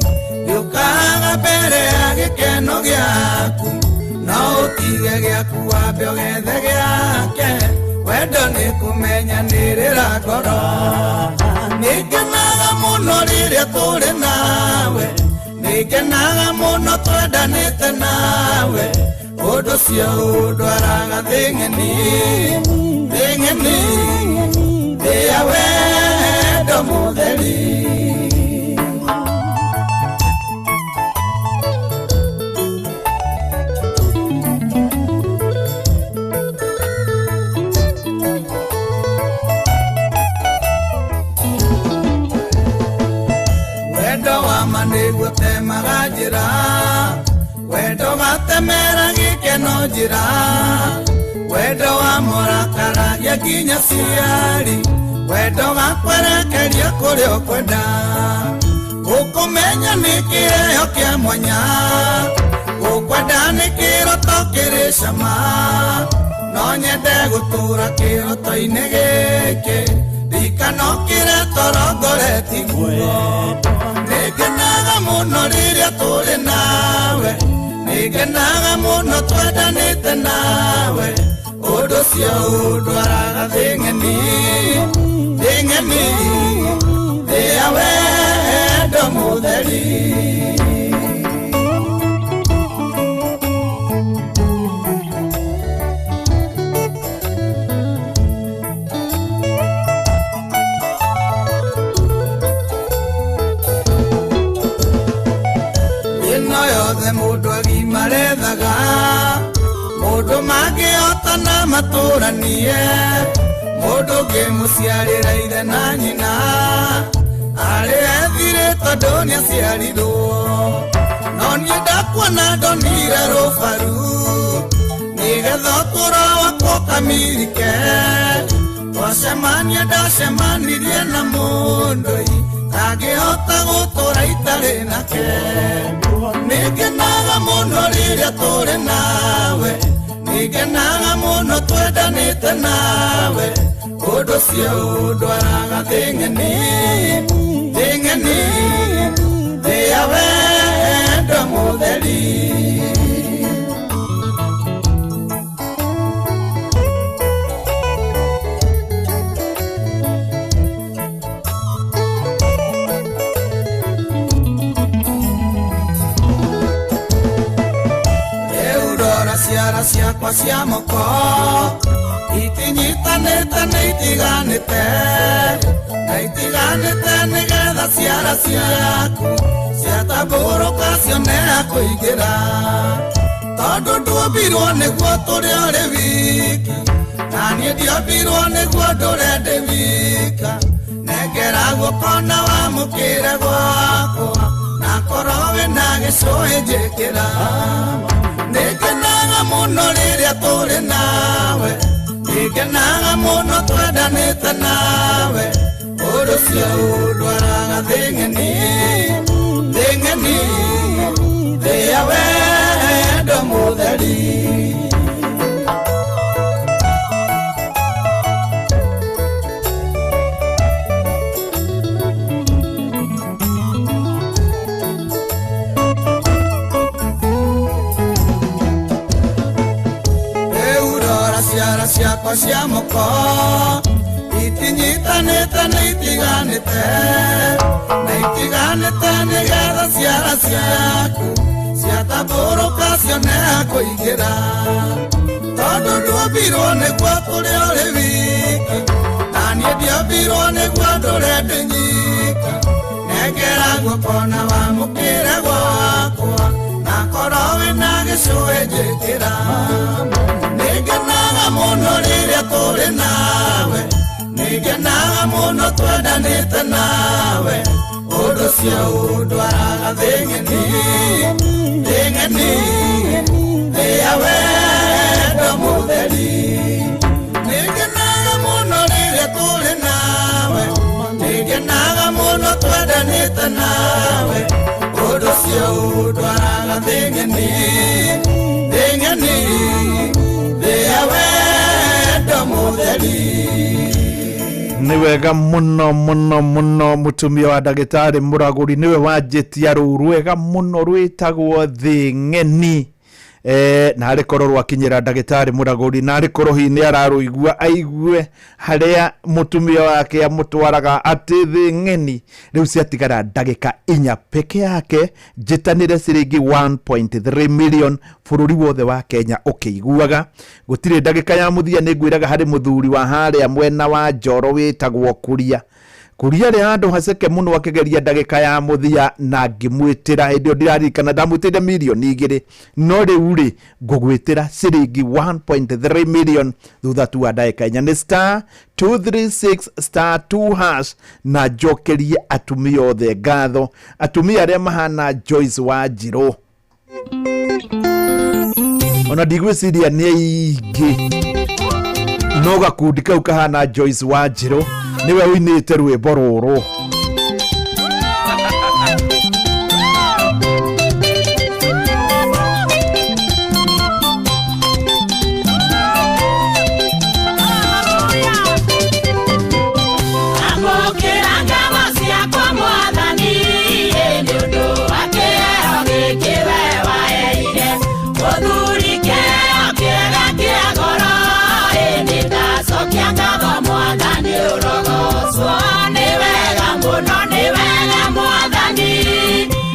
gĩũkaga mbere ya gĩkeno gĩaku, no ũtige gĩaku wambe ũgethe gĩake. Wendo nĩ kũmenyanĩrĩra ngoro. Nĩngenaga mũno rĩrĩa tũrĩ nawe, nĩngenaga mũno twendanĩte nawe. Ũndũ ũcio ũndwaraga thĩ ng'eni, thĩ ng'eni, thĩ ya wendo mũtheri. Wendo wa ma nĩguo temaga njĩra, wendo gatemera gĩkeno njĩra, wendo wa morakaragia nginya ciari, wendo gakwerekeria kũrĩa ũkwenda. Gũkũmenya nĩ kĩheo kĩa mwanya, gũkwenda nĩ kĩroto kĩrĩ cama. No nyende gũtũra kĩroto-inĩ gĩkĩ, ndikanokĩre toro ngoretie guo. Nĩngenaga mũno rĩrĩa tũrĩ nawe, nĩngenaga mũno twendanĩte nawe. Ũndũ ũcio ũndwaraga thĩ ng'eni, thĩ ng'eni, thĩ ya wendo mũtheri. Ĩno yothe mũndũ agimarethaga, mũndũ mangĩhotana matũranie, mũndũ ũngĩmũciarĩra ithe na nyina, arĩ ethire tondũ nĩaciarirwo. No niĩ ndakuona ndonire rũbaru, nĩgetha ũtũũro wakwa ũkamirike. Twacemania ndacemanirie na mũndũ ndangĩhota gũtũra itarĩ nake. Nĩngenaga mũno rĩrĩa tũrĩ nawe, nĩngenaga mũno twendanĩte nawe. Ũndũ ũcio ũndwaraga thĩ ng'eni, thĩ ng'eni, thĩ ya wendo mũtheri. Ciara ciakwa cia moko itinyitanĩte nĩ itiganĩte, na itiganĩte nĩgetha ciara ciaku ciatambũrũka cione ha kũingĩra. Tondũ nduombirwo nĩguo tũrĩ ũrĩ wiki, na niĩ ndiombirwo nĩguo ndũre ndĩ wika. Nengera guoko na wamũkĩre gwakwa, na korwo wĩna gĩcũhĩ njĩkĩra. Nĩngenaga mũno rĩrĩa tũrĩ nawe, nĩngenaga mũno twendanĩte nawe. Ũndũ ũcio ũndwaraga thĩ ng'eni, thĩ ng'eni, thĩ ya wendo mũtheri. Ciara ciakwa cia moko itinyitanĩte nĩ itiganĩte, na itiganĩte nĩgetha ciara ciaku ciatambũrũka cione ha kũingĩra. Tondũ nduombirwo nĩguo tũrĩ ũrĩ wiki, na niĩ ndiombirwo nĩguo ndũre ndĩ nyika. Nengera guoko na wamũkĩre gwakwa, na korwo wĩna Jesu ejekera Nĩngenaga mũno rĩrĩa tũrĩ nawe Nĩngenaga mũno twendanĩte nawe Ũndũ ũcio ũndwaraga thĩ ng'eni Thĩ ng'eni Thĩ ya wendo mũtheri Nĩngenaga mũno rĩrĩa tũrĩ nawe Nĩngenaga mũno twendanĩte nawe Ũndũ ũcio ũndwaraga thĩ ng'eni Thĩ ng'eni Thĩ ya wendo mũtheri.
Nĩ wega mũno mũno mũno mũtumia wa ndagĩtarĩ Mũragũri nĩwe wanjĩtia rũu rwega mũno rwĩtagwo thĩ ng'eni. Na arĩ korwo rwakinyĩra ndagĩtarĩ Mũragũri na arĩ korwo hihi nĩ ararũigua aigue harĩa mũtumia wake amũtwaraga atĩ thĩ ng'eni. Rĩu ciatigara ndagĩka 4 peke yake njĩtanĩre ciringi 1.3 million bũrũri wothe wa Kenya ũkĩiguaga. Gũtirĩ ndagĩka ya mũthia nĩ ngwĩraga harĩ mũthuri wa harĩa mwena wa Njoro wĩtagwo Kuria. Kuria rĩ handũ haceke mũno akĩgeria ndagĩka ya mũthia na ngĩmwĩtĩra hĩndĩ ĩyo ndĩraririkana ndamwĩtĩire mirioni 2 no rĩu rĩ ngũgwĩtĩra ciringi 1.3 million thutha tu wa ndagĩka 4. Nĩ star 236 star 2 hash na njokerie atumia othe ngatho, atumia arĩa mahana Joyce Wanjirũ. Ona ndigwĩciria nĩ aingĩ no gakundi kau kahana Joyce Wanjirũ niwe ũinĩte rwĩmbo rũrũ.
Amũkĩra ngatho ciakwa Mwathani, nĩ ũndũ wa kĩheo gĩkĩ we waheire. Mũthuri kĩheo kĩega kĩa goro, nĩ ndacokia ngatho Mwathani ũrogocwo. Nĩ wega mũno, nĩ wega Mwathani,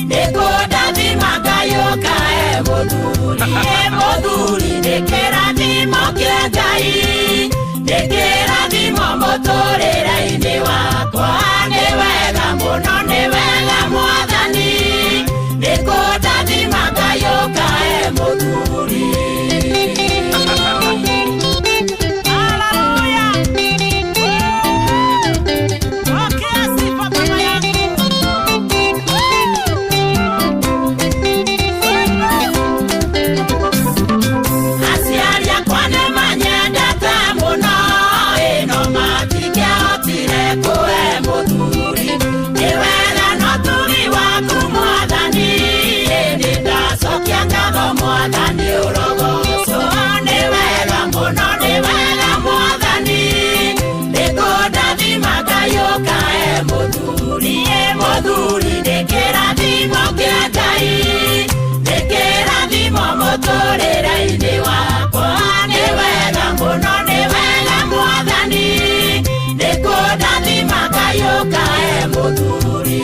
nĩ kũndathima Ngai ũkahe mũthuri. Mũthuri nĩ kĩrathimo kĩa Ngai, nĩ kĩrathimo mũtũrĩre-inĩ wakwa. Nĩ wega mũno, nĩ wega Mwathani, nĩ kũndathima Ngai ũkahe mũthuri. Aciari akwa nĩ manyendete mũno, no matingĩahotire kũhe mũthuri. Nĩ wega no tugi waku Mwathani, nĩ ndacokia ngatho Mwathani ũrogocwo. Nĩ wega mũno, nĩ wega Mwathani, nĩ kũndathima Ngai ũkahe mũthuri. Mũthuri nĩ kĩrathimo kĩa Ngai, nĩ kĩrathimo mũtũrĩre-inĩ wakwa. Nĩ wega mũno, nĩ wega Mwathani, nĩ kũndathima Ngai ũkahe mũthuri.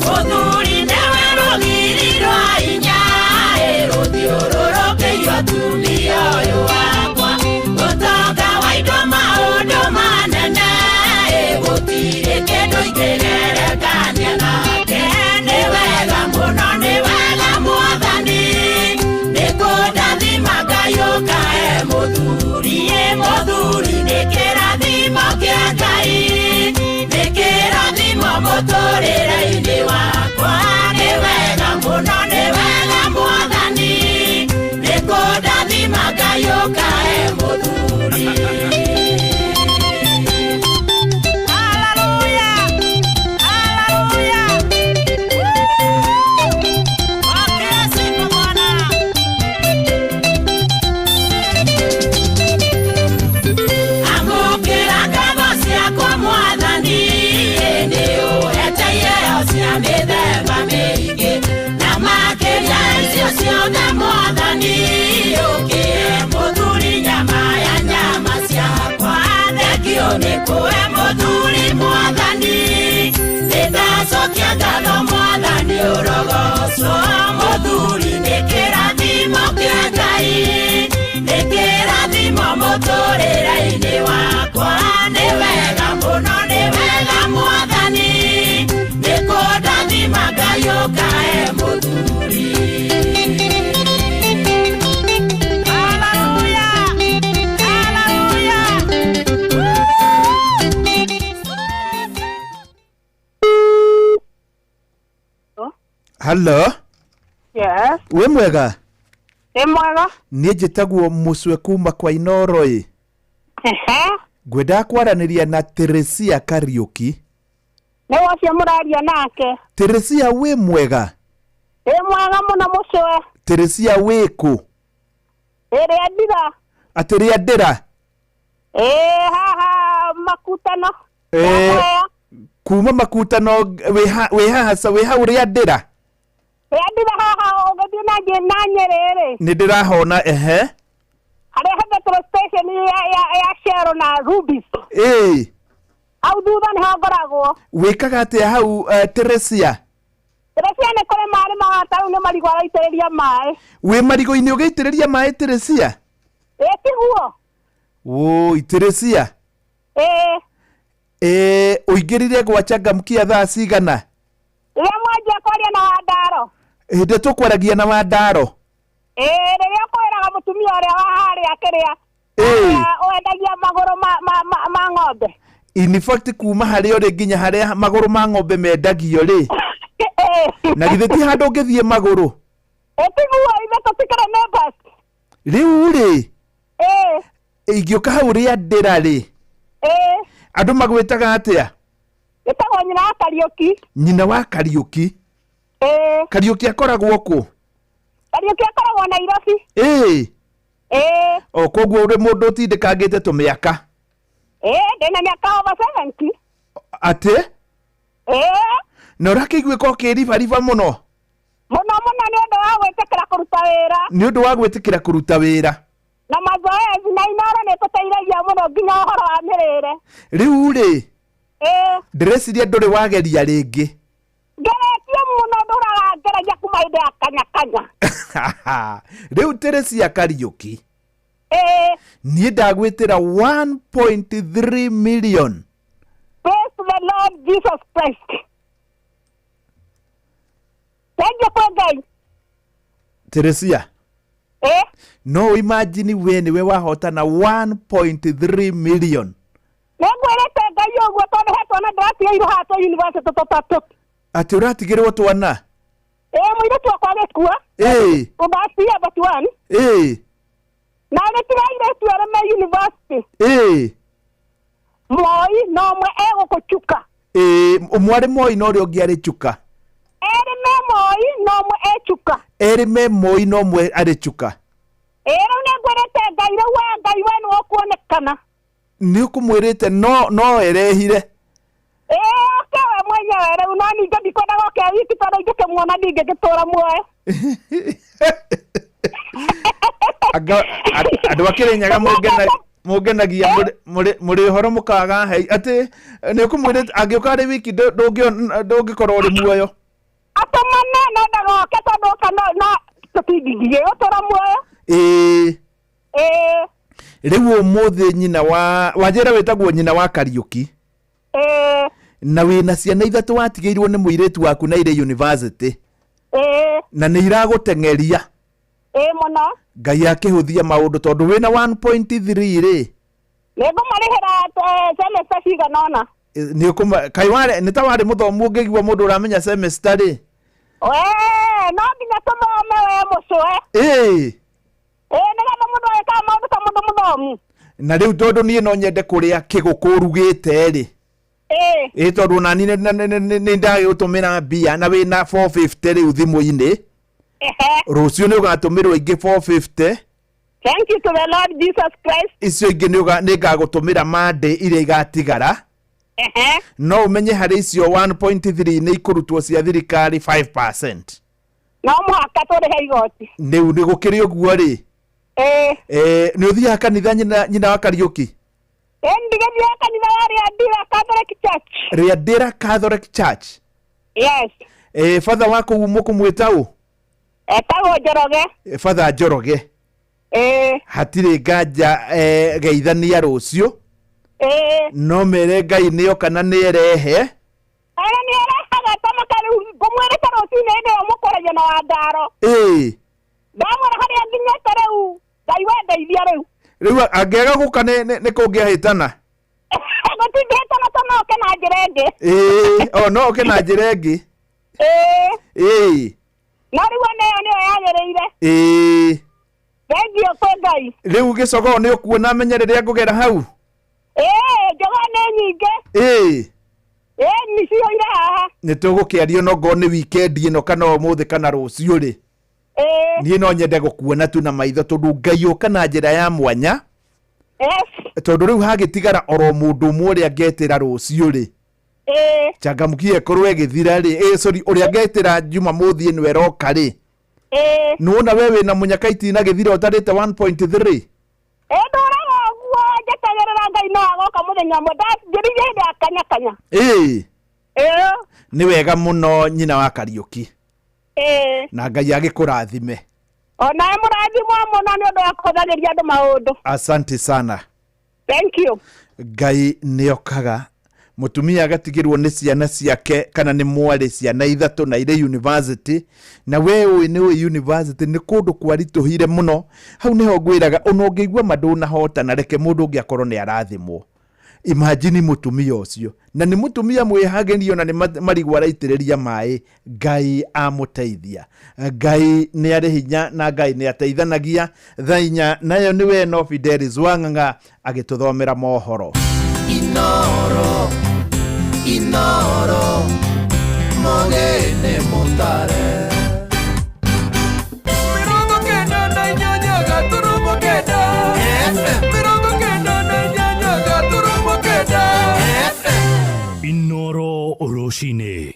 Mũthuri nĩwe rũgiri rwa hinya, rũthiũrũrũkĩirio atumia ũyũ wakwa. Ũtonga wa indo maũndũ manene, gũtirĩ kĩndũ ingĩgerekania nake. Nĩ wega mũno, nĩ wega Mwathani, nĩ kũndathima Ngai ũkahe mũthuri. Mũthuri nĩ kĩrathimo kĩa Ngai, nĩ kĩrathimo mũtũrĩre-inĩ wakwa. Nĩ wega mũno, nĩ wega Mwathani, nĩ kũndathima Ngai ũkahe mũthuri. Amũkĩra ngatho ciakwa Mwathani, nĩ ũhete iheo cia mĩthemba mĩingĩ, na makĩria icio ciothe Mwathani, ũkĩhe mũthuri nyama ya nyama ciakwa. Thengio nĩ kũhe mũthuri Mwathani, nĩ ndacokia ngatho Mwathani ũrogocwo. Mũthuri nĩ kĩrathimo kĩa
Hello.
Yes.
Wĩ mwega?
Nĩ mwega.
Niĩ njĩtagwo Mũcwe kuma kwa Inoro ĩ.
Ehe.
Ngwendaga kwaranĩria na Teresia Kariũki.
Nĩ ũcio mũraria nake.
Teresia wĩ mwega?
Nĩ mwega mũno Mũcwe.
Teresia wĩ kũ?
Ĩrĩa ndira.
Atĩ rĩa ndĩra?
Ĩĩ haha makutano.
Eh, kuma makutano wĩ haha wĩ hau rĩa ndĩra?
Rĩa ndira haha ũgĩthiĩ na na Nyĩrĩ rĩ.
Nĩ ndĩrahona ehe.
Harĩa he petrol station ya Shell na Rubis.
Ĩĩ.
Hau thutha nĩho ngoragwo.
Wĩkaga atĩa hau Teresia?
Teresia nĩ kũrĩ maĩ maga ta rĩu nĩ marigũ araitĩrĩria maĩ.
Wĩ marigũ-inĩ ũgĩitĩrĩria maĩ Teresia?
Ĩĩ tiguo.
Wũi Teresia.
Ĩĩ.
Ĩĩ ũingĩrire gwa Changamkia thaa cigana?
Rĩrĩa mwanjia kwaria na Wandaro.
Hĩndĩ tũkwaragia na Wandaro.
Ĩĩ rĩrĩa ũkwĩraga mũtumia ũrĩa wa harĩa kĩrĩa.
Ĩĩ.
Wendagia magũrũ ma ng'ombe.
In fact kuma harĩa ũrĩ nginya harĩa magũrũ ma ng'ombe mendagio rĩ. Na githĩ ti handũ ũngĩthiĩ magũrũ?
Ĩĩ tiguo ithe tũtikĩrĩ neighbors.
Rĩu rĩ.
Ĩĩ.
Ingĩũka hau rĩa ndĩra rĩ.
Ĩĩ.
Andũ magwĩtaga atĩa?
Ĩtagwo nyina wa Kariũki.
Nyina wa Kariũki.
Ĩĩ.
Kariũki akoragwo kũ?
Kariũki akoragwo Nairobi.
Ĩĩ.
Ĩĩ.
O koguo ũrĩ mũndũ ũtindĩkangĩte tũmĩaka.
Ĩĩ ndĩna mĩaka over 70.
Atĩ?
Ĩĩ.
Na ũrakĩiguĩka ũkĩribariba mũno?
Mũno mũno nĩ ũndũ wa gwĩtĩkĩra kũruta wĩra.
Nĩ ũndũ wa gwĩtĩkĩra kũruta wĩra.
Na mazoezi na Inoro nĩ tũteithagia mũno nginya ũhoro wa mĩrĩre.
Rĩu rĩ.
Ĩĩ.
Ndĩreciria ndũrĩ wageria rĩngĩ.
Ngeretie mũno ndũraga ngeragia kuma hĩndĩ ya kanya kanya.
Rĩu Teresia Kariũki.
Ĩĩ.
Niĩ ndagwĩtĩra 1.3 million.
Praise the Lord Jesus Christ. Thank you kwa Ngai.
Teresia.
Eh?
No imagine we nĩwe wahotana 1.3 million.
Nĩngwĩrĩte Ngai ũguo tondũ he twana ndĩratigeirwo haha twa university tũtatũ.
Atĩ ũratigĩrwo twana?
Ĩĩ mũirĩtu wakwa agĩkua.
Ĩĩ.
Ũthatia but one.
Ĩĩ.
Na agĩtiga airĩtu erĩ me university.
Ĩĩ.
Moi na ũmwe egũkũ Chuka.
Ĩĩ ũmwe arĩ Moi na ũrĩa ũngĩ arĩ Chuka.
Erĩ me Moi na ũmwe e Chuka.
Erĩ me Moi na ũmwe arĩ Chuka.
Ĩĩ rĩu nĩngwĩrĩte Ngai rĩu we Ngai we nĩwe ũkuonekana.
Nĩ ũkũmwĩrĩte no erehire.
Ĩĩ oke we mwenyewe rĩu no ningĩ ndikwendaga oke wiki tondũ ingĩkĩmuona ndingĩgĩtũra muoyo.
Andũ a Kĩrĩnyaga mũngenagia mũrĩ ũhoro mũkaga hei atĩ nĩ ũkũmwĩrĩte angĩũka arĩ wiki ndũngĩkorwo ũrĩ muoyo.
Atũmane no ndagoke tondũ oka no tũtingĩgĩgũtũra muoyo.
Ĩĩ.
Ĩĩ.
Rĩu ũmũthĩ nyina wa wanjĩra wĩtagwo nyina wa Kariũki.
Ĩĩ.
Na wĩna ciana ithatũ watigĩirwo nĩ mũirĩtu waku na irĩ university.
Ĩĩ.
Na nĩ iragũteng'eria.
Ĩĩ mũno.
Ngai akĩhũthia maũndũ tondũ wĩna 1.3 rĩ.
Nĩngũmarĩhĩra semester cigana ũna.
Nĩ ũkũma kaĩ warĩ nĩ ta warĩ mũthomu ũngĩigua mũndũ ũramenya semester rĩ.
Wee no nginya tũthome we mũcwe.
Ĩĩ.
Ĩĩ nĩgetha mũndũ agĩkaga maũndũ ta mũndũ mũthomu.
Na rĩu tondũ niĩ no nyende kũrĩa kĩgũkũ ũrugĩte rĩ.
Ĩĩ.
Ĩĩ tondũ nani nĩ ndagĩgũtũmĩra mbia na wĩna 450 rĩu thimũ-inĩ.
Ehe.
Rũciũ nĩ ũgatũmĩrwo ingĩ 450.
Thank you to the Lord Jesus Christ.
Icio ingĩ nĩ ngagũtũmĩra Monday iria igatigara.
Ehe.
No ũmenye harĩ icio 1.3 nĩ ikũrutwo cia thirikari 5%.
No mũhaka tũrĩhe igoti.
Rĩu nĩ gũkĩrĩ ũguo rĩ.
Ĩĩ.
Nĩ ũthiaga kanitha nyina wa Kariũki?
Ĩĩ ndigĩthiaga kanitha wa Rĩandĩra Catholic Church.
Rĩandĩra Catholic Church?
Yes.
Batha wa kũu mũkũmwĩta ũ?
Etagwo Njoroge.
Batha Njoroge.
Ĩĩ.
Hatirĩ nganja geithania rũciũ.
Ĩĩ.
No mere Ngai nĩoka na nĩerehe.
Ere nĩerehaga tamaka rĩu ngũmwĩrĩte rũcinĩ hĩndĩ ĩyo mũkwaragia na Wandaro.
Ĩĩ.
Ndamwĩra harĩa nginyĩte rĩu Ngai we ndeithia rĩu.
Rĩu angĩaga gũka nĩ kũngĩahĩtana?
Gũtingĩhĩtana to no oke na njĩra ĩngĩ.
Ĩĩ, o no oke na njĩra ĩngĩ.
Ĩĩ.
Ĩĩ.
Na rĩu ona ĩyo nĩyo yagĩrĩire.
Ĩĩ.
Thengiũ kwĩ Ngai.
Rĩu gĩcogoo nĩ ũkuona menye rĩrĩa ngũgera hau.
Ĩĩ, njogoo nĩ nyingĩ.
Ĩĩ.
Ĩĩ, nĩcihũire haha.
Nĩ tũgũkĩaria no nĩ wikendi ĩno kana ũmũthĩ kana rũciũ rĩ.
Ĩĩ.
Niĩ no nyende gũkuona tu na maitho tondũ Ngai ũka na njĩra ya mwanya.
Yes.
Tondũ rĩu hagĩtigara oro mũndũ ũmwe ũrĩa ngetĩra rũciũ rĩ.
Ĩĩ.
Changamkia ĩkorwo ĩgĩthira rĩ, sorry, ũrĩa ngetĩra Jumamothi ĩno ĩroka rĩ.
Ĩĩ.
Nĩwona we wĩna mũnyaka itina gĩthira ũtarĩte 1.3.
Ĩĩ, ndũraga ũguo njetagĩrĩra Ngai no agoka mũthenya ũmwe. Ndanjĩrĩire hĩndĩ ya kanya kanya.
Ĩĩ.
Ĩĩ.
Nĩ wega mũno nyina wa Kariũki.
Ĩĩ.
Na Ngai agĩkũrathime.
Onawe mũrathimwo mũno nĩ ũndũ wa kũhũthagĩria andũ maũndũ.
Asante sana.
Thank you.
Ngai nĩ okaga mũtumia agatigĩrwo nĩ ciana ciake kana nĩ mwarĩ ciana ithatũ na irĩ university, na we ũĩ nĩ ũĩ university nĩ kũndũ kwaritũhire mũno. Hau nĩho ngwĩraga ona ũngĩigua ma ndũnahotana, reke mũndũ ũngĩ akorwo nĩ arathimwo. Imagine mũtumia ũcio, na nĩ mũtumia mwĩhagĩrio na nĩ marigũ araitĩrĩria maĩ. Ngai amũteithia. Ngai nĩ arĩ hinya na Ngai nĩ ateithanagia. Thaa inya nayo nĩ we no Fidelis Wang'ang'a agĩtũthomera mohoro.
Inoro, Inoro, mogene mutare. 98 gaturumo 9 FM. 98 gaturumo 9 FM.
Inoro rũcinĩ.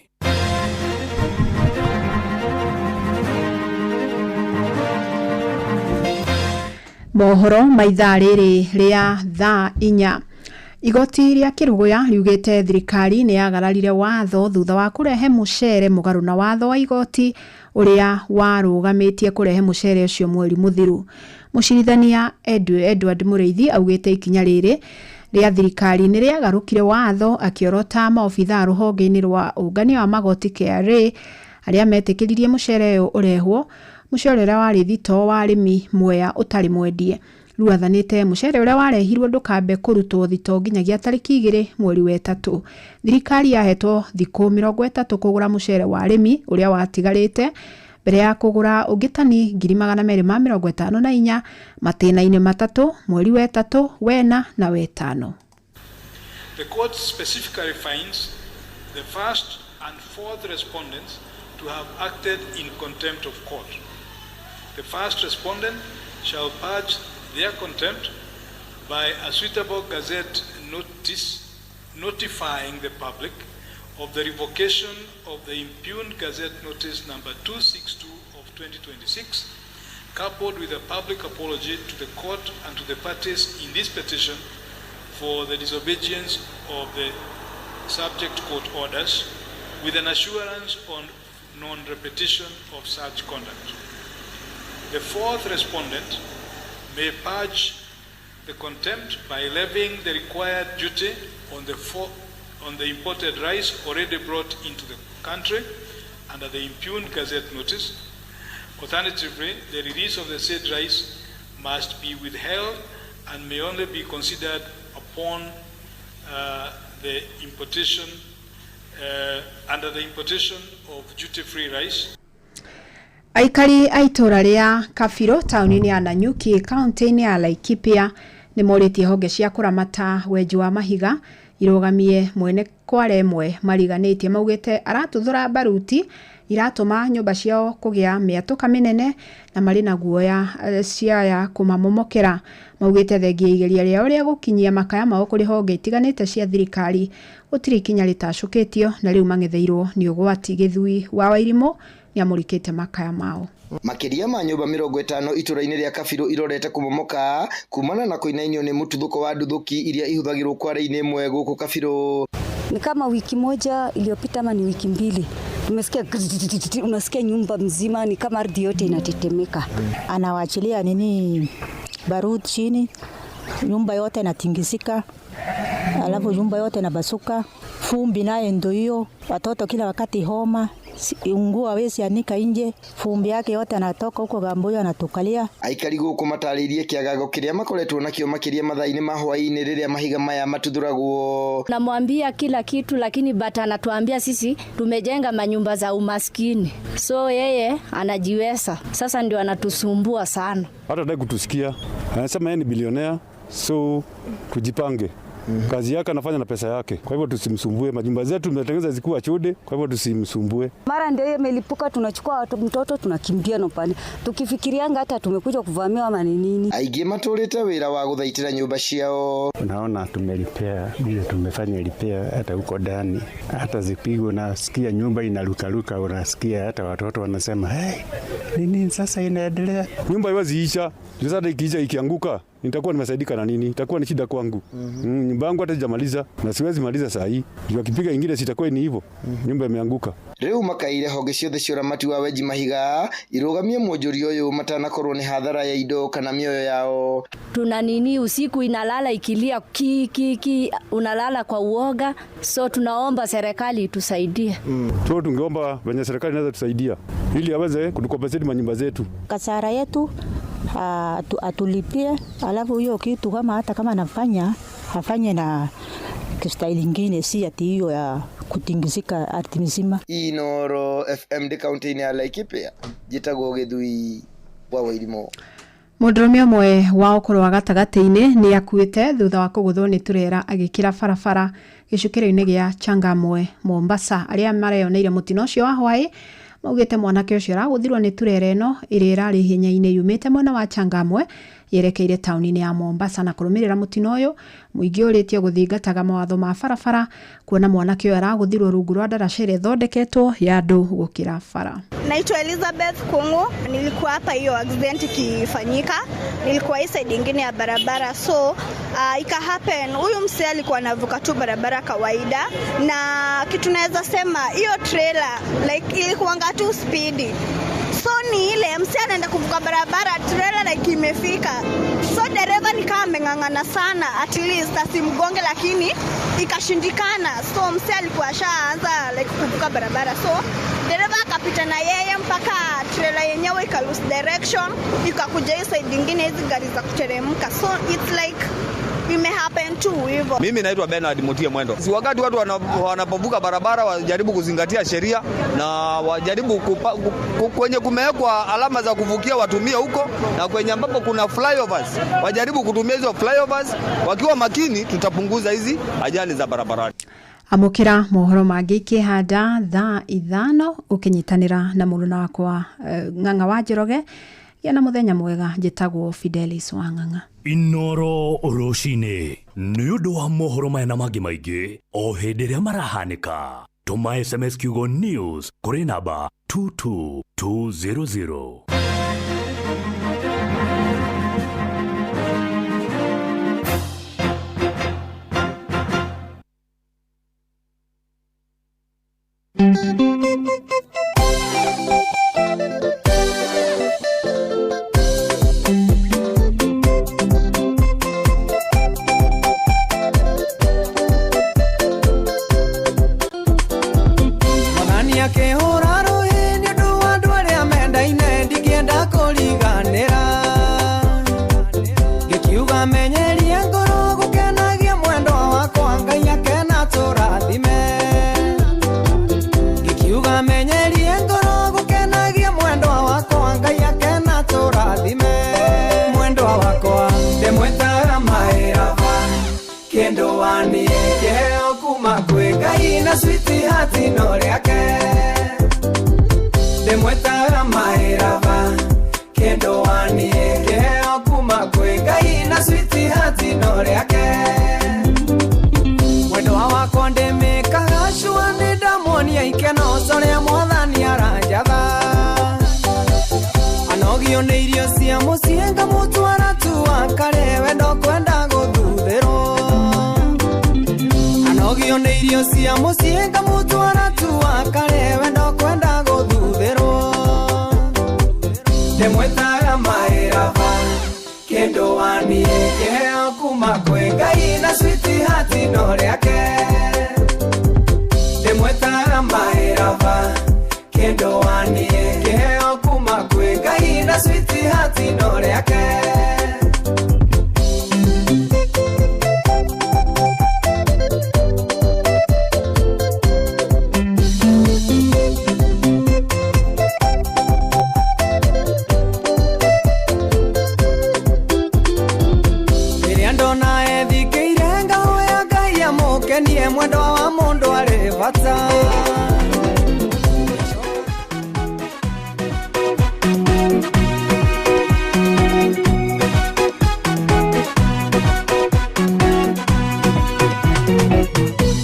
Mohoro ma ithaa rĩrĩ rĩa thaa inya. Igoti rĩa Kĩrũgũya riugĩte thirikari nĩ yagararire watho thutha wa kũrehe mũcere mũgarũ na watho wa igoti ũrĩa warũgamĩtie kũrehe mũcere ũcio mweri mũthiru. Mũcirithania Edward Mũrĩithi augĩte ikinya rĩrĩ rĩa thirikari nĩ rĩagarũkire watho, akĩorota maobithaa rũhonge-inĩ rwa ũngania wa magoti KRA arĩa metĩkĩririe mũcere ũyũ ũrehwo, mũcere ũrĩa warĩ thitoo wa arĩmi Mwea ũtarĩ mwendie. Rĩu athanĩte mũcere ũrĩa warehirwo ndũkambe kũrutwo thitoo nginyagia tarĩki 2 mweri wa 3. Thirikari yahetwo thikũ 30 kũgũra mũcere wa arĩmi ũrĩa watigarĩte mbere ya kũgũra ũngĩ tani 254 matĩna-inĩ 3 mweri wa 3, 4 na 5.
The court specifically finds the first and fourth respondents to have acted in contempt of court. The first respondent shall purge their contempt by a suitable gazette notice notifying the public of the revocation of the impugned gazette notice number 262 of 2026, coupled with a public apology to the court and to the parties in this petition for the disobedience of the subject court orders, with an assurance on non-repetition of such conduct. The fourth respondent may purge the contempt by levying the required duty on the imported rice already brought into the country under the impugned gazette notice. Alternatively, the release of the said rice must be withheld and may only be considered upon the importation under the importation of duty-free rice.
Aikari a itũũra rĩa Kabiro taũni-inĩ ya Nanyuki kaunti-inĩ ya Laikipia nĩ morĩtie honge cia kũramata wenji wa mahiga irũgamie mwene kware ĩmwe mariganĩtie maugĩte aratuthũra baruti iratũma nyũmba ciao kũgĩa mĩatũka mĩnene na marĩ na guoya ciaya kũmamomokera. Maugĩte thengia igeria rĩao rĩa gũkinyia makaya mao kũrĩ honge itiganĩte cia thirikari gũtirĩ ikinya rĩtacũkĩtio na rĩu mang'etheirwo nĩ ũgwati. Gĩthui wa Wairimũ nĩamũrĩkĩte makaya mao.
Makĩria ma nyũmba 50 itũũra-inĩ rĩa Kabiro irorete kũmomoka kumana na kũinainio nĩ mũtuthũko wa nduthũki iria ihũthagĩrwo kware-inĩ ĩmwe gũkũ Kabiro.
Ni kama wiki moja iliyopita ama ni wiki mbili, tumesikia unasikia nyumba mzima ni kama ardhi yote inatetemeka.
Anawachilia nini barut chini, nyumba yote inatingisika, alafu nyumba yote inabasuka, fumbi naye ndio hiyo, watoto kila wakati homa. Nguo hawezi anika nje, fumbi yake yote anatoka huko Gamboyo anatukalia.
Aikari gũkũ matarĩirie kĩagago kĩrĩa makoretwo nakĩo makĩria mathaa-inĩ ma hwaĩ-inĩ rĩrĩa mahiga maya matuthũragwo.
Namwambia kila kitu lakini but anatuambia sisi tumejenga manyumba za umaskini, so yeye anajiweza. Sasa ndio anatusumbua sana.
Hata hataki kutusikia, anasema yeye ni bilionea, so tujipange. Kazi yake anafanya na pesa yake, kwa hivyo tusimsumbue. Majumba zetu tumetengeneza zikuwa chude, kwa hivyo tusimsumbue.
Mara ndio hiyo imelipuka, tunachukua mtoto tunakimbia no pale, tukifikirianga hata tumekuja kuvamiwa ama ni nini.
Aingĩ matũrĩte wĩra wa gũthaitĩra nyũmba ciao.
Unaona, tumelipea vile tumefanya lipea hata huko ndani, hata zipigwa, unasikia nyumba inarukaruka, unasikia hata watoto wanasema hey, nini sasa inaendelea?
Nyumba haiwezi isha, sasa ikiisha ikianguka nitakuwa nimesaidika na nini? Itakuwa ni shida kwangu. Nyumba yangu hata sijamaliza na siwezi maliza saa hii. Juu akipiga ingine sitakuwa ni hivyo. Nyumba imeanguka.
Rĩu makaire honge ciothe cia ũramati wa wenji mahiga irũgamie mwonjoria ũyũ matanakorwo nĩ hathara ya indo kana mĩoyo yao.
Tuna nini, usiku inalala ikilia ki ki ki, unalala kwa uoga, so tunaomba serikali itusaidie.
So tungeomba venye serikali inaweza tusaidia ili aweze kutukompensate manyumba zetu.
Kasara yetu atulipie, alafu hiyo kitu kama hata kama anafanya afanye na kistaili ingine, si ati hiyo ya kutingizika ardhi mzima.
Inoro FM ndĩ kaunti-inĩ ya Laikipia, njĩtagwo Gĩthui wa Wairimu.
Mũndũrũme ũmwe wa ũkũrũ wa gatagatĩ-inĩ nĩ akuĩte thutha wa kũgũthwo nĩ turera agĩkĩra barabara gĩcukĩro-inĩ gĩa Changamwe, Mombasa. Arĩa mareyoneire mũtino ũcio wa hwaĩ maugĩte mwanake ũcio aragũthirwo nĩ turera ĩno ĩrĩa ĩrarĩ ihenya-inĩ yumĩte mwena wa Changamwe yerekeire taũni-inĩ ya Mombasa. Na kũrũmĩrĩra mũtino ũyũ, mũingĩ ũrĩtio gũthingataga mawatho ma barabara kuona mwanake ũyũ aragũthirwo rungu rwa ndaraca ĩrĩa ĩthondeketwo ya andũ gũkĩra bara.
Naitwa Elizabeth Kungu. Nilikuwa hapa hiyo accident ikifanyika, nilikuwa hii side ingine ya barabara, so ika happen huyu msee alikuwa anavuka tu barabara kawaida, na kitu naweza sema hiyo trailer like ilikuwanga tu speed, so ni ile msee anaenda kuvuka barabara, trailer like imefika, so dereva ni kama ameng'ang'ana sana at least asimgonge, lakini ikashindikana. So msee alikuwa ashaanza like kuvuka barabara, so dereva akapita na yeye mpaka trailer yenyewe ika lose direction, ikakuja hii side ingine, hizi gari za kuteremka, so it's like ime happen tu hivyo.
Mimi naitwa Bernard Mutie Mwendo. Si wakati watu wanapovuka barabara wajaribu kuzingatia sheria na wajaribu kwenye kumewekwa alama za kuvukia watumie huko, na kwenye ambapo kuna flyovers wajaribu kutumia hizo flyovers. Wakiwa makini, tutapunguza hizi ajali za barabarani.
Amũkĩra mohoro mangĩ ikĩhanda thaa 5 ũkĩnyitanĩra na mũruna wakwa Ng'ang'a wa Njoroge. Gĩa na mũthenya mwega, njĩtagwo Fidelis wa Ng'ang'a.
Inoro rũcinĩ nĩ ũndũ wa mohoro maya na mangĩ maingĩ o hĩndĩ ĩrĩa marahanĩka, tũma SMS kiugo news kũrĩ namba 22200.
Mwathani akĩhũra rũhĩ nĩ ũndũ wa andũ arĩa mendaine, ndingĩenda kũriganĩra, ngĩkiuga menyerie ngoro gũkenagia mwendwa wakwa, Ngai akena tũrathime, ngĩkiuga menyerie ngoro gũkenagia mwendwa wakwa, Ngai akena tũrathime, mwendwa wakwa ndĩmwĩtaga maĩraba kĩndũ waniĩ kĩheo kuma kwĩ Ngai na sweetheart no rĩake, ndĩmwĩtaga maĩraba kĩndũ waniĩ kĩheo kuma kwĩ Ngai na sweetheart no rĩake, mwendwa wakwa ndĩmĩkaga cua nĩ ndamuonia ikeno ũrĩa mwathani aranjatha, anogio nĩ irio cia mũciĩ ngamũtwara tu akare wendo kwenda gũthuthĩrwo, anogio nĩ irio cia mũciĩ ngamũtwara tu akare wendo kwenda gũthuthĩrwo, ndĩmwĩtaga maĩraba kĩndũ waniĩ kĩheo kuma kwĩ Ngai na sweetheart no rĩake, ndĩmwĩtaga maĩraba Rĩrĩa sweetheart no rĩake. Rĩrĩa ndona ethikĩire ngahoya Ngai amũkenie mwendwa wa mũndũ arĩ bata.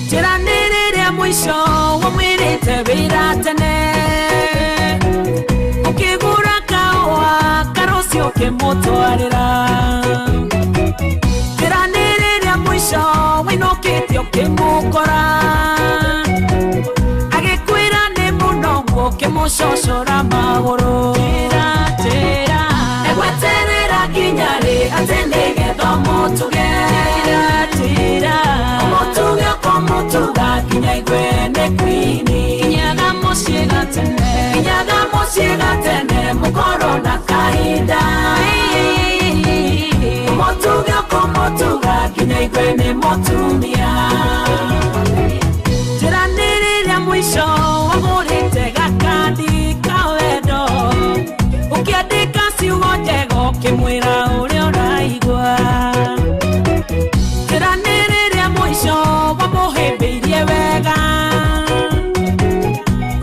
Njĩra nĩ rĩrĩa mũico wamwĩrĩte wĩra tene ũkĩgũra kahũa karũciũ ũkĩmũtwarĩra. Njĩra nĩ rĩrĩa mũico wĩinũkĩte ũkĩmũkora agĩkwĩra nĩ mũnogu ũkĩmũcocora magũrũ. Njĩra njĩra egweterera nginya rĩ atĩ nĩgetha ũmũtuge. Njĩra njĩra ũmũtuge ũkũmũtuga nginya igue nĩ kwini. Kinyaga mũciĩ gatene, kinyaga mũciĩ gatene mũkorwo na kahinda. Ũmũtuge ũkũmũtuga nginya igue nĩ mũtumia. Njĩra nĩ rĩrĩa mũico wagũrĩte gakandi ka wendo ũkĩandĩka ciugo njega ũkĩmwĩra ũrĩa ũraigua. Njĩra nĩ rĩrĩa mũico wamũhĩmbĩirie wega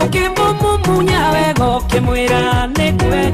ũkĩmũmumunya wega ũkĩmwĩra nĩ kwendete.